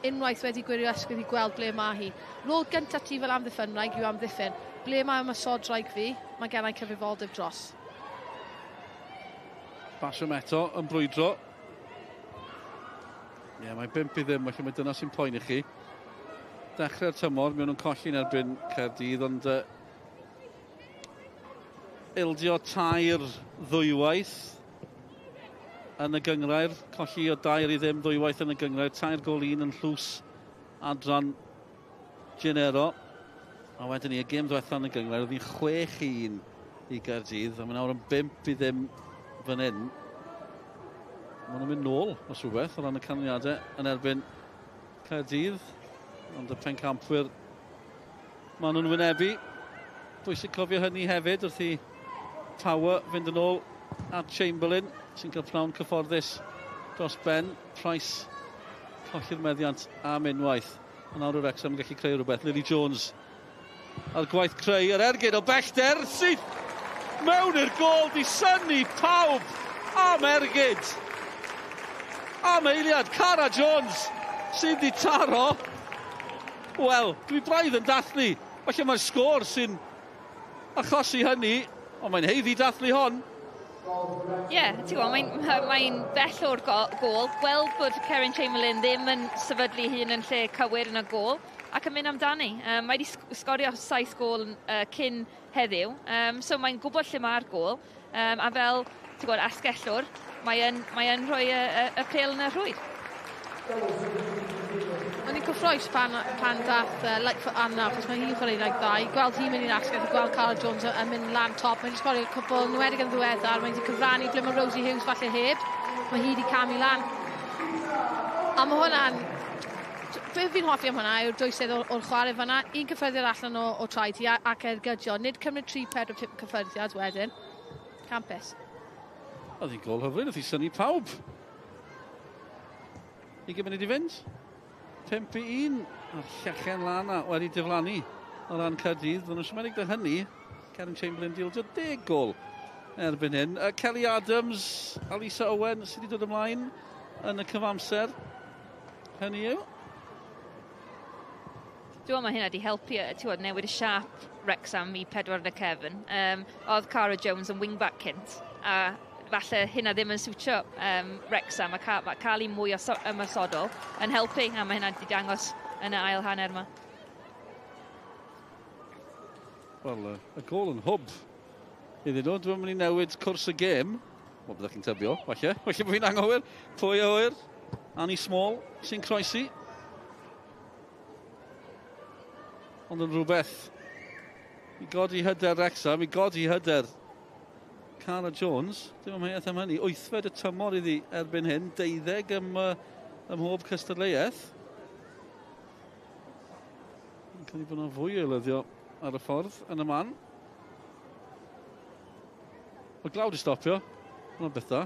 unwaith wedi gwirio ysgwydd i gweld ble mae hi. Rôl gyntaf ti fel amddiffynwraig yw amddiffyn. Ble mae ymosodwraig fi, mae gen i cyfrifoldeb dros. Basham eto yn brwydro. Ie, yeah, mae 5-0, felly mae dyna sy'n poeni chi. Dechrau'r tymor, mewn nhw'n colli'n erbyn Caerdydd, ond ildio 3 ddwywaith yn y gyngrair. Colli o 2-0 ddwywaith yn y gyngrair. 3 gôl 1 yn llws adran Genero. A wedyn ni, y gêm ddiwetha yn y gyngrair, oedd hi'n 6-1 i Gaerdydd, a mae nawr yn 5-0 fan hyn. Maen nhw'n mynd nôl os rhywbeth o ran y canlyniadau yn erbyn Caerdydd, ond y pencampwyr maen nhw'n wynebu. Bwysig cofio hynny hefyd wrth i Power fynd yn ôl at Chamberlain, sy'n cael pnawn cyfforddus dros ben. Price colli'r meddiant am unwaith. Ond nawr yr Wrexham yn gallu creu rhywbeth. Lily Jones a'r gwaith creu yr ergyd o bellter syth mewn i'r gôl, di synnu pawb am ergyd. Am eiliad, Cara Jones sydd wedi taro. Wel, dwi braidd yn dathlu. Falle mae'r sgôr sy'n achosi hynny, ond mae'n haeddu dathlu hon. Ie, yeah, ti'n gwybod, mae'n bell o'r gôl. Gweld bod Keryn Chamberlain ddim yn sefydlu hun yn lle cywir yn y gôl ac yn mynd amdani. Mae wedi sgorio 7 gôl cyn heddiw, so mae'n gwybod lle mae'r gôl. A fel, ti'n gwybod, asgellwr, mae yn rhoi y pêl yn y rhwyd. O'n i'n cyffroes pan dath Lightfoot arno, achos mae hi'n chwarae like dda. I gweld hi'n mynd i'r asgell, i gweld Cara Jones yn mynd lan top. Mae wedi sgorio cwpl, yn enwedig yn ddiweddar. Mae wedi cyfrannu ble mae Rosie Hughes falle heb. Mae hi wedi camu lan. A mae hwnna'n... Be fi'n hoffi am hwnna yw'r dwysedd o'r chwarae fanna. Un cyffyrddiad allan o traed hi ac ergydio. Nid cymryd 3, 4, 5 cyffyrddiad wedyn. Campus. Oedd hi'n gôl hyfryd, oedd hi synnu pawb. 20 munud i fynd. 5-1. A'r llechen lan a wedi diflannu o ran Caerdydd. Fydden nhw'n siomedig 'da hynny. Keryn Chamberlain 'di ildio 10 gôl erbyn hyn. Kelly Adams, Alisa Owen sydd wedi dod ymlaen yn y cyfamser. Hynny yw. Dwi'n meddwl mae hynna wedi helpu, ti'n gwybod, newid y siâp Wrexham i 4 yn y cefn. Oedd Cara Jones yn wingback cynt, a falle hynna ddim yn siwtio Wrexham, a cael ei mwy ymosodol yn helpu, a mae hynna wedi dangos yn y ail hanner yma. Wel, y gôl yn hwb iddyn nhw. Dwi'n mynd i newid cwrs y gêm. Wel, byddech chi'n tybio, falle. Falle bod fi'n anghywir. Pwy a ŵyr? Annie Small sy'n croesi. Ond yn rhywbeth i godi hyder Wrexham, i godi hyder Cara Jones, dim amheuaeth am hynny, 8fed y tymor iddi erbyn hyn, 12 ym mhob cystadleuaeth. Yn credu bod yna fwy o eilyddio ar y ffordd yn y man. Mae glaw wedi stopio. Mae'n beth da.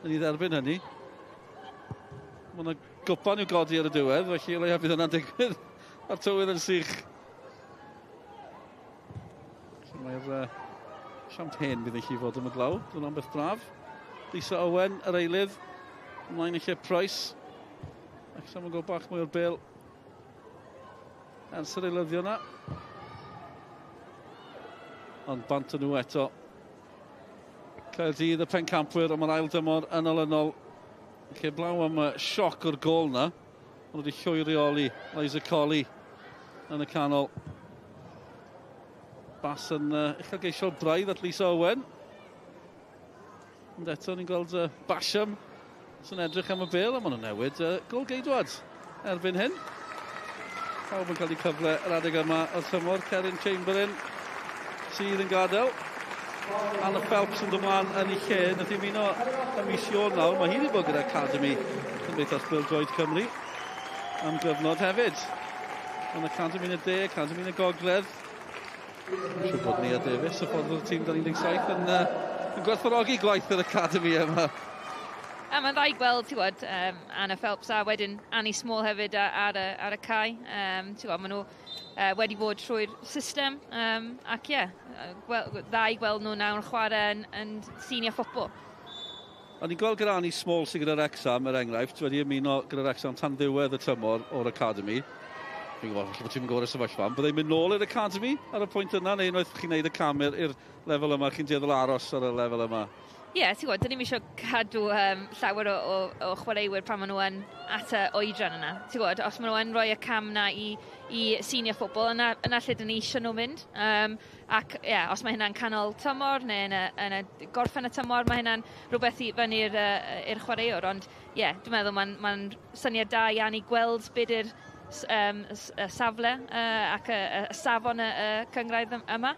Yn i dderbyn hynny. Mae yna gwpan i'w godi ar y diwedd, felly o leia bydd yna'n digwydd a'r tywydd yn sych. Felly mae'r champagne bydd yn llifo am y glaw. Dyna'n beth braf. Lisa Owen, yr eilydd, ymlaen i lle Price. Ac Sam yn gweld bach mwy o'r bel ers yr eilyddio yna. Ond bant nhw eto. Caerdydd y pencampwyr am yr ail dymor yn olynol. Lle blaw am y sioc o'r gol na. Ond wedi llwyr reoli Liza Colley yn y canol. Bas yn uchelgeisiol braidd at Lisa Owen. Ond eto ni'n gweld Basham sy'n edrych am y bel, a maen nhw'n newid gol geidwad erbyn hyn. Pawb yn cael eu cyfle yr adeg yma o'r tymor. Kerin Chamberlain sydd yn gadael. Anna Phelps yn dod ymlaen yn ei lle. Nath i ymuno ym mis Ionawr. Mae hi wedi bod gyda Academy Cymdeithas Bêl-droed Cymru am gyfnod hefyd. Yn Academy yn y De, Academy yn y Gogledd. Dwi'n siŵr bod Nia Davies, y ffordd o'r tîm dan 17, yn gwerthfawrogi gwaith yr Academy yma. A mae'n dda i gweld, ti'n gwybod, Anna Phelps a wedyn Annie Small hefyd ar y cae. Ti'n gwybod, maen nhw wedi bod trwy'r system ac ie, yeah, dda i gweld nhw nawr yn chwarae yn senior football. O'n i'n gweld gyda Annie Small sydd gyda Wrexham, er enghraifft, wedi ymuno gyda Wrexham tan ddiwedd y tymor o'r Academy. Fi'n gwybod, falle bod ti'n gwybod y sefyllfa, ond byddai'n mynd nôl i'r Academy ar y pwynt yna, neu unwaith chi'n neud y cam i'r lefel yma, chi'n dueddol aros ar y lefel yma? Ie, yeah, ti'n gwybod, dyn ni'n eisiau cadw llawer o chwaraewyr pan maen nhw yn at y oedran yna. Ti'n gwybod, os maen nhw yn rhoi y cam na i senior football, yna lle dyn ni eisiau nhw mynd. Ac ie, yeah, os mae hynna'n canol tymor neu yn y gorffen y tymor, mae hynna'n rhywbeth i fyny i'r chwaraewr. Ond ie, yeah, dwi'n meddwl mae'n ma syniad da iawn i gweld beth yw'r safle ac y safon y cynghrair yma.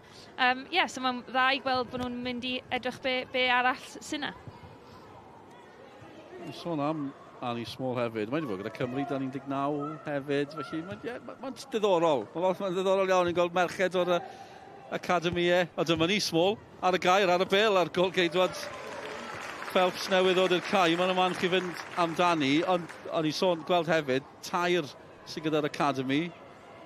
Yeah, so mae'n dda i gweld bod nhw'n mynd i edrych be arall sy'n yna. Sôn am Annie Small hefyd, mae wedi bod gyda Cymru dan 19 hefyd, felly mae'n yeah, ma diddorol. Mae'n ma ddiddorol iawn i'n gweld merched o'r academie. A dyma ni Small ar y gair, ar y bel, ar gol geidwad Phelps newydd ddod i'r cae. Mae'n man chi fynd amdani, ond o'n i sôn gweld hefyd, tair sydd gyda'r academy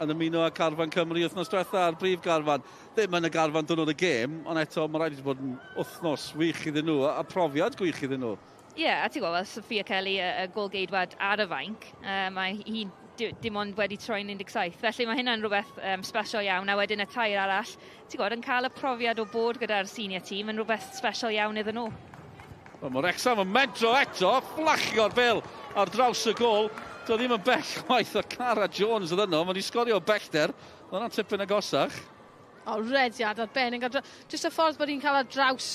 yn ymuno â carfan Cymru wythnos diwetha a'r brif garfan. Ddim yn y garfan dwrnod y gêm, ond eto mae rhaid i bod yn wythnos wych iddyn nhw a profiad gwych iddyn nhw. Ie, yeah, a ti'n gwybod, Sophia Kelly, y gol geidwad ar y fainc, mae hi'n dim ond wedi troi'n 17. Felly mae hynna'n rhywbeth special iawn. A wedyn y tair arall, ti'n gwybod, yn cael y profiad o bod gyda'r senior team yn rhywbeth special iawn iddyn nhw. Wel, mae Wrexham yn mentro eto, fflachio'r bel ar draws y gol. Doedd ddim yn bell chwaith o Cara Jones oedd yno, mae wedi sgorio o bellter. Oedd hwnna'n tipyn agosach. O, rediad arbennig. Jyst y ffordd bod hi'n cael ar draws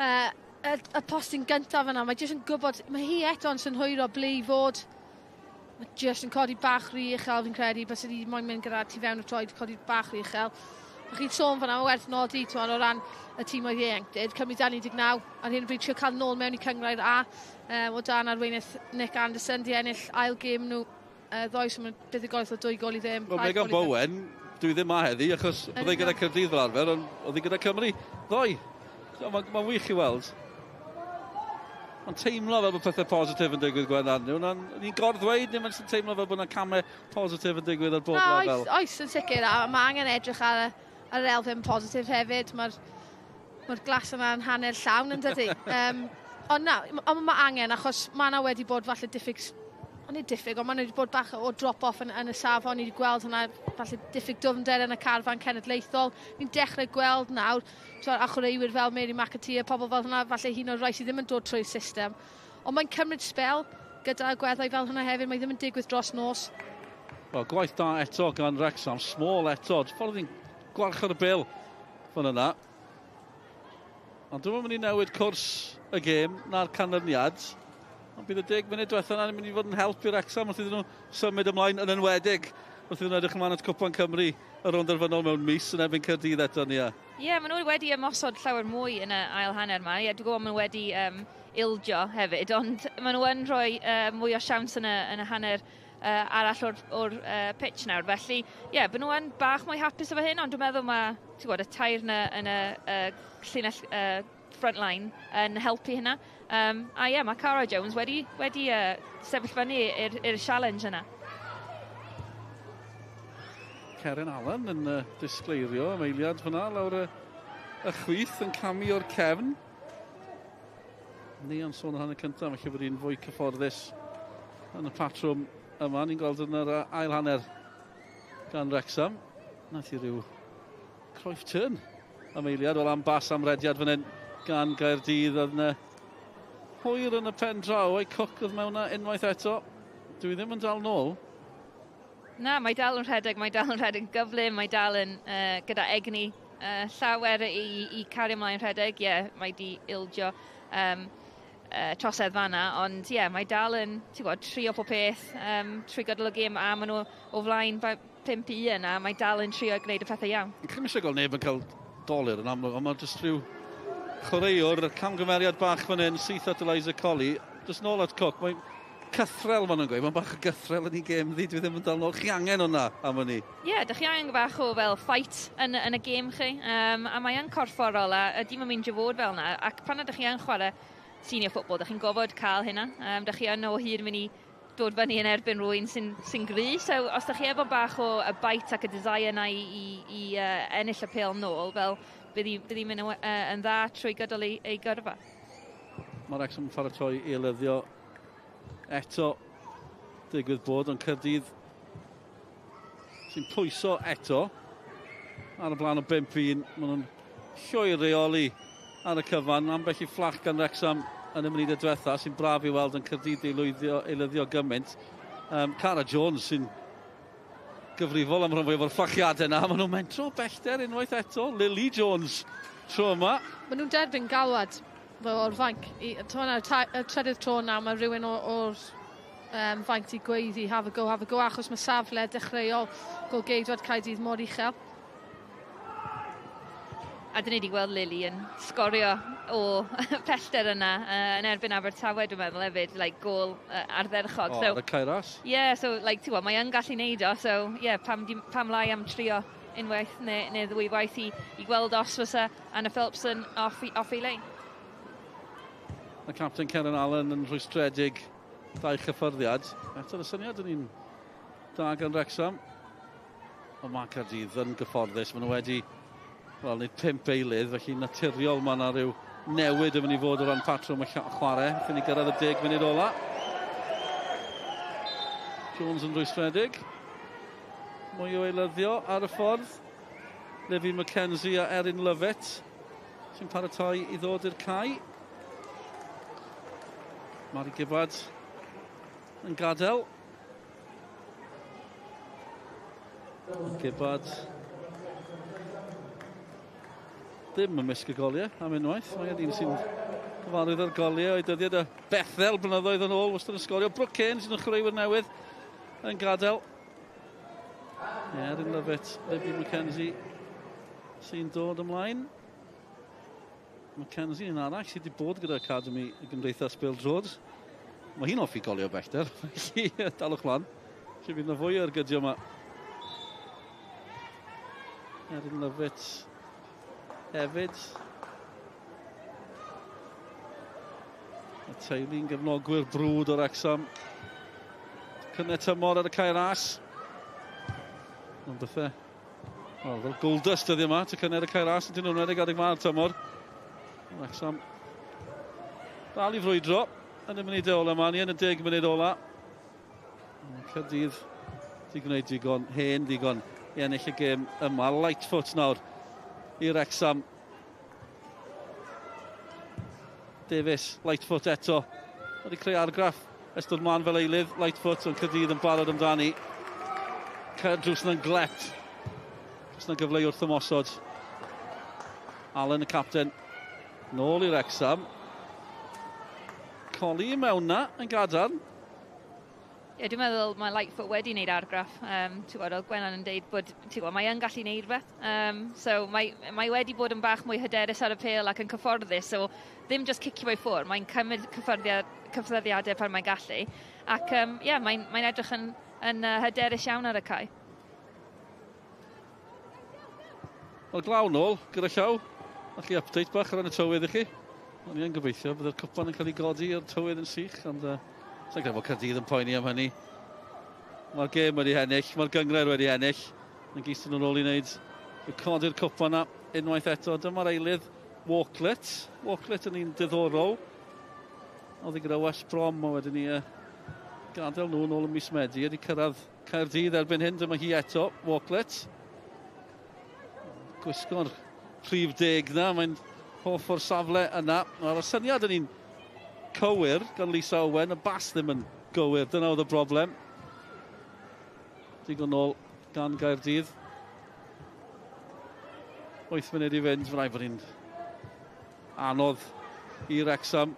y postyn gyntaf yna, mae jyst yn gwybod, mae hi eto yn synhwyro ble i fod. Mae jyst yn codi bach rhy uchel, fi'n credu, bys ydi moyn mynd gyda tu fewn y troed, codi bach rhy uchel. Mae chi'n sôn fan'na, mae werth nodi, t'mod, o ran y tîm oedd ieuenctid, Cymru dan 19, ar hyn o bryd trio cael nôl mewn i cynghrair A, o dan arweinydd Nick Anderson, di ennill ail gêm nhw ddoe, so mae'n buddugoliaeth o 2 gôl i ddim. Wel, Megan Bowen, dwi ddim ma heddi, achos oedd ei gyda Caerdydd fel arfer, ond oedd hi gyda Cymru ddoe. So, mae'n ma wych i weld. Mae'n teimlo fel bod pethau positif yn digwydd, Gwennan. Ni'n gorddweud, neu mae'n teimlo fel bod yna camau positif yn digwydd ar bob Na, lefel? Oes, oes, yn sicr, a mae angen edrych ar yr elfen positif hefyd. Mae'r mae glas yma'n hanner llawn yn dydy. Ond na, ond mae angen, achos mae yna wedi bod falle diffyg, ond nid diffyg, ond mae wedi bod bach o drop-off yn y safon. Ni wedi gweld hwnna, falle diffyg dwfnder yn y carfan cenedlaethol. Ni'n dechrau gweld nawr, t'wod, a chwaraewyr fel Mary McAteer, pobl fel hwnna, falle hyn o'r rai sydd ddim yn dod trwy'r system. Ond mae'n cymryd sbel gyda agweddau fel hwnna hefyd, mae ddim yn digwydd dros nos. Wel, gwaith da eto gan Wrexham. Small eto. Ffordd hi'n gwarchod y bel fan yna. Ond dwi'n mynd i newid cwrs y gêm na'r canlyniad. Ond bydd y 10 munud diwethaf yna'n mynd i fod yn help i'r Wrexham wrth iddyn nhw symud ymlaen, yn enwedig Wrth iddyn nhw edrych ymlaen at Cwpan Cymru y rownd derfynol mewn mis yn erbyn Caerdydd eto, Nia. Ie, yeah, maen nhw wedi ymosod llawer mwy yn y ail hanner yma. Ie, yeah, dwi'n gwybod maen nhw wedi ildio hefyd, ond maen nhw yn rhoi mwy o siawns yn y hanner arall o'r pitch nawr. Felly, ie, yeah, maen nhw yn bach mwy hapus efo hyn, ond dwi'n meddwl mae, ti'n gwybod, y tair yn y llinell front line yn helpu hynna. A ie, yeah, mae Cara Jones wedi sefyll fyny i'r challenge yna. Karen Allen yn disgleirio am eiliad fyna lawr y chwith yn camu o'r cefn. Ni am sôn yn hanner cyntaf, felly bod hi'n fwy cyfforddus yn y patrwm yma. Ni'n gweld yn yr ail hanner gan Wrexham. Nath i ryw Cruyff turn am eiliad, wel am bas am rediad fan hyn gan Gaerdydd. Oedd yna hwyr yn y pen draw, ei Cook oedd mewn unwaith eto. Dwi ddim yn dal nôl. Na, mae dal yn rhedeg, mae dal yn rhedeg yn gyflym, mae dal yn gyda egni llawer i cario ymlaen rhedeg. Ie, yeah, mae di ildio trosedd fanna, ond ie, yeah, mae dal yn, ti'n gwybod, trio pob peth trwy gydol y gêm, a maen nhw o flaen 5-1, a mae dal yn trio gwneud y pethau iawn. Chi'm eisiau gweld neb yn cael dolur yn amlwg, ond mae jyst rhyw chwaraewr, camgymeriad bach fan hyn, syth at Eliza Colley, jyst nôl at Cook. Mae'n cythrel, maen nhw'n gweud, mae'n bach o gythrel yn ei gêm ddi, dwi ddim yn dal nôl. Chi angen hwnna am hynny? Ie, yeah, dych chi angen bach o fel fight yn y gêm chi, a mae yn corfforol a dim yn mynd i fod fel yna, ac pan ydych chi yn chwarae senior football, dych chi'n gofod cael hynna. Dych chi yn o hyd mynd i dod fyny yn erbyn rhywun sy'n gry, so os dych chi efo bach o y bite ac y desire yna i ennill y pêl nôl, fel bydd hi'n mynd yn dda trwy gydol ei gyrfa. Mae Wrexham yn paratoi i eilyddio eto, digwydd bod, ond Caerdydd sy'n pwyso eto ar y blaen o 5-1. Maen nhw'n llwyr reoli ar y cyfan. Ambell i fflach gan Wrexham yn y munudau diwetha, sy'n braf i weld yn Caerdydd eilyddio gymaint. Cara Jones sy'n gyfrifol am rhan fwyaf o'r fflachiadau yna. Maen nhw'n mentro bellter unwaith eto. Lily Jones tro yma. Maen nhw'n derbyn galwad o'r fainc. Y trydydd tro na, mae rhywun o'r fainc di gweiddi have a go, have a go, achos mae safle dechreuol golgeidwad Caerdydd mor uchel. A dyn ni wedi gweld Lily yn sgorio o pellter yna yn erbyn Abertawe, dwi'n meddwl hefyd, like, gôl ardderchog. O, so, ar y Cae Ras. Ie, yeah, so, like, ti'n gwybod, mae yn gallu neud o, so, yeah, pam lai am trio unwaith neu ddwy waith i gweld os fysa Anna Phelps yn off ei lein. Mae captain Karen Allen yn rhwystredig dau chyffyrddiad. Eto'r syniad yn un da gan Wrexham. Ond mae Caerdydd yn gyfforddus. Maen nhw wedi, wel, nid 5 eilydd, felly naturiol mae yna rhyw newid yn mynd i fod o ran patrwm y chwarae. Wrth i ni gyrraedd y 10 munud ola. Jones yn rhwystredig. Mwy o eilyddio ar y ffordd. Livy McKenzie a Erin Lovett sy'n paratoi i ddod i'r cae. Mari Gibbard yn gadael. Gibbard ddim ymysg y goliau am unwaith. Mae un sy'n gyfarwydd ar goliau o'i dyddiad y Bethel blynyddoedd yn ôl, wastad yn sgorio. Brooke Kane sy'n chwaraewyr newydd yn gadael. Erin Lovett, Libby McKenzie sy'n dod ymlaen. McKenzie yn arall sydd wedi bod gyda Academy y Gymdeithas Bêl-droed. Mae hi'n hoffi golio bellter, felly dalwch lan. Felly fydd yna fwy o'r gydio yma. Erin Lovett hefyd. Y teulu'n gefnogwyr brwd o'r Wrexham. Cynne tymor ar y Cae Ras. Ond bethau, wel, fel gold dust dyddi yma, tecynne ar y Cae Ras, ydyn nhw'n redeg adeg ma'r tymor. Wrexham dal i frwydro yn y munudau ola yma, ni yn y 10 munud ola. Caerdydd wedi gwneud digon, hen ddigon i ennill y gêm yma. Lightfoot nawr i Wrexham. Davies, Lightfoot eto. Wedi creu argraff ers dod mlaen fel eilydd. Lightfoot ond Caerdydd yn barod amdani. Drws yna'n glep. Drws yna'n gyfle i wrth ymosod. Allen y capten. Nôl i Wrexham. Colli i mewn na yn gadarn. Ie, Ie, dwi'n meddwl mae Lightfoot wedi wneud argraff. Ti'n gwybod, oedd Gwenan yn deud bod, ti'n gwybod, mae yn gallu wneud rhywbeth. So mae wedi bod yn bach mwy hyderus ar y pêl ac yn cyfforddus. So ddim just cicio fo i ffwrdd, mae'n cymryd cyffyrddiadau pan mae'n gallu. Ac ie, mae'n edrych yn hyderus iawn ar y cae. Wel, glaw nôl, gyda llaw. Felly update bach ar ran y tywydd i chi. O'n i yn gobeithio bydd yr cwpan yn cael ei godi o'r tywydd yn sych, ond sa'n credu bod Caerdydd yn poeni am hynny. Mae'r gêm wedi ennill, mae'r gynghrair wedi ennill. Yn gystal nhw'n ôl i wneud y codi'r cwpan yna unwaith eto. Dyma'r eilydd Walklet. Walklet yn un diddorol. Oedd hi gyda West Brom a wedyn ni gadael nhw yn ôl ym mis Medi. Wedi cyrraedd Caerdydd erbyn hyn. Dyma hi eto, Walklet. Gwisgo'r rhif 10 na. Mae'n hoff o'r safle yna. Mae'r syniad yn un cywir gan Lisa Owen. Y bas ddim yn gywir. Dyna oedd y broblem. Digon nôl gan Gaerdydd. 8 munud i fynd. Mae'n rhaid bod hi'n anodd i Wrexham.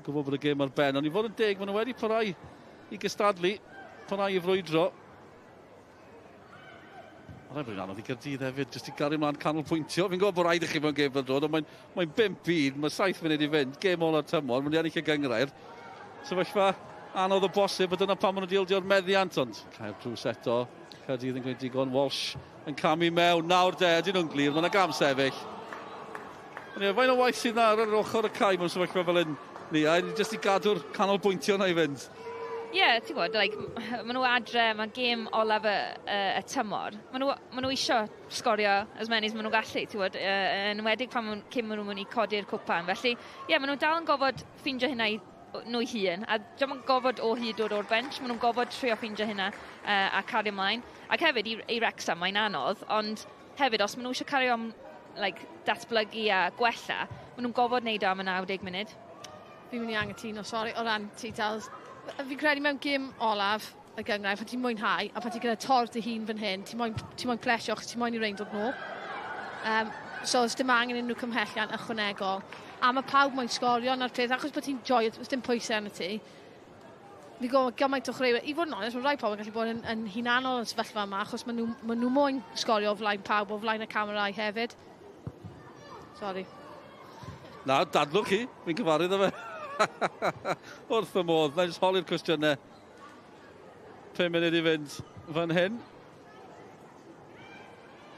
Gwybod bod y gêm ar ben. Ond i fod yn deg, maen nhw wedi parhau i gystadlu, parhau i frwydro. Mae'n rhaid bod hi'n anodd i Gaerdydd hefyd, jyst i gario ymlaen canolbwyntio. Fi'n gwybod bod rhaid i chi mewn gêm fel dod, ond mae'n 5-1, mae 7 munud i fynd, gêm ola'r tymor, maen nhw wedi ennill y gynghrair. Sefyllfa anodd o bosib, a dyna pam maen nhw wedi ildio'r meddiant, ond cael drws eto. Caerdydd yn gwneud digon, Walsh yn camu mewn, nawr de, ydyn nhw'n glir, mae yna gam sefyll. Ond ie, faint o waith sydd na ar yr ochr y cae mewn sefyllfa fel hyn, ni, a jyst i gadw'r canolbwyntio na i fynd. Ie, yeah, ti'n gwybod, like, maen nhw adre, mae gêm olaf y tymor. Maen nhw isio sgorio as many as maen nhw'n gallu, ti'n gwybod, yn enwedig pan cyn maen nhw'n mynd i codi'r cwpan. Felly, ie, yeah, maen nhw dal yn gofod ffeindio hynna i nhw hun, a diolch yn gofod o hyd dod o'r bench, maen nhw'n gofod trio ffeindio hynna a cario ymlaen. Ac hefyd, i Wrexham, mae'n anodd, ond hefyd, os maen nhw eisiau cario am, like, datblygu a gwella, maen nhw'n gofod wneud o am y 90 munud. Fi'n mynd i angytuno, sori, o ran ti dal. Fi'n credu mewn gêm olaf y gynghrair, pan ti'n mwynhau, a pan ti'n gyda tor dy hun fan hyn, ti moyn plesio, achos ti moyn i rein dod nôl. So, os dim angen unrhyw cymhelliant ychwanegol. A mae pawb moyn sgorio na'r peth, achos bod ti'n joio, os dim pwysau arno ti. Fi'n gwybod gymaint o chwaraewyr, i fod yn onest, mae rai pobl yn gallu bod yn hunanol yn sefyllfa yma, achos maen nhw moyn sgorio o flaen pawb, o flaen y camerau hefyd. Sorry. Na, dadlwch chi, fi'n cyfarwydd â fe. Wrth y modd, na i jyst holi'r cwestiynau. 5 munud i fynd fan hyn.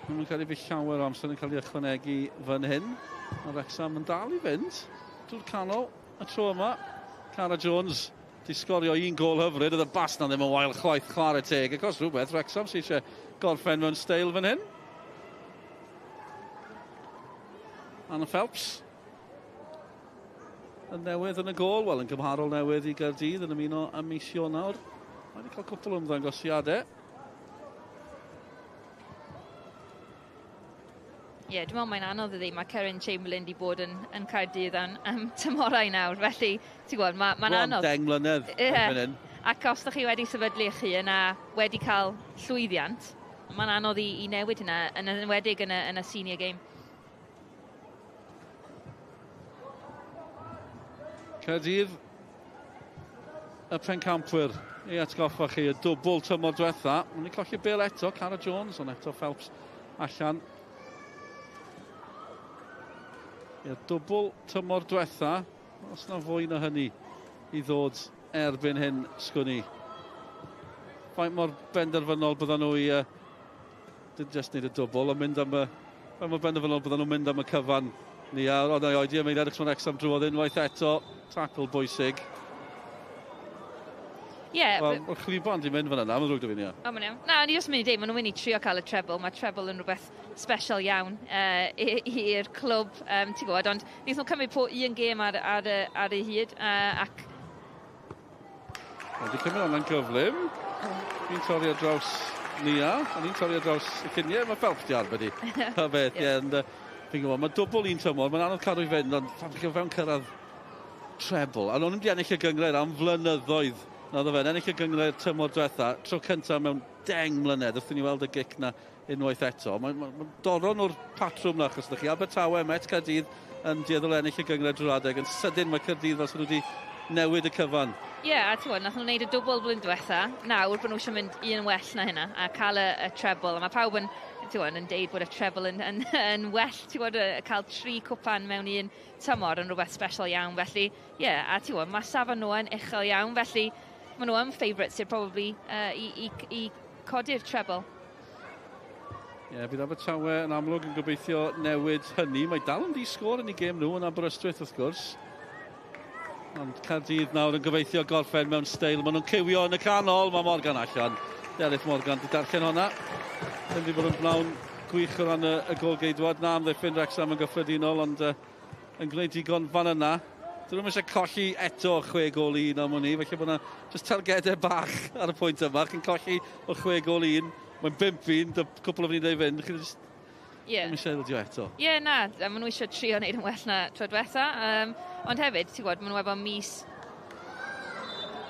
Mae'n cael ei fi llawer o amser yn cael ei ychwanegu fan hyn. Mae Wrexham yn dal i fynd drwy'r canol y tro yma. Cara Jones di sgorio un gol hyfryd. Oedd y bas na ddim yn wael chwaith, chwarae teg. Ac os rhywbeth, Wrexham sydd eisiau gorffen mewn steil fan hyn. Anna Phelps yn newydd yn y gol, wel yn gymharol newydd i Gaerdydd yn ymuno am mis Ionawr. Mae wedi cael cwpl o ymddangosiadau. Ie, yeah, dwi'n meddwl mae'n anodd iddi. Mae Keryn Chamberlain wedi bod yn Caerdydd am tymhorau nawr, felly, ti'n gwybod, mae'n anodd. 10 mlynedd. Yeah. Ac os ydych chi wedi sefydlu eich hun a wedi cael llwyddiant, mae'n anodd i newid hynna, yn enwedig yn y senior game. Caerdydd, y pencampwyr, i atgoffa chi, y dwbl tymor diwetha. Mae'n wedi colli bêl eto, Cara Jones, ond eto Phelps allan. I'r dwbl tymor diwetha, os na fwy na hynny i ddod erbyn hyn, sgwn i. Faint mor benderfynol byddan nhw i, dim just wneud y dwbl, ond mynd am y, faint mor benderfynol byddan nhw'n mynd am y cyfan ni. A ond o'i oedi am eiliad, achos mae'n Wrexham drwodd unwaith eto, tackle bwysig. Ie. Yeah, Wel, mae'r chwiban di mynd fan yna, mae'n ddrwg 'da fi, Nia. O, mae'n iawn. Na, o'n i jyst mynd i dweud, maen nhw'n mynd i trio cael y treble. Mae treble yn rhywbeth special iawn i'r clwb, ti'n gwybod, ond wnaethon nhw cymryd po un gêm ar ei hyd, ac Wedi cymryd hwnna'n gyflym. Fi'n torri ar draws Nia, a ni'n torri ar draws y lluniau. Mae Phelps di arbed i. Ta beth, ie. Ond, fi'n gwybod, mae dwbl un tymor, mae'n anodd cadw i fynd, ond pan chi'n fewn cyrraedd treble. A nhw'n wedi ennill y gynghrair am flynyddoedd. Na fe, ennill y gynghrair tymor diwetha, tro cyntaf mewn 10 mlynedd, wrth i ni weld y gic na unwaith eto. Mae doron nhw'r patrwm na, achos ydych chi Abertawe, Met Caerdydd yn dueddol ennill y gynghrair drwy'r adeg. Yn sydyn mae Caerdydd fel sy'n nhw wedi newid y cyfan. Ie, yeah, a ti'n gwybod, nath nhw'n gwneud y dwbl blwyddyn diwetha. Nawr, bod nhw eisiau mynd un well na hynna a cael y treble. A mae pawb yn, ti'n gwybod, yn deud bod y treble yn well, ti'n gwybod, cael 3 cwpan mewn un tymor yn rhywbeth special iawn. Felly, ie, yeah, a ti'n gwybod, mae safon nhw yn uchel iawn, felly maen nhw yn favourites i'r probably i codi'r treble. Ie, yeah, bydd Abertawe yn amlwg yn gobeithio newid hynny. Mae dal yn di-sgôr yn ei gêm nhw yn Aberystwyth, wrth gwrs. Ond Caerdydd nawr yn gobeithio gorffen mewn steil. Maen nhw'n cywio yn y canol. Mae Morgan allan. Delyth Morgan di darllen hwnna. Ddim wedi bod yn bnawn gwych o ran y gôl-geidwad. Na, amddiffyn Wrexham yn gyffredinol, ond yn gwneud digon fan yna. Dyn nhw'm eisiau colli eto 6-1 am hwn i, felly bod yna just targedau bach ar y pwynt yma. Chi'n colli o 6-1, mae'n 5-1, cwpl o funudau i fynd. Chi'n just ddim eisiau ildio eto. Ie, yeah, na, maen nhw eisiau trio wneud yn well na tro diwetha. Ond hefyd, ti'n gwybod, maen nhw efo mis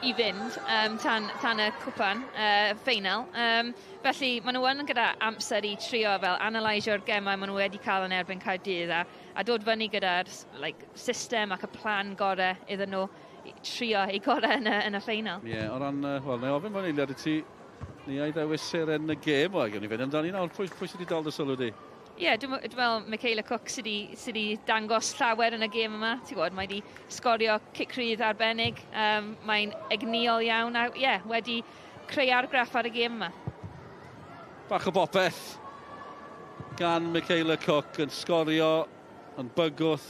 i fynd tan y cwpan ffeinal. Felly, maen nhw yn gyda amser i trio fel analysio'r gemau maen nhw wedi cael yn erbyn Caerdydd a dod fyny gyda'r like, system ac y plan gorau iddyn nhw trio eu gorau yn y ffeinal. Ie, yeah, o ran, wel, na i ofyn mewn eiliad i ti, ni a'i ddewis seren y gêm, o, gawn ni fynd amdani nawr, pwy sydd wedi dal dy sylw di? Ie, yeah, dwi'n meddwl Michaela Cook sydd wedi dangos llawer yn y gêm yma. Ti'n gwybod, mae wedi sgorio cic rhydd arbennig. Mae'n egnïol iawn a ie, yeah, wedi creu argraff ar y gêm yma. Bach o bopeth gan Michaela Cook yn sgorio, yn bygwth,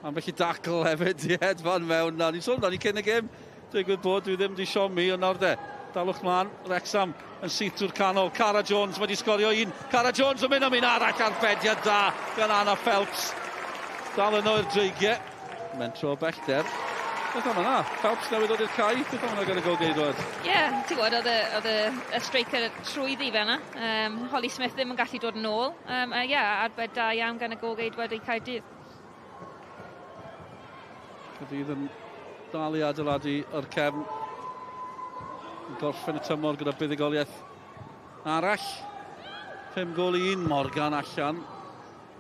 ambell i dacl hefyd i hedfan mewn. Na, ni'n sôn amdani cyn y gêm, digwydd bod dwi ddim wedi siomi, ond nawr de, dalwch mlaen, Wrexham yn syth drwy'r canol. Cara Jones wedi sgorio un. Cara Jones yn mynd am un arall, arbediad da gan Anna Phelps. Dal yno i'r dreigiau. Mentro o bellter. Beth am yna? Phelps newydd dod i'r cae. Beth am yna gan y gôl-geidwad? Ie, yeah, ti'n gwybod, oedd y striker trwyddi fe yna. Holly Smith ddim yn gallu dod yn ôl. Ie, yeah, arbed da iawn gan y gôl-geidwad i Caerdydd. Caerdydd yn dal i adeiladu o'r cefn. Gorffen y tymor gyda buddugoliaeth arall. 5-1, Morgan allan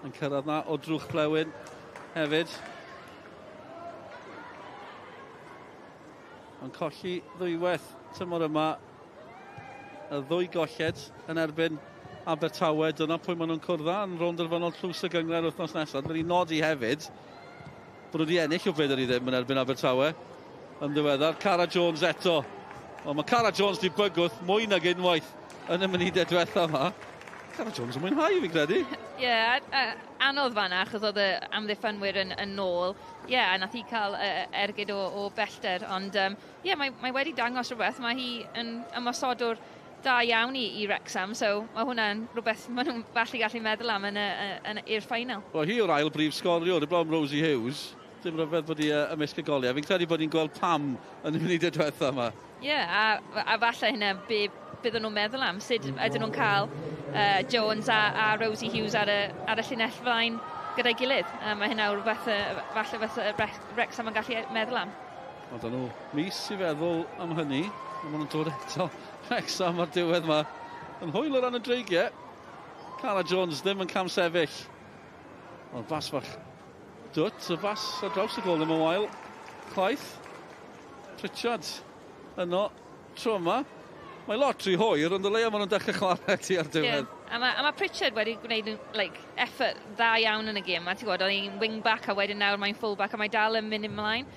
yn cyrraedd na o drwch blewyn hefyd. Ond colli ddwywaith tymor yma, y ddwy golled yn erbyn Abertawe. Dyna pwy maen nhw'n cwrdd â yn rownd derfynol tlws y gynghrair wythnos nesaf. Dwi'n ei nodi hefyd bod nhw wedi ennill o 4-0 yn erbyn Abertawe yn ddiweddar. Cara Jones eto. Wel, mae Cara Jones di bygwth mwy nag unwaith yn y munudau diwetha yma. Cara Jones yn mwynhau, fi'n credu. Ie, yeah, anodd fan'na, achos oedd y amddiffynwyr yn ôl. Ie, yeah, a nath hi cael ergyd o bellter. Ond ie, yeah, mae wedi dangos rhywbeth. Mae hi yn ymosodwr da iawn i Wrexham, so mae hwnna'n rhywbeth maen nhw'n falle gallu meddwl am i'r ffeinal. Wel, hi yw'r ail brif sgoriwr, heblaw am Rosie Hughes. Dim rhyfedd bod hi ymysg y goliau. Fi'n credu bod hi'n gweld pam yn y munudau diwetha yma. Ie, yeah, a falle hynna be bydden nhw'n meddwl am. Sut ydyn nhw'n cael Jones a Rosie Hughes ar y llinell flaen gyda'i gilydd. Mae hynna rhywbeth falle fysa Wrexham yn gallu meddwl am. Ond nhw mis i feddwl am hynny. Maen nhw'n dod eto Wrexham ar diwedd yma. Yn hwyl o ran y dreigiau. Cara Jones ddim yn camsefyll. Ond bas fach dwt, y bas ar draws y gôl ddim yn wael. Chwaith. Pritchard yno tro yma. Mae lot rhy hwyr, ond o leia maen nhw'n dechrau chwarae ti ar diwedd. Yeah. A mae Pritchard wedi gwneud like, effort dda iawn yn y gêm. Ti'n gwybod, oedd hi'n wing back a wedyn nawr mae'n full back a mae dal yn mynd ymlaen.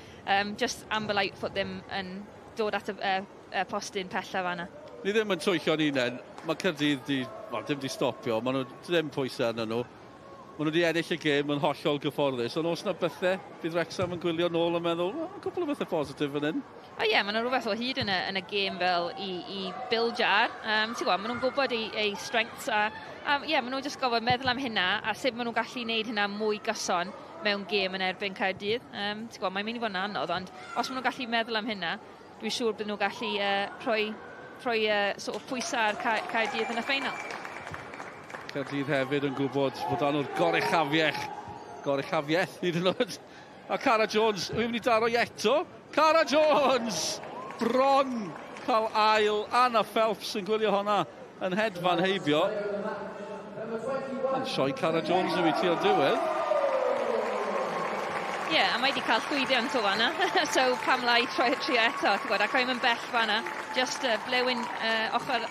Just Amber Lightfoot ddim yn dod at y postyn pella fan'na. Ni ddim yn twyllo'n hunain. Mae Caerdydd dim di stopio. Maen nhw ddim pwysau arnyn nhw. Maen nhw wedi ennill y gêm yn hollol gyfforddus, ond oes yna bethau bydd Wrexham yn gwylio nôl yn meddwl, oh, cwpl o bethau positif fan hyn. O ie, yeah, maen nhw rhywbeth o hyd yn y gêm fel i build ar. Ti'n gwybod, maen nhw'n gwybod eu strengths a ie, yeah, maen nhw'n just gofod meddwl am hynna a sut maen nhw'n gallu gwneud hynna mwy gyson mewn gêm yn erbyn Caerdydd. Ti'n gwybod, mae'n mynd i fod yn anodd, ond os maen nhw'n gallu meddwl am hynna, dwi'n siŵr bydd nhw'n gallu rhoi sort of pwysau ar Caerdydd yn y ffeinal. Caerdydd hefyd yn gwybod bod nhw'r goruchafiaeth hyd yn oed. A Cara Jones, yw'n mynd i daro i eto. Cara Jones! Bron cael ail. Anna Phelps yn gwylio honna yn hedfan heibio. Yn sioe Cara Jones yw i ti o'r diwedd. Ie, yeah, a mae wedi cael llwyddiant o fanna, so pam lai troi trio eto, ti'n gwybod, ac o'n yn bell fanna, just blewyn ochr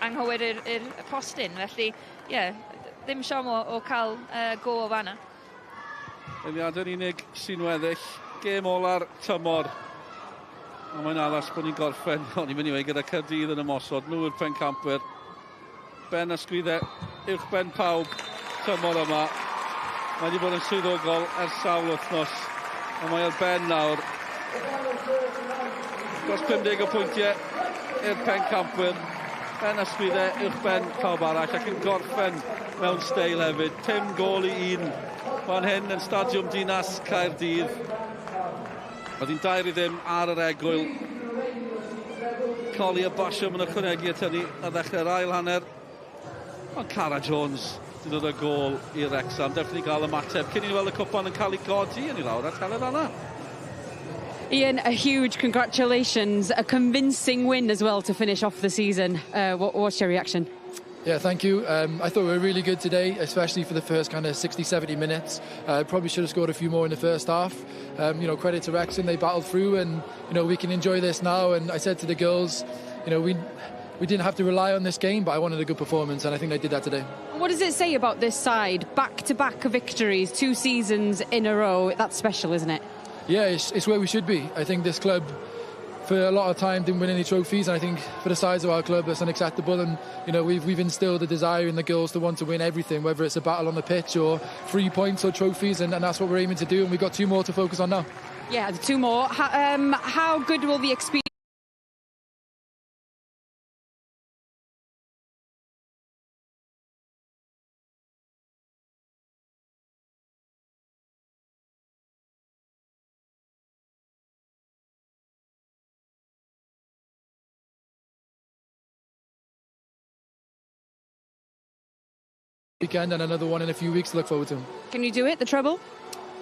anghywir i'r postyn, felly, ie, yeah, ddim siom o cael go o fanna. Eiliadau'n unig sy'n weddill, gêm ola'r tymor. A mae'n addas bod ni'n gorffen, o'n i'n mynd i weud, gyda Caerdydd yn ymosod, nhw yw'r pencampwyr. Ben ysgwyddau uwch ben pawb tymor yma. Mae wedi bod yn swyddogol ers sawl wythnos, ond mae ar ben nawr. Dros 50 o pwyntiau i'r pencampwyr. Ben ysgwyddau uwch ben pawb arall ac yn gorffen mewn steil hefyd. 5 gôl i 1 fan hyn yn Stadiwm Dinas Caerdydd. Oedd hi'n 2-0 ar yr egwyl. Colli a Basham yn ychwanegu at hynny ar ddechrau'r ail hanner. Ond Cara Jones wedi dod â gôl i Wrexham. Definitely gael ymateb cyn i ni weld y cwpan yn cael ei godi yn i lawr at Heledd Anna. Ian, a huge congratulations, a convincing win as well to finish off the season. What's your reaction? Yeah, thank you. I thought we were really good today, especially for the first kind of 60, 70 minutes. Probably should have scored a few more in the first half. Credit to Wrexham, they battled through, and we can enjoy this now. And I said to the girls, we didn't have to rely on this game, but I wanted a good performance, and I think they did that today. What does it say about this side? Back-to-back victories, 2 seasons in a row. That's special, isn't it? Yeah, it's where we should be. I think this club, for a lot of time, didn't win any trophies, and I think for the size of our club, that's unacceptable. And we've instilled a desire in the girls to want to win everything, whether it's a battle on the pitch or 3 points or trophies, and that's what we're aiming to do. And we've got 2 more to focus on now. Yeah, 2 more. How good will the experience? Weekend and another one in a few weeks to look forward to. Can you do it, the treble?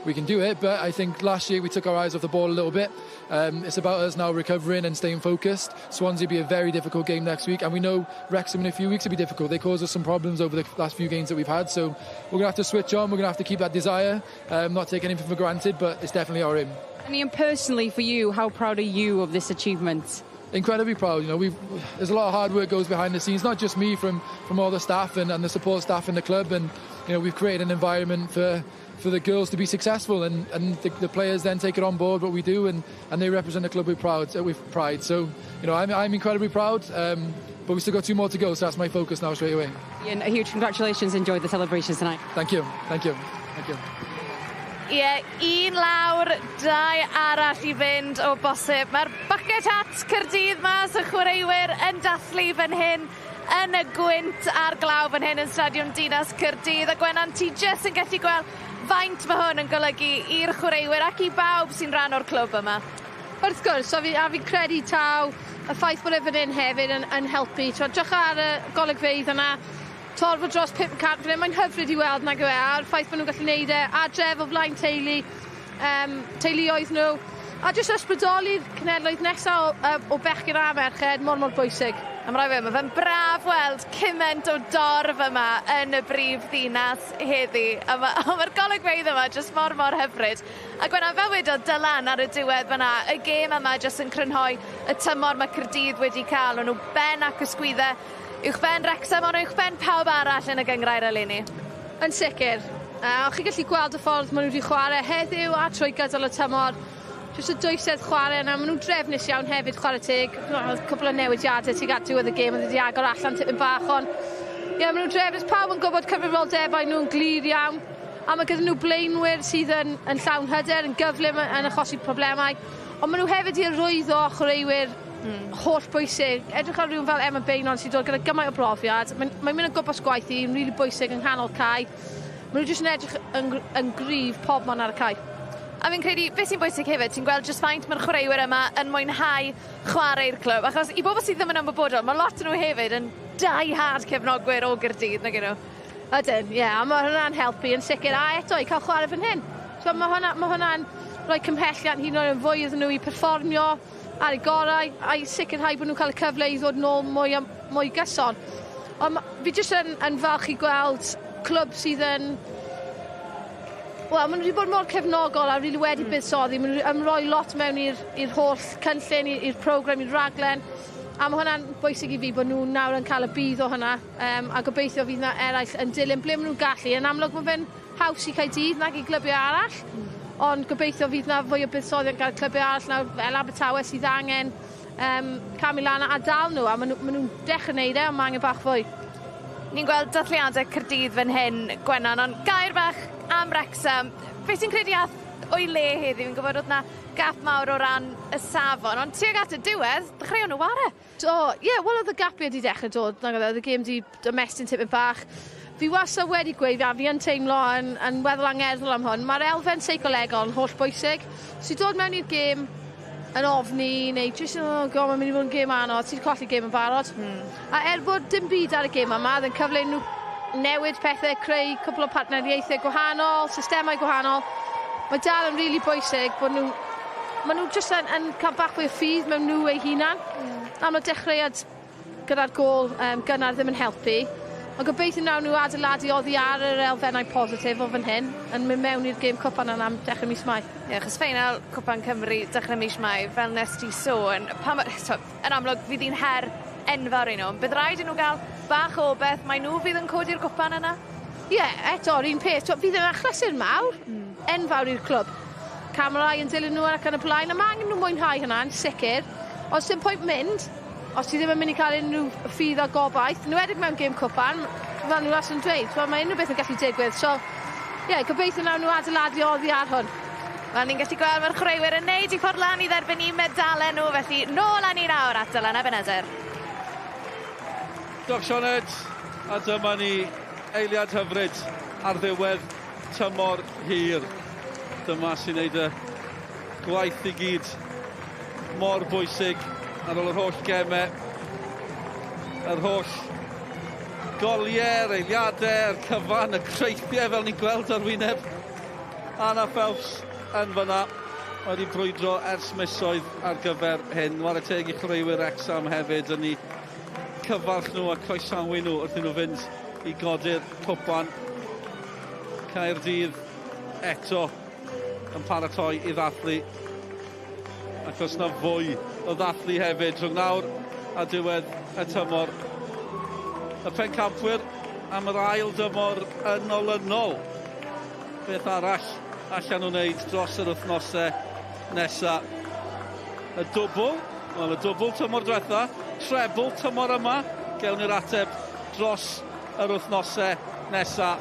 We can do it, but I think last year we took our eyes off the ball a little bit. It's about us now recovering and staying focused. Swansea will be a very difficult game next week, and we know Wrexham in a few weeks will be difficult. They caused us some problems over the last few games that we've had, so we're going to have to switch on. We're going to have to keep that desire, not take anything for granted, but it's definitely our aim. And Ian, personally for you, how proud are you of this achievement? Incredibly proud. There's a lot of hard work goes behind the scenes, not just me, from all the staff and the support staff in the club, and we've created an environment for the girls to be successful, and the players then take it on board what we do, and they represent the club with pride. So I'm incredibly proud, but we've still got 2 more to go, so that's my focus now straight away. Ian, a huge congratulations. Enjoy the celebrations tonight. Thank you. Thank you. Thank you. Ie, 1 lawr, 2 arall i fynd o bosib. Mae'r bucket hat Caerdydd mas, y chwaraewyr yn dathlu fan hyn yn y gwynt a'r glaw fan hyn yn Stadiwm Dinas Caerdydd. A Gwenan, ti jyst yn gallu gweld faint mae hwn yn golygu i'r chwaraewyr ac i bawb sy'n rhan o'r clwb yma. Wrth gwrs, a fi'n credu taw y ffaith bod e fan hyn hefyd yn helpu. Drych ar y golygfeydd yna, torf o dros 500 fan hyn, mae'n hyfryd i weld nag yw e, a'r ffaith bod nhw'n gallu neud e adref o flaen teulu, teuluoedd nhw, a jyst ysbrydoli'r cenhedloedd nesaf o bechgyn a merched, mor bwysig. A mae rhaid fi, mae fe'n braf weld cymaint o dorf yma yn y brif ddinas heddi. A mae'r golygfeydd yma jyst mor hyfryd. A Gwenan, fel wedodd Dylan ar y diwedd fan'na, y gêm yma jyst yn crynhoi y tymor mae Caerdydd wedi cael. O'n nhw ben ac ysgwyddau uwchben Wrexham, ond uwchben pawb arall yn y gynghrair eleni. Yn sicr. O'ch chi gallu gweld y ffordd maen nhw wedi chwarae heddiw a trwy gydol y tymor. Jyst y dwysedd chwarae yna, maen nhw'n drefnus iawn hefyd, chwarae teg. Oedd cwpl o newidiadau tuag at diwedd y gêm, oedd wedi agor allan tipyn bach, ond ie, maen nhw'n drefnus, pawb yn gwybod cyfrifoldebau nhw'n glir iawn, a mae gyda nhw blaenwyr sydd yn llawn hyder, yn gyflym, yn achosi problemau, ond maen nhw hefyd i arwyddo chwaraewyr holl bwysig. Edrych ar rhywun fel Emma Beynon sy'n dod gyda gymaint o brofiad, mae'n mynd o gwmpas gwaith hi'n rili bwysig yng nghanol cae. Maen nhw jyst yn edrych yn gryf pob man ar y cae. A fi'n credu, beth sy'n bwysig hefyd, ti'n gweld jyst faint mae'r chwaraewyr yma yn mwynhau chwarae'r clwb, achos i bobl sydd ddim yn ymwybodol, mae lot o'n nhw hefyd yn die-hard cefnogwyr o Gaerdydd, nag 'yn nhw? Ydyn, ie, a mae hwnna'n helpu yn sicr, a eto i cael chwarae fan hyn. So mae hwnna'n rhoi cymhelliant hyd yn oed yn fwy iddyn nhw i perfformio ar eu gorau, a i sicrhau bod nhw'n cael y cyfle i ddod nôl mwy gyson. Ond fi jyst yn falch i gweld clwb sydd yn Wel, maen nhw wedi bod mor cefnogol a rili wedi buddsoddi. Maen nhw wedi ymroi lot mewn i'r holl cynllun, i'r program, i'r raglen. A mae hwnna'n bwysig i fi bod nhw nawr yn cael y budd o hwnna. A gobeithio fydd yna eraill yn dilyn ble maen nhw'n gallu. Yn amlwg mae fe'n haws i Caerdydd nag i glybiau arall. Ond gobeithio fydd yna fwy o buddsoddiad gan clybiau arall nawr fel Abertawe sydd angen camu lan a dal nhw. A maen nhw'n dechrau wneud e, ond mae angen bach fwy. Ni'n gweld dathliadau Caerdydd fan hyn, Gwenan, ond gair bach am Wrexham. Beth ti'n credu ath o'i le heddiw? Fi'n gwybod oedd 'na gap mawr o ran y safon, ond tuag at y diwedd, dechreuon nhw ware. Do, ie, yeah, wel oedd y gapiau wedi dechrau dod, nag oedd y gêm wedi ymestyn tipyn bach. Fi wastad wedi gweud, a fi yn teimlo yn weddol angerddol am hwn, mae'r elfen seicolegol yn holl bwysig. So i dod mewn i'r gêm yn ofni, neu jyst, oh god, mae'n mynd i fod yn gêm anodd, ti'n colli gêm yn barod. A er bod dim byd ar y gêm yma, oedd yn cyfle nhw newid pethau, creu cwpl o partneriaethau gwahanol, systemau gwahanol, mae dal yn rili bwysig bod nhw, maen nhw jyst yn cael bach fwy o ffydd mewn nhw eu hunan. Am y dechreuad gyda'r gôl gynnar ddim yn helpu. Ond gobeithio nawn nhw adeiladu oddi ar yr elfennau positif o fan hyn yn mynd mewn i'r gêm cwpan yna am dechrau mis Mai. Ie, yeah, achos ffeinal Cwpan Cymru dechrau mis Mai, fel nes ti sôn, yn amlwg fydd hi'n her enfawr i nhw. Bydd rhaid i nhw gael bach o beth, mae nhw fydd yn codi'r cwpan yna? Ie, yeah, eto'r un peth. Fydd yn achlysur mawr, enfawr i'r clwb. Camerau yn dilyn nhw ac yn y blaen, a mae angen nhw mwynhau hynna'n sicr. Os dim pwynt mynd, os ti ddim yn mynd i cael unrhyw ffydd a gobaith, enwedig mewn gêm cwpan, fel nhw wastad yn dweud, wel, mae unrhyw beth yn gallu digwydd. So, ie, yeah, gobeithio nawn nhw adeiladu oddi ar hwn. Wel, ni'n gallu gweld mae'r chwaraewyr yn neud i ffordd lan i dderbyn eu medalau nhw, felly nôl â ni nawr at Dylan Ebenezer. Diolch Sioned, a dyma ni eiliad hyfryd ar ddiwedd tymor hir. Dyma sy'n neud y gwaith i gyd mor bwysig ar ôl yr holl gemau, yr holl goliau, yr eiliadau, yr cyfan, y creithiau fel ni'n gweld ar wyneb Anna Phelps yn fyna. Wedi brwydro ers misoedd ar gyfer hyn. Whare teg i chwaraewyr Wrexham hefyd yn eu cyfarch nhw a croesawu nhw wrth i nhw fynd i godi'r cwpan. Caerdydd eto yn paratoi i ddathlu. Ac os na fwy o ddathlu hefyd rhwng nawr a diwedd y tymor. Y pencampwyr am yr ail dymor yn olynol. Beth arall allan nhw'n wneud dros yr wythnosau nesa? Y dwbl, wel y dwbl tymor diwetha, trebl tymor yma. Gewn ni'r ateb dros yr wythnosau nesa.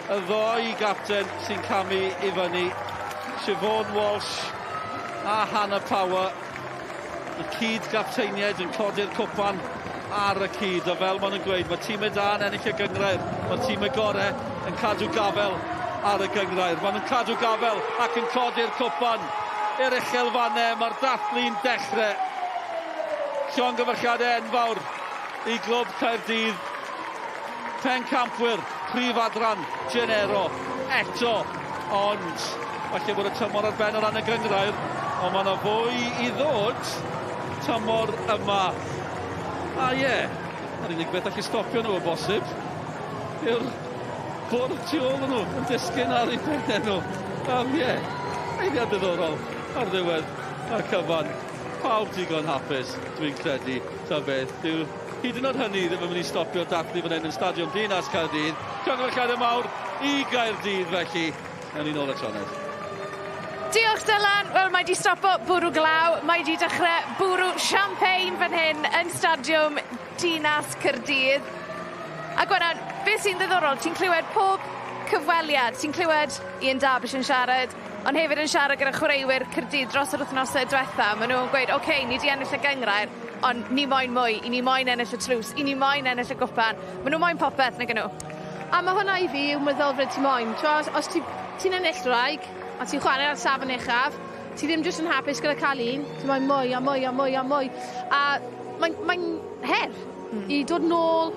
Y ddoi gapten sy'n camu i fyny, Siobhan Walsh a Hannah Power. Y cyd-gapteiniaid yn codi'r cwpan ar y cyd, a fel maen nhw'n gweud, mae tîmau da yn ennill y gynghrair, mae tîmau gorau yn cadw gafel ar y gynghrair. Maen nhw'n cadw gafel ac yn codi'r cwpan i'r uchelfannau, mae'r dathlu'n dechrau. Llongyfarchiadau enfawr i glwb Caerdydd. Pencampwyr, prif adran, Genero, eto, ond falle bod y tymor ar ben o ran y gynghrair, ond mae yna fwy i ddod tymor yma. A ie, yr unig beth allu stopio nhw o bosib yw'r bwrdd tu ôl nhw yn disgyn ar eu pennau nhw. Ie, eiliad diddorol ar ddiwedd y cyfan. Pawb digon hapus, dwi'n credu, ta beth. Dyw hyd yn oed hynny ddim yn mynd i stopio dathlu fan hyn yn Stadiwm Dinas Caerdydd. Llongyfarchiadau mawr i Gaerdydd felly. Ewn ni nôl at Sioned. Diolch Dylan. Wel, mae di stopo bwrw glaw, mae di dechrau bwrw champagne fan hyn yn Stadiwm Dinas Caerdydd. A Gwenan, beth sy'n ddiddorol, ti'n clywed pob cyfweliad, ti'n clywed Ian Darvish yn siarad, ond hefyd yn siarad gyda chwaraewyr Caerdydd dros yr wythnosau diwetha. Maen nhw'n gweud, oce, okay, ni di ennill y gynghrair, ond ni moyn mwy, i ni moyn ennill y tlws, i ni moyn ennill y gwpan. Maen nhw moyn popeth, nag nhw? A mae hwnna i fi yw meddylfryd ti moyn. Os ti'n enillwraig, a ti'n chwarae ar safon uchaf, ti ddim jyst yn hapus gyda cael un, ti'n moyn mwy a mwy a mwy a mwy. A mae'n her i dod nôl,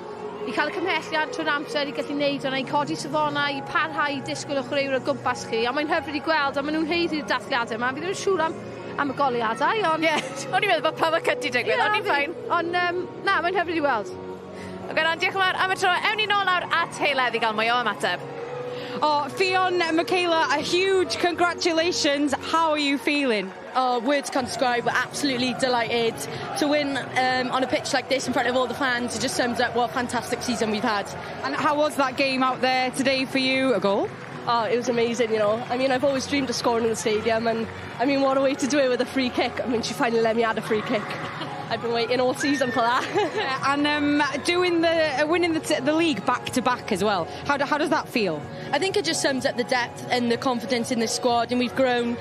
i cael y cymhelliad trwy'r amser i gallu neud hwnna, i codi safonau, i parhau i disgwyl o chwaraewyr o gwmpas chi. A mae'n hyfryd i gweld, a maen nhw'n haeddu'r dathliadau yma. Fi ddim yn siŵr am y goliadau, ond... Ie, o'n i'n meddwl bod power cut di digwydd, o'n i'n fine. Ond na, mae'n hyfryd i weld. Oce, diolch yn fawr am y tro. Ewn ni nôl lawr at Heledd i gael mwy o ymateb. Oh, Ffion, Michaela, a huge congratulations. How are you feeling? Oh, words can't describe. We're absolutely delighted to win on a pitch like this in front of all the fans. It just sums up what a fantastic season we've had. And how was that game out there today for you? A goal? Oh, it was amazing, you know. I mean, I've always dreamed of scoring in the stadium, and I mean, what a way to do it with a free kick. I mean, she finally let me add a free kick. I've been waiting all season for that. And doing the winning the league back to back as well. How does that feel? I think it just sums up the depth and the confidence in the squad, and we've grown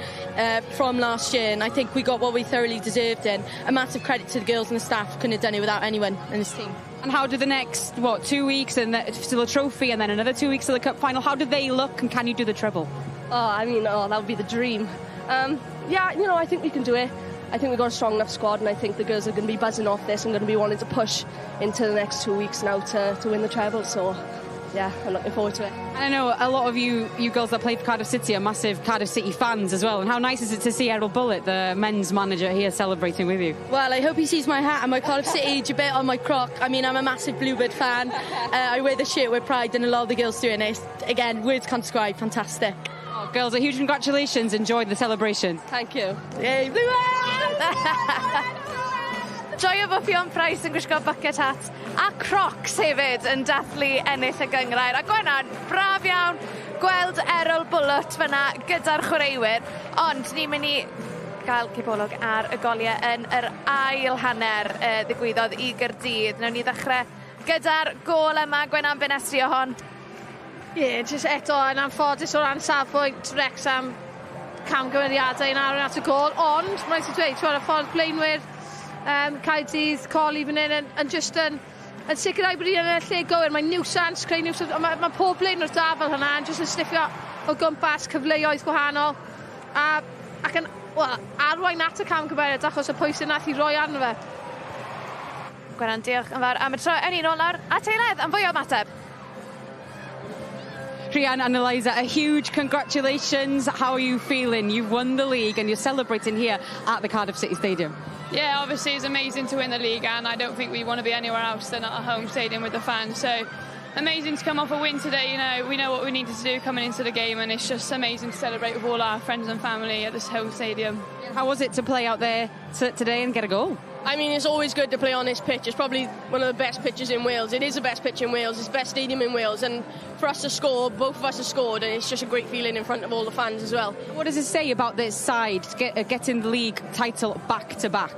from last year, and I think we got what we thoroughly deserved. And a massive credit to the girls and the staff. Couldn't have done it without anyone in this team. And how do the next, 2 weeks and the trophy and then another 2 weeks of the cup final, how do they look, and can you do the treble? Oh, I mean, that would be the dream. Yeah, you know, I think we can do it. I think we've got a strong enough squad, and I think the girls are going to be buzzing off this and going to be wanting to push into the next 2 weeks now to win the treble. So, yeah, I'm looking forward to it. And I know a lot of you girls that play for Cardiff City are massive Cardiff City fans as well. And how nice is it to see Erol Bulut, the men's manager, here celebrating with you? Well, I hope he sees my hat and my Cardiff City jabet on my croc. I mean, I'm a massive Bluebird fan. I wear the shirt with pride, and a lot of the girls do it. And it's, again, words can't describe. Fantastic. Oh, girls, a huge congratulations. Enjoy the celebration. Thank you. Yay, Bluebird! Joio fo Ffion Price yn gwisgo bucket hat a Crocs hefyd yn dathlu ennill y gynghrair. A Gwenan, braf iawn gweld Erol Bulut fyna gyda'r chwaraewyr, ond ni'n mynd i gael cipolwg ar y goliau yn yr ail hanner ddigwyddodd i Gaerdydd. Nawn ni ddechrau gyda'r gôl yma, Gwenan Benestri o hon. Ie, yeah, jyst eto yn anffodus o ran safbwynt Wrexham, camgymeriadau yn arwain at y gôl, ond mae'n rhaid i dweud, y ffordd blaenwyr Caerdydd, Colli fan hyn yn just yn sicrhau bod hi yn y lle gywir. Mae'n niwsans, creu niwsans, mae pob blaenwr da fel hynna, yn just yn sniffio o gwmpas cyfleoedd gwahanol ac yn arwain at y camgymeriad achos y pwysau nath i roi arno fe. Gwenan, diolch yn fawr am y tro. Ewn ni nôl nawr at Heledd am fwy o ymateb. Rhian and Eliza, a huge congratulations. How are you feeling? You've won the league and you're celebrating here at the Cardiff City Stadium. Yeah, obviously it's amazing to win the league, and I don't think we want to be anywhere else than at our home stadium with the fans. So amazing to come off a win today. You know, we know what we needed to do coming into the game, and it's just amazing to celebrate with all our friends and family at this home stadium. How was it to play out there today and get a goal? I mean, it's always good to play on this pitch. It's probably one of the best pitches in Wales. It is the best pitch in Wales. It's the best stadium in Wales. And for us to score, both of us have scored, and it's just a great feeling in front of all the fans as well. What does it say about this side getting the league title back to back?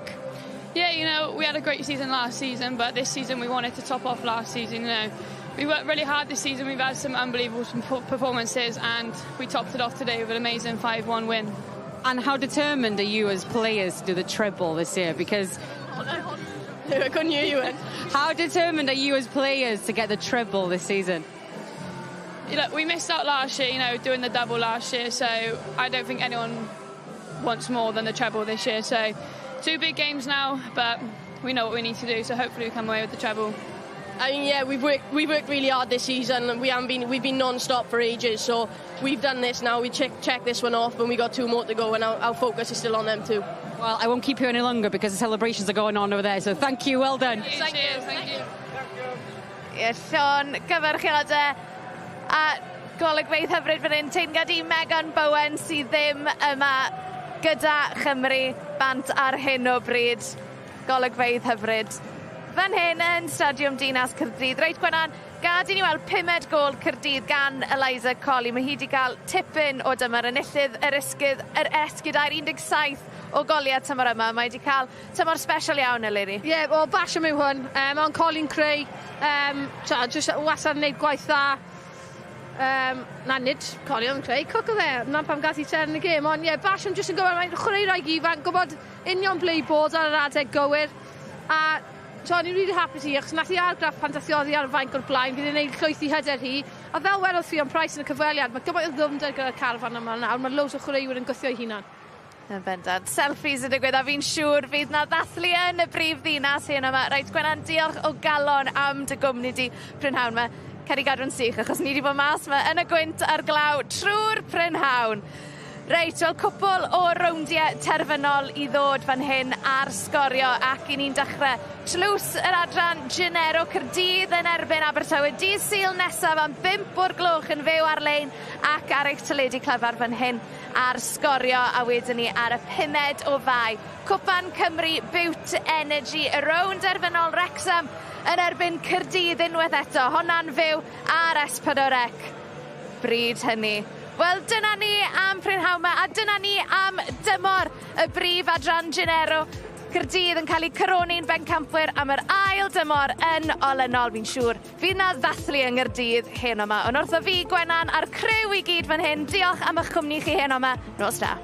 Yeah, you know, we had a great season last season, but this season we wanted to top off last season. You know, we worked really hard this season. We've had some unbelievable performances, and we topped it off today with an amazing 5-1 win. And how determined are you as players to do the treble this year? Because I couldn't hear you. How determined are you as players to get the treble this season? Look, we missed out last year, you know, doing the double last year, so I don't think anyone wants more than the treble this year. So 2 big games now, but we know what we need to do, so hopefully we come away with the treble. I mean, yeah, we've worked really hard this season, and we've been non-stop for ages. So we've done this now. We check this one off, and we got 2 more to go, and our focus is still on them too. Well, I won't keep you any longer because the celebrations are going on over there. So thank you, well done. Thank you. Thank you. Ie, llongyfarchiadau a golygfeydd hyfryd fan hyn. Teyrnged i Megan Bowen sydd ddim yma gyda Chymru bant ar hyn o bryd. Golygfeydd hyfryd. Fan hyn yn Stadiwm Dinas Caerdydd. Reit, Gwenan, gad i ni weld pumed gôl Caerdydd gan Eliza Colley. Mae hi wedi cael tipyn o dymor, enillydd yr esgid aur 17 o goliau tymor yma. Mae wedi cael tymor special iawn, Eleri. Ie, yeah, wel, Basham yw hwn. Ond Colley'n creu, just wastad yn gwneud gwaith dda. Na, nid Colley oedd yn creu, Cook oedd e. Na pam gath i seren y gêm. Ond ie, yeah, Basham jyst yn gwybod, mae'n chwaraewraig ifanc, gwybod union ble i bod ar yr adeg gywir. A so, ni'n really hapus i, achos nath i argraff pan dath i oddi ar y fainc o'r blaen, fydd e'n gwneud llwyth i hyder hi. A fel wedodd Ffion Price yn y cyfweliad, mae gymaint o ddyfnder gyda'r carfan yma nawr, mae loads o chwaraewyr yn gwthio eu hunan. Yn bendant. Selfies yn digwydd, a fi'n siŵr fydd na ddathlu yn y brif ddinas hyn yma. Reit, Gwenan, diolch o galon am dy gwmni di prynhawn yma. Cer i gadw'n sych, achos ni wedi bod mas yma yn y gwynt a'r glaw trwy'r prynhawn. Reit, wel cwpl o rowndiau terfynol i ddod fan hyn ar Sgorio ac i ni'n dechrau tlws yr adran Genero Caerdydd yn erbyn Abertawe dydd Sul nesaf am 5 o'r gloch yn fyw ar-lein ac ar eich teledu clyfar fan hyn ar Sgorio a wedyn ni ar y 5 o Fai. Cwpan Cymru Bute Energy, y rownd derfynol Wrexham yn erbyn Caerdydd unwaith eto. Honna'n fyw ar S4C. Bryd hynny. Wel, dyna ni am prynhawn 'ma, a dyna ni am dymor y brif adran Genero. Caerdydd yn cael eu coroni'n bencampwyr am yr ail dymor yn olynol, fi'n siŵr. Fydd 'na ddathlu yng Nghaerdydd heno 'ma. Ond wrtho fi, Gwenan, a'r criw i gyd fan hyn, diolch am eich cwmni chi heno 'ma. Nos da.